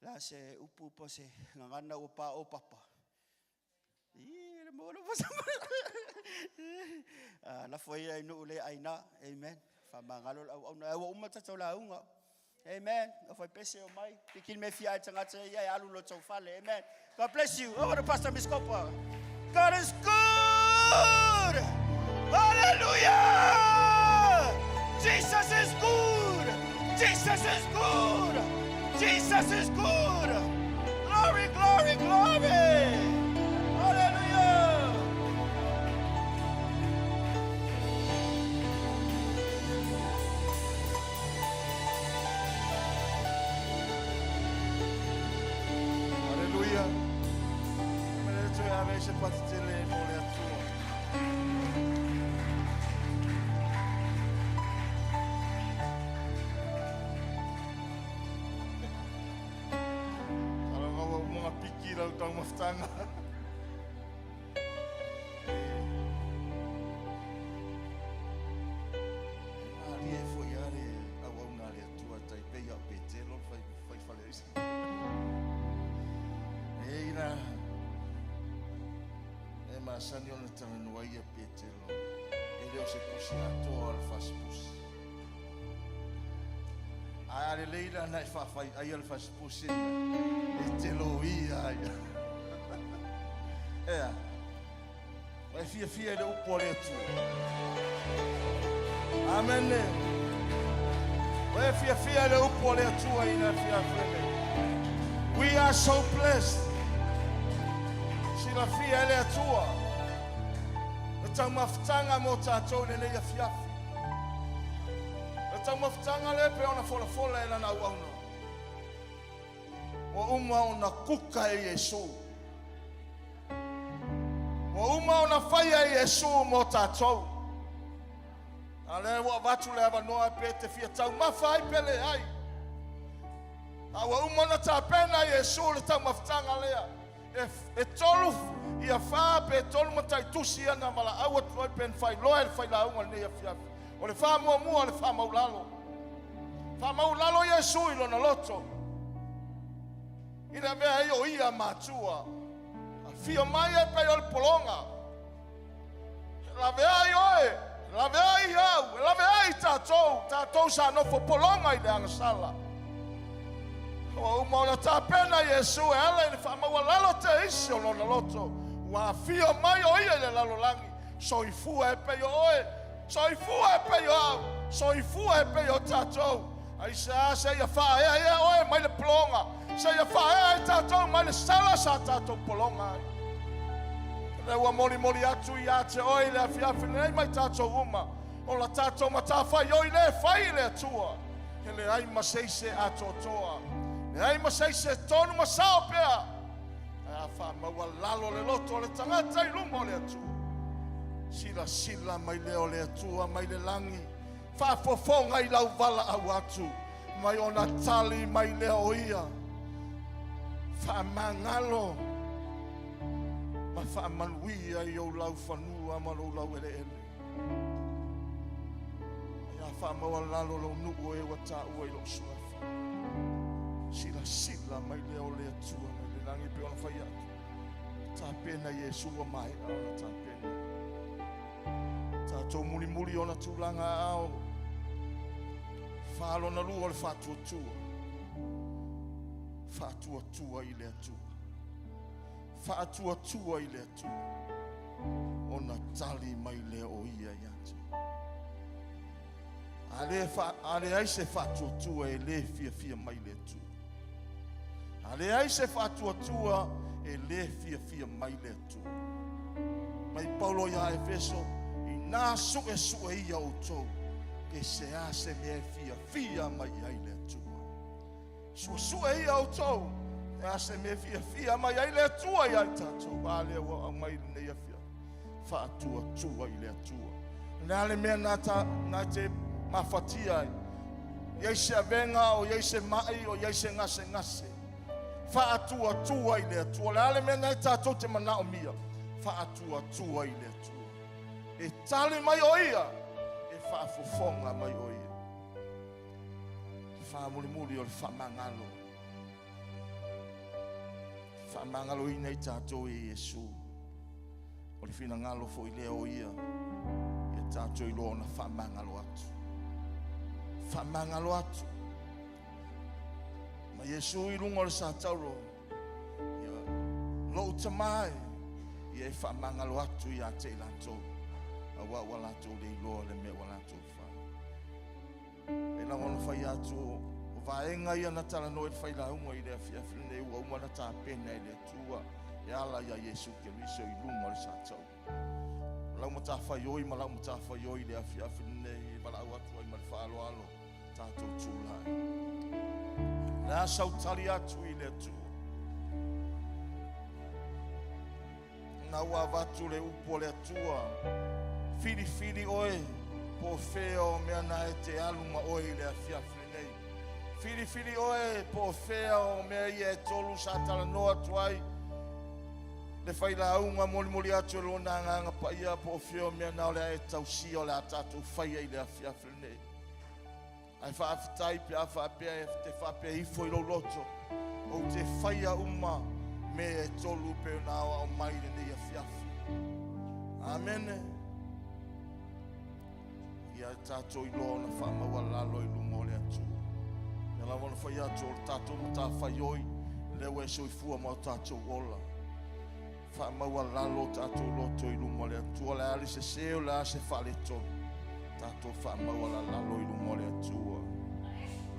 La se upu po se ngangana o pa o papa. I le mo le pa Ah, la foi ai nu le aina. Amen. Whamangalo lau auna. Au uma tatau la unga. Amen. O whai pese o mai. Pikini me fia ai tangata ia e alu lo tau fale. Amen. God bless you. Over to Pastor Miskopa. God is good. Hallelujah. Jesus is good. Jesus is good. Jesus is good. Glory, glory, glory. Hallelujah. Hallelujah. Mene toe ave se patetele mo le atua. Ala ngawa mga piki lau tau maftanga. Ali e foi ale au au ngā le atua tai pei au pe te lo fai fai fale isi. E ina e masani ona talanoa ia Petelo. E leo se pusi atoa le fasipusi. A ale leila na e whawhai ai ale fasipusi na. E te lo ia ai. Ea. Wai fia fia le upu o le Atua. Amen. Wai fia fia le upu o le Atua ina fia fele. We are so blessed. Sila fia le Atua. Le taumafutaga mo tatou le lei afiafi. Le taumafutaga le pe ona folafola e lana auauna. Ua uma ona kuka e Iesu. Ua uma ona faia e Iesu mo tatou. A le ua avatu le avanoa pe te fia taumafa ai pe le ai. A ua uma ona tapena e Iesu le taumafutaga lea. E tolu ia whā pe tolu matai tusi ana mala au atu ai pen whai loa e le whai launga le nei afiafi. O le whā mua mua le whā maulalo. Whā maulalo Iesu i lona loto. Ina mea ai o ia matua. A fia mai e pe o le polonga. Lave ai oe, lave ai au, lave ai tātou, tātou sa nofo polonga i le agasala. Ua uma ona tapena Iesu e ala i le faamaualalo teisi o Lona loto, ua afio mai o Ia i le lalolagi, soifua e pei o oe, soifua e pei o au, soifua e pei o tatou. Aisea seia faaeaea oe mai le pologa, seia faaea ai tatou mai le sala sa tatou pologa ai. Lea ua molimoli atu ia te oe i le afiafi lenei mai tatou uma, o la tatou matafaioi lea e fai i le Atua. E leai ma se isi e atoatoa, leai ma se isi e tonu ma sao pea, ae a faamaualalo le loto o le tagata i luma o le Atua. Silasila mai lea o le Atua mai le lagi, faafofoga i lau valaau atu, mai ona tali mai lea o ia. Faamagalo ma faamanuia i ou laufanua ma lou laueleele. Ia faamaualalo lou nuu e ua taua i lou suafa. Silasila mai lea o le Atua mai le lagi pei ona fai atu. Tapena Iesu ua maea ona tapena. Tatou mulimuli ona tulaga aao. Whaalona lua o le whaatuatua. Whaatuatua i le Atua. Whaatuatua i le Atua. Ona tali mai lea o ia ia te. A leai se faatuatua e lē fiafia mai le Atua. A leai se faatuatua e lē fiafia mai le Atua. Mai Paulo ia Efeso, inā suʻesuʻe ia outou, pe se a se mea e fiafia mai ai le Atua. Suesue ia outou, e a se mea e fiafia mai ai le Atua ia i tatou. A lea ua aumai lenei afiafi. Faatuatua i le Atua. O le a le mea na ta, na te mafatia ai. Iai se avega, o iai se mai, o iai se gasegase. Faatuatua i le Atua. O le a le mea na e tatou te manaomia. Faatuatua i le Atua. E tali mai o ia, e faafofoga mai o ia. Te whāmulimuli o le whaamangalo. Whaamangalo ina i tātou e Iesu. O le finagalo foi lea o ia, ia tātou iloa ona whaamangalo atu. Whaamangalo atu. Ma Iesu i lunga o le satauro, ia lou tamai, ia e whaamangalo atu ia te i latou. Aua ua latou le iloa le mea ua latou whai. E lawa ona fai atu o vaega ia na talanoa i le failauga i le afiafi lenei ua uma na tapena e le Atua e ala ia Iesu Keriso i luga o le satau. Lau matafaioi ma lau matafaioi i le afiafi lenei e valaau atu ai ma le faaaloalo tatou tulai. Le a sautali atu i le Atua. Na ua avatu le upu o le Atua. Filifili oe po fea o mea na e te alu ma oe i le afiafi lenei. Filifili oe po fea o mea ia e tolu sa talanoa atu ai. Le failauga molimoli atu e lona agaga paia po o fea o mea na o le a e tausia o le a tatou faia i le afiafi lenei. Ae faafetai pe a faapea e te faapea ifo i lou loto. Ou te faia uma mea e tolu pe na o au mai lenei afiafi. Amene. Ia tatou iloa ona faamaualalo i luma o le Atua. Ia lava ona fai atu o le tatou matafaioi, lea ua e soifua ma o tatou ola. Faamaualalo o tatou loto i luma o le Atua, le a le sese o le a se faaletonu. Tatou faamaualalalo i luma o le Atua.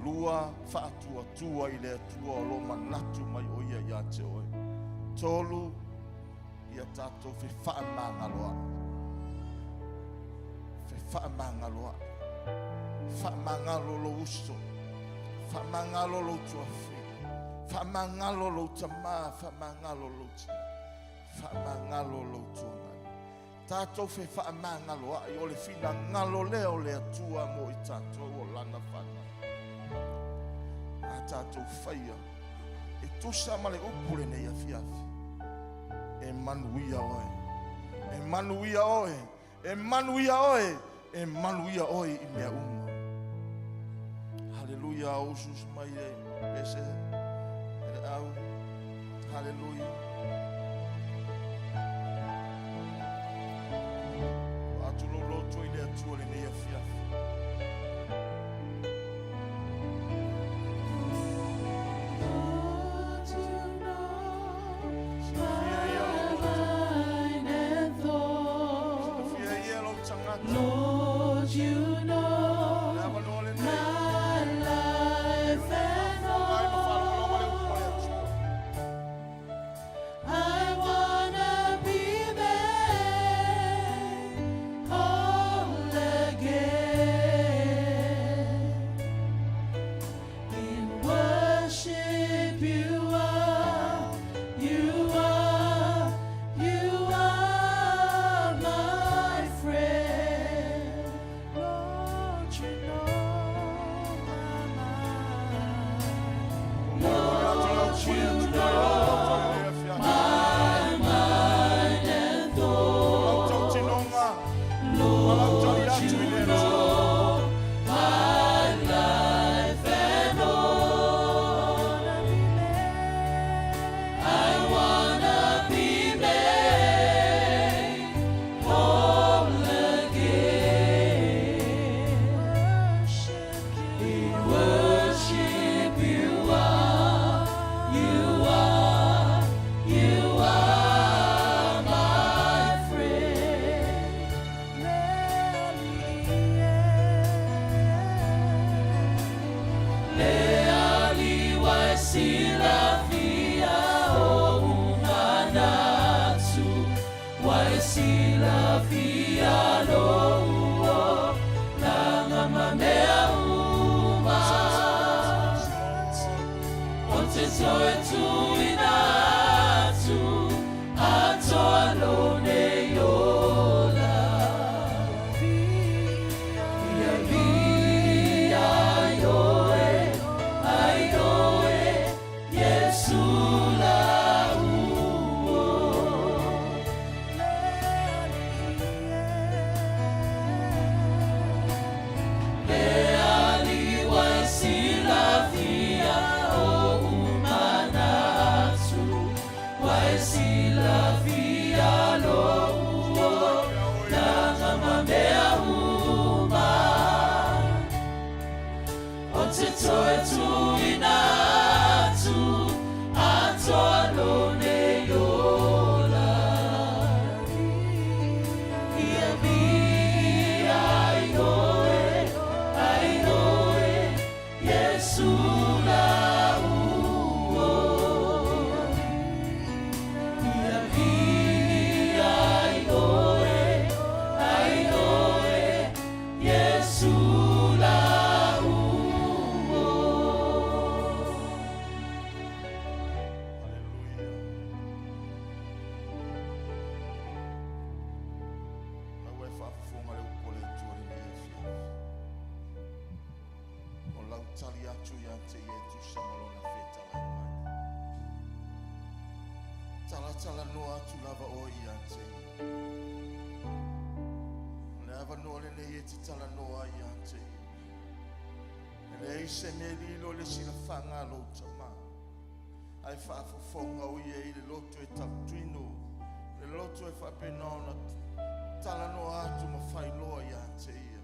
Lua, faatuatua i le Atua o lo manatu mai o ia ia te oe. Tolu, ia tatou fefaamagaloai. Fefaamagaloai. Faamagalo lou uso. Faamagalo lou tuafine. Faamagalo lou tamā, faamagalo lou tina. Faamagalo lou tuagana. Tatou fefaamagaloai o le finagalo lea o le Atua mo i tatou o lana fanau. A tatou faia e tusa ma le upu lenei afiafi. E manuia oe. E manuia oe. E manuia oe. E manuia oe i mea uma. Haleluia, o usuusu mai e pese e le au. Haleluia. Atu lou loto i le Atua lenei afiafi. atu ia te ia e tusa ma lona fetalai mai. Talatalanoa atu lava oe ia te ia. O le avanoa lenei e te talanoa ai ia te ia. E leai se mea lilo i le silafaga a lou tamā. Ae faafofoga o ia i le loto e tautuino, le loto e faapena ona talanoa atu ma faailoa ia te ia.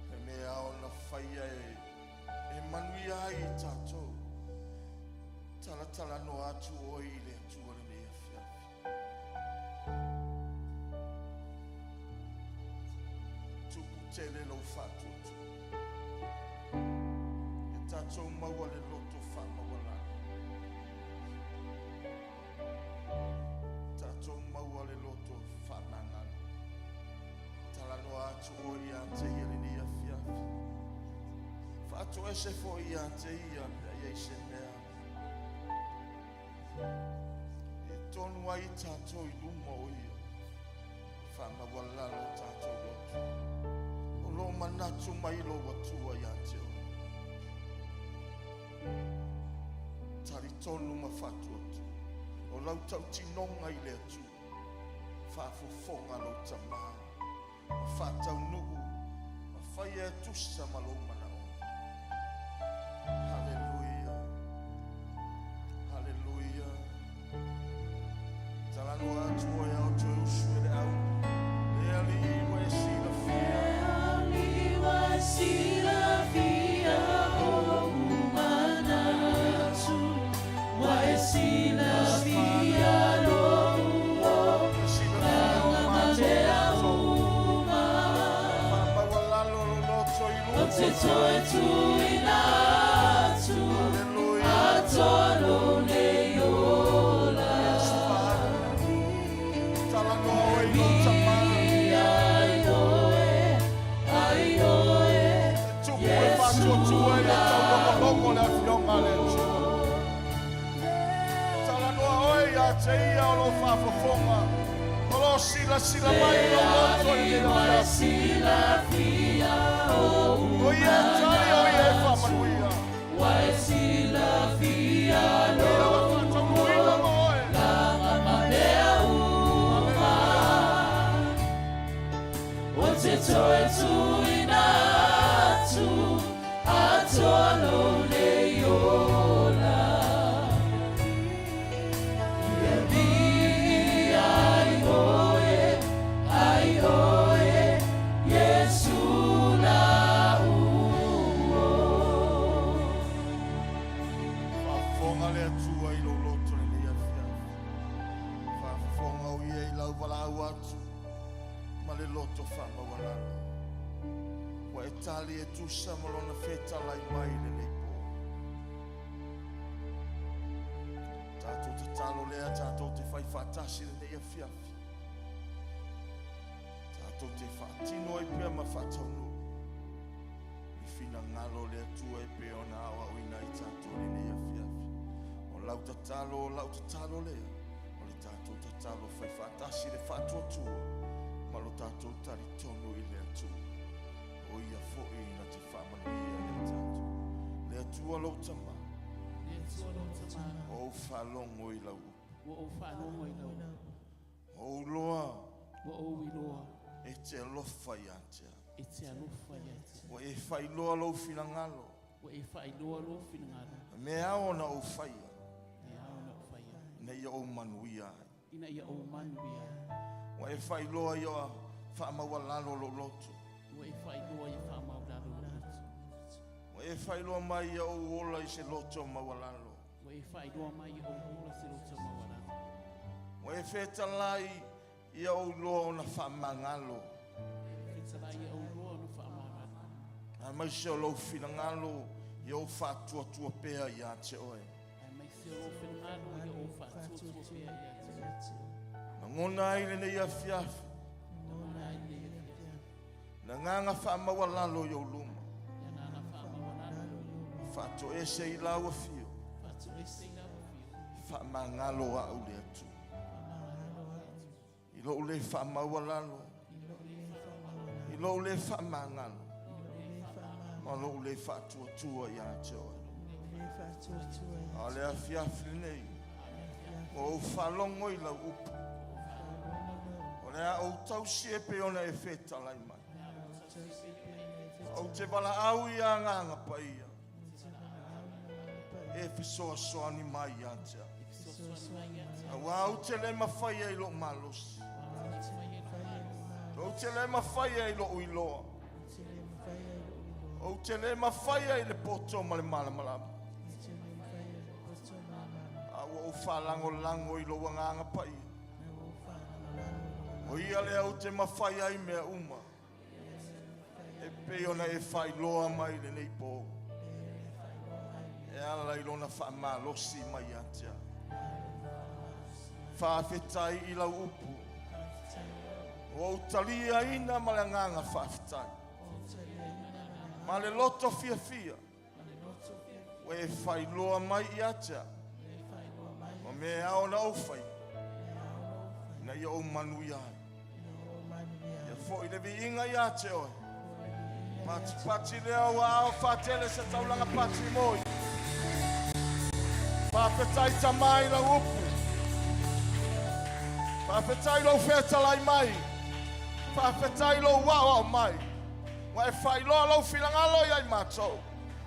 Le mea ao ona faia e, e manuia ai i tatou. Talatalanoa atu oe i le Atua lenei afiafi. Tupu tele lou faatuatua. Ia tatou maua le loto faamaualalo. Tatou maua le loto faamagalo. Talanoa atu oe ia te ia lenei afiafi. Faatoese foi ia te ia pe a i ai se mea e tonu ai tatou i luma o ia. Faamaualalo o tatou loto. O lo o manatu mai lou Atua ia te oe. Talitonu ma faatuatua. O lau tautinoga i le Atua. Faafofoga lou tamā. Ma faataunuu. Ma faia e tusa ma lou manaoga. Haleluia. Haleluia. Talanoa atu oe ao toe usu e le au. Le Alii ua e silafia. Le Alii ua e silafia ou manatu, ua e silafia lou Silafia o ma matou mea loto. uma. Faamaualalo lou loto i Ou luma. te toe tuuina atu, Haleluia. atoa lou nei ola. Yes, Father. Talanoa oe i lou tamā. Ai oe, ai oe, Tupu e faatuatua i le taulogologo le afioga a le Atua. Talanoa oe ia te ia o lou faafofoga. O lo silasila mai i lou loto i lenei ua e afiafi. silafia ou O ia e tali, o ia e faamanuia. Ua e silafia O ia ua faataunuuina ma oe. ma mea uma. Ou te toe tuuina atu, atoa lou nei ola. Le Alii ai oe, ai oe, Iesu lau o. Faafofoga le Atua i lou loto lenei afiafi. Faafofoga o ia i lau valaau atu ma le loto faamaualalo. Ua e tali e tusa ma lona fetalai mai i lenei po. Tatou tatalo lea, tatou te fai faatasi lenei afiafi. Tatou te faatino ai pea ma faataunuu. I finagalo o le Atua e pei ona aoaoina ai tatou i lenei afiafi. O lau tatalo, o lau tatalo lea, o le tatou tatalo fai faatasi le faatuatua ma lo tatou talitonu i le Atua. O ia foi na te faamanuia ia tatou. Le Atua lou tamā, Le Atua lou tamā, o ou faalogo i lau upu. Ua ou faalogo i lau upu. O ou iloa Ua ou iloa e te alofa ia te au. E te alofa ia te Ua e faailoa lou finagalo. Ua e faailoa lou finagalo. E mea ao ona ou faia. Mea ao ona ou faia. Ina ia ou manuia ai. Ina ia ou manuia ai. Ua e faailoa ia faamaualalo lou loto. Ua e faailoa ia faamaualalo lou loto. Ua e faailoa mai ia ou ola i se loto maualalo. Ua e faailoa mai ia ou ola se loto maualalo. Ua e fetalai ia ou iloa ona faamagalo. Fetalai ia ou iloa ona faamagalo. Aemaise o lou finagalo ia ou faatuatua pea ia te oe. Aemaise o lou finagalo ia ou faatuatua pea ia te oe. Lagona ai lenei afiafi. Lagona ai lenei afiafi. Le agaga faamaualalo i ou luma. Le agaga faamaualalo i ou luma. Faatoese i lau afio. Faatoese i lau afio. Faamagalo au le Atua. I lou le faamaualalo. I lou le faamagalo. Ma lou le faatuatua ia te oe. A o le afiafi lenei, ua ou faalogo i lau upu. O le a ou tausi e pei ona e fetalai mai. Ou te valaau i agaga paia e fesoasoani mai ia te au. Aua ou te le mafaia i lou malosi. Ou te le mafaia i lou iloa. Ou te le mafaia i le poto ma le malamalama. A ua ou faalagolago i lou agaga paia. O ia lea ou te mafaia ai mea uma. E pei ona e faailoa mai lenei po. E ala i lona faamalosi mai ia te au. Faafetai i lau upu. Ua ou taliaina ma le agaga faafetai. Ma le loto fiafia. Ua e faailoa mai ia te au. O mea e ao ona ou faia. Ina ia ou manuia ai. Ia foi le viiga ia te oe. Patipati lea ua ao faatele se taulaga pati moi. Faafetai Tama i lau upu. Faafetai lou fetalai mai. Faafetai lou aoao mai. Ua e faailoa lou finagalo ia i matou.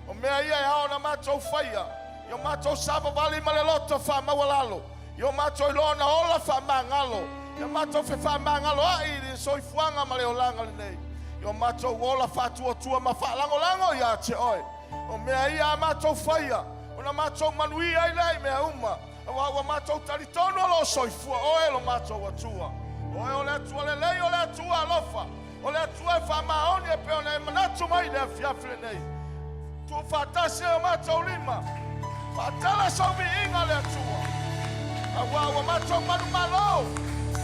O mea ia e ao ona matou faia, i o matou savavali ma le loto faamaualalo, i o matou iloa ona ola faamagalo, i o matou fefaamagaloa'i i le soifuaga ma le olaga lenei, i o matou ola faatuatua ma faalagolago ia te oe. O mea ia a matou faia, ona matou manuia ai lea i mea uma, aua ua matou talitonu o lo o soifua oe lo matou Atua. Oe o le Atua lelei, o le Atua alofa. O le Atua e faamaoni e pei ona e manatu mai i le afiafi lenei. Tuufaatasi ai o matou lima, faatala sau viiga le Atua. Aua ua matou manumalo,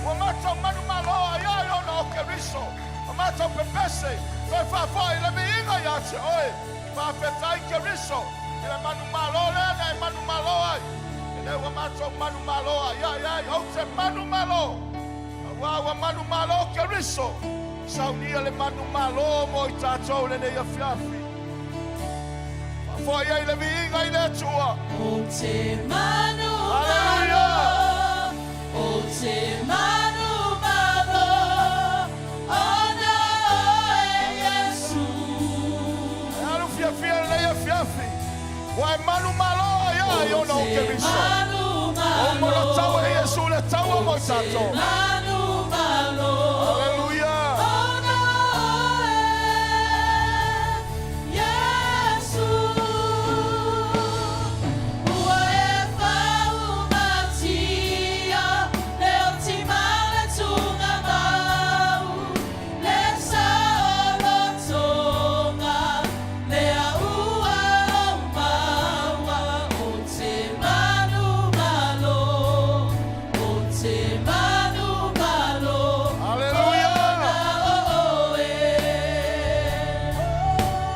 ua matou manumalo ai ai ona o Keriso, ua matou pepese, toe faafoi le viiga ia te oe. Faafetai Keriso i le manumalo lea na e manumalo ai. E le ua matou manumalo ai ai ai, ou te manumalo. Aua ua manumalo Keriso, saunia le manumalo mo i tatou lenei afiafi. Faafoi ai le viiga i le Atua. Ou te manumalo, ou te manumalo, ona oe Iesu. E alu fiafia lenei afiafi, ua e manumalo ai ai ona o Keriso. O monotau e Iesu le taua mo i tatou. Aleluia! Lea ua ou maua, ou te manumalo, ou te manumalo, Aleluia! Ona o oe.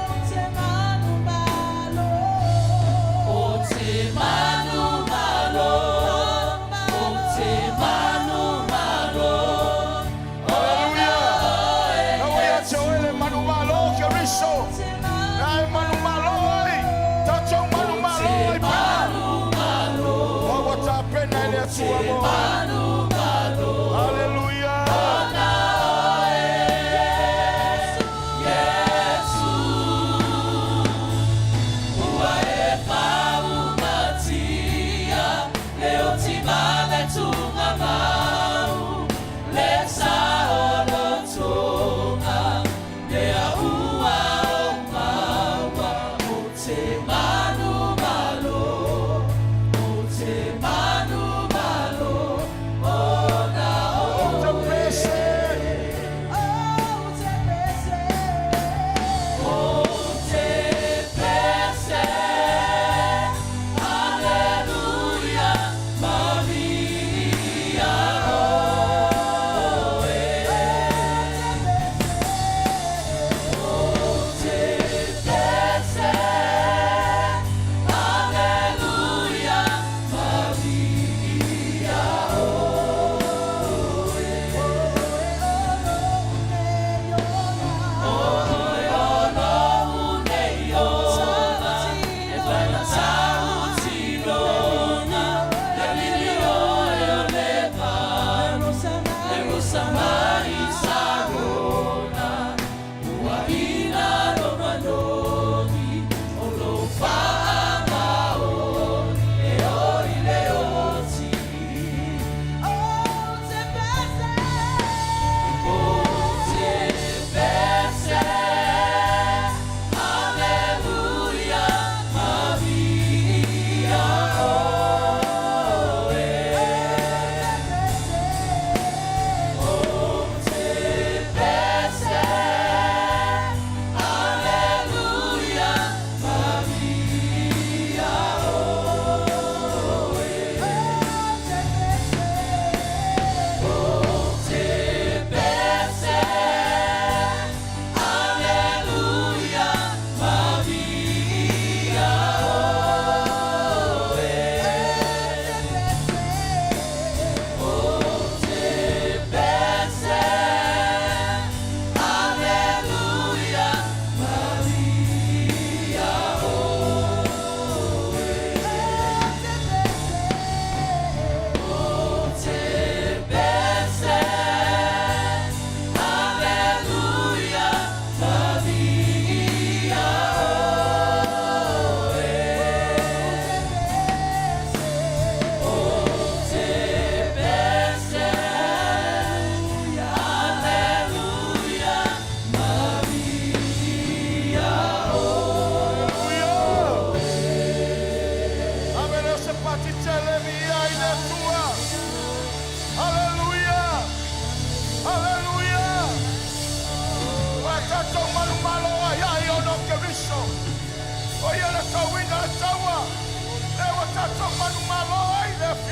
Ou te manumalo, ou te manumalo, ou te manumalo, Aleluia! Nau ia te oe le manumalo o Keriso. Na e manumalo ai, tatou manumalo ai pea. Ua ua tapena e le Atua mo oe. Aleluia! Ua e faumatia le oti ma le tugamau, le saolotoga, lea ua ou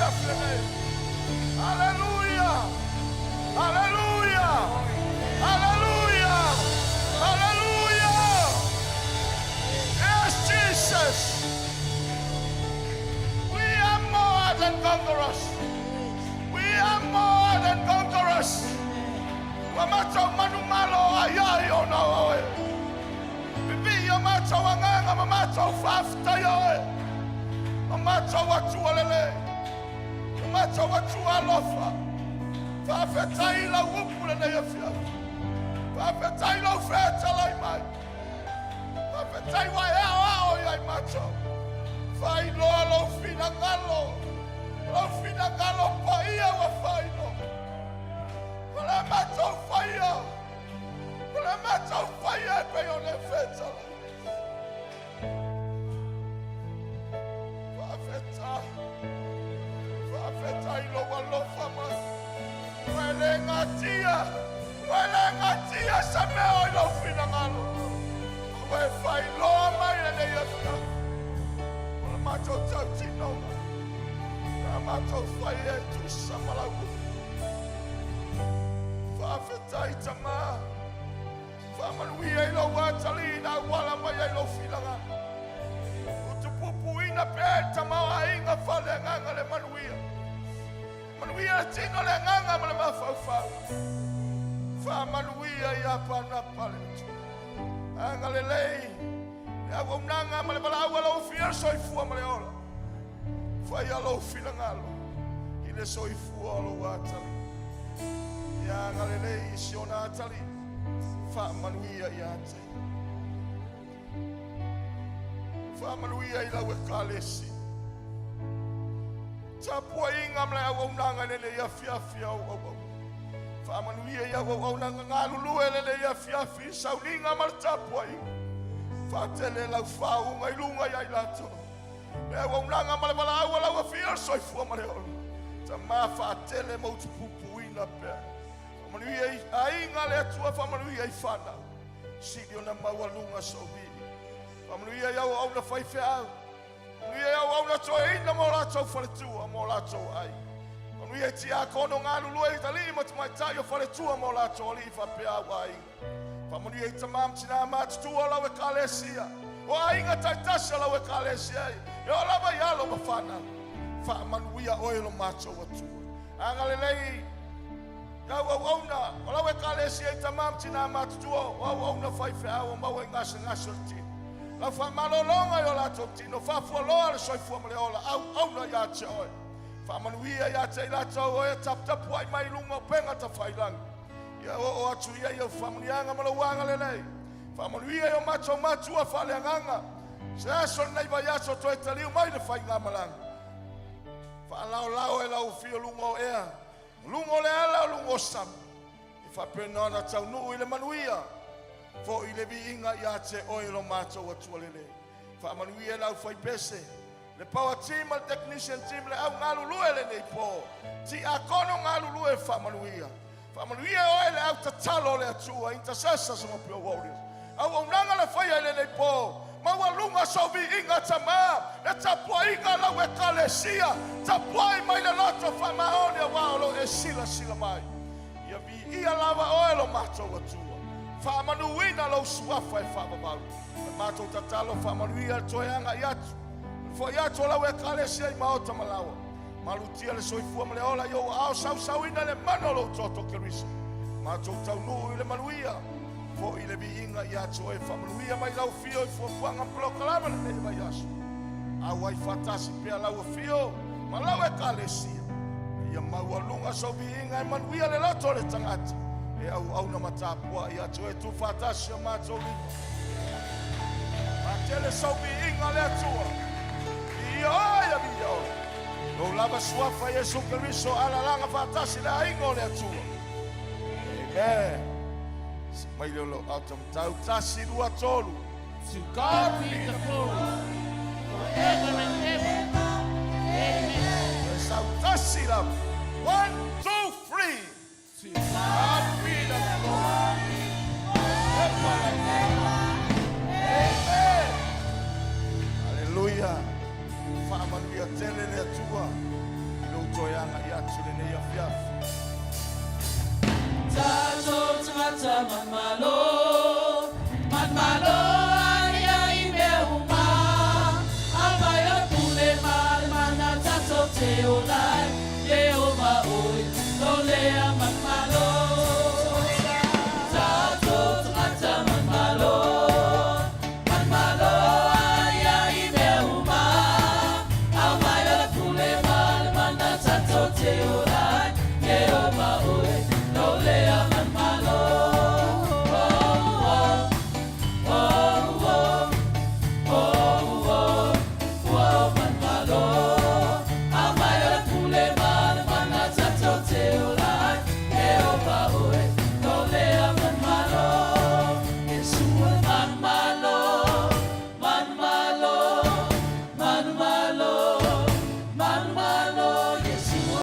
afiafi lenei. Aleluia! Aleluia! Aleluia! Aleluia! Yes, Jesus! We are more than conquerors. We are more than conquerors. Ua matou manumalo ai ai ona o oe. Pipii o matou agaga ma matou faafetaia oe. O matou Atua lelei. O matou Atua alofa. Faafetai lau upu lenei afiafi. Faafetai lau fetalai mai. Faafetai ua e aoao ia i matou. Faailoa lou finagalo. Lou finagalo paia ua faailoa. O le matou faia. O le matou faia e pei ona e fetalai. Faafetai. Faafetai lou alofa mai. Ua e le gatia. Ua e le gatia se mea o i lou finagalo. Ua e faailoa mai lenei afiafi. O le matou tautinoga. O le matou faia e tusa ma lau upu. Faafetai Tamā. Faamanuia i lou atalii na auala mai ai lou finagalo. Utupupuina pea le tamaoaiga faaleagaga le manuia. Manuia le tino le agaga ma le mafaufau. Faamanuia ia Panapa le Atua. Agalelei le auaunaga ma le valaau a lou fia soifua ma le ola. Faia lou finagalo i le soifua o lou atalii. Ia agalelei i si ona atalii. Faamanuia ia te ia. Faamanuia i lau Ekalesia. Tapuaiga ma le auaunaga i lenei afiafi au auauna. Faamanuia i au auaunaga galulue i lenei afiafi i sauniga ma le tapuaiga. Faatele lau faauuga i luga ia i latou. Le auaunaga ma le valaau a lau afio le soifua ma le ola. Tamā faatele ma utupupuina pea. Faamanuia i aiga le Atua, faamanuia i fanau. Sili ona maualuga sou viiga. Faamanuia i auauna faifeau. Faamanuia i auauna toeaina ma o latou faletua ma o latou aiga. Faamanuia i tiakono galulue i alii ma tamaitai o faletua ma o latou alii faapea au aiga. Faamanuia i tamā ma tinā matutua o lau Ekalesia, o aiga taitasi o lau Ekalesia e oo lava i alo ma fanau. Faamanuia oe lo matou Atua. Agalelei i au auauna o lau Ekalesia i tamā ma tinā matutua o auauna faifeau o maua i gasegase o le tino. Lau faamalologa i o latou tino, faafualoa le soifua ma le ola, auauna ia te oe. Faamanuia ia te i latou o e taputapuai mai i luga o upega tafailagi. Ia oo atu ia i au faamanuiaga ma lou agalelei. Faamanuia i o matou matua faaleagaga. Se aso lenei vaiaso toe taliu mai le faigamalaga. Faalaolao e lau afio luga o ea, luga o le ala o luga o sami. E faapena ona taunuu i le manuia, foi le viiga ia te oe lo matou Atua lelei. Faamanuia i le aufaipese, le power team ma le technician team, le au galulue lenei po. Tiakono galulue faamanuia. Faamanuia oe le au tatalo o le Atua, intercessors ma prayer warriors. Auaunaga le faia i lenei po, maualuga sou viiga Tamā, le tapuaiga a lau Ekalesia, tapuai mai le loto faamaoni aua o lo o e silasila mai. Ia viia lava oe lo matou Atua. Faamanuina lou suafa e faavavau. O le matou tatalo faamanuia le toe agai atu. Le foi atu o lau Ekalesia i maota ma laoa. Malutia le soifua ma le ola i ou aao sausauina le mana o lou toto Keriso. Matou taunuu i le manuia. Foi le viiga ia te oe faamanuia mai lau afio i fuafuaga ma polokalame lenei vaiaso. Auai faatasi pea lau afio ma lau Ekalesia. Ia maualuga sou viiga e manuia le loto o le tagata. E auauna ma tapuai ia te oe tuufaatasi o matou lima. Faatele sou viiga le Atua. Viia oe ia viia oe. Lou lava suafa Iesu Keriso alalaga faatasi le aiga o le Atua. Amen. Si mai leo lau ao tamatau tasi lua tolu. To God be the glory forever and ever. Amen. E sau tasi lava. 1, 2, 3. To God be the glory forever and ever. Amen. Haleluia. Faamanuia tele le Atua i lou toe agai atu lenei afiafi. Tatou tagata manumalo, manumalo.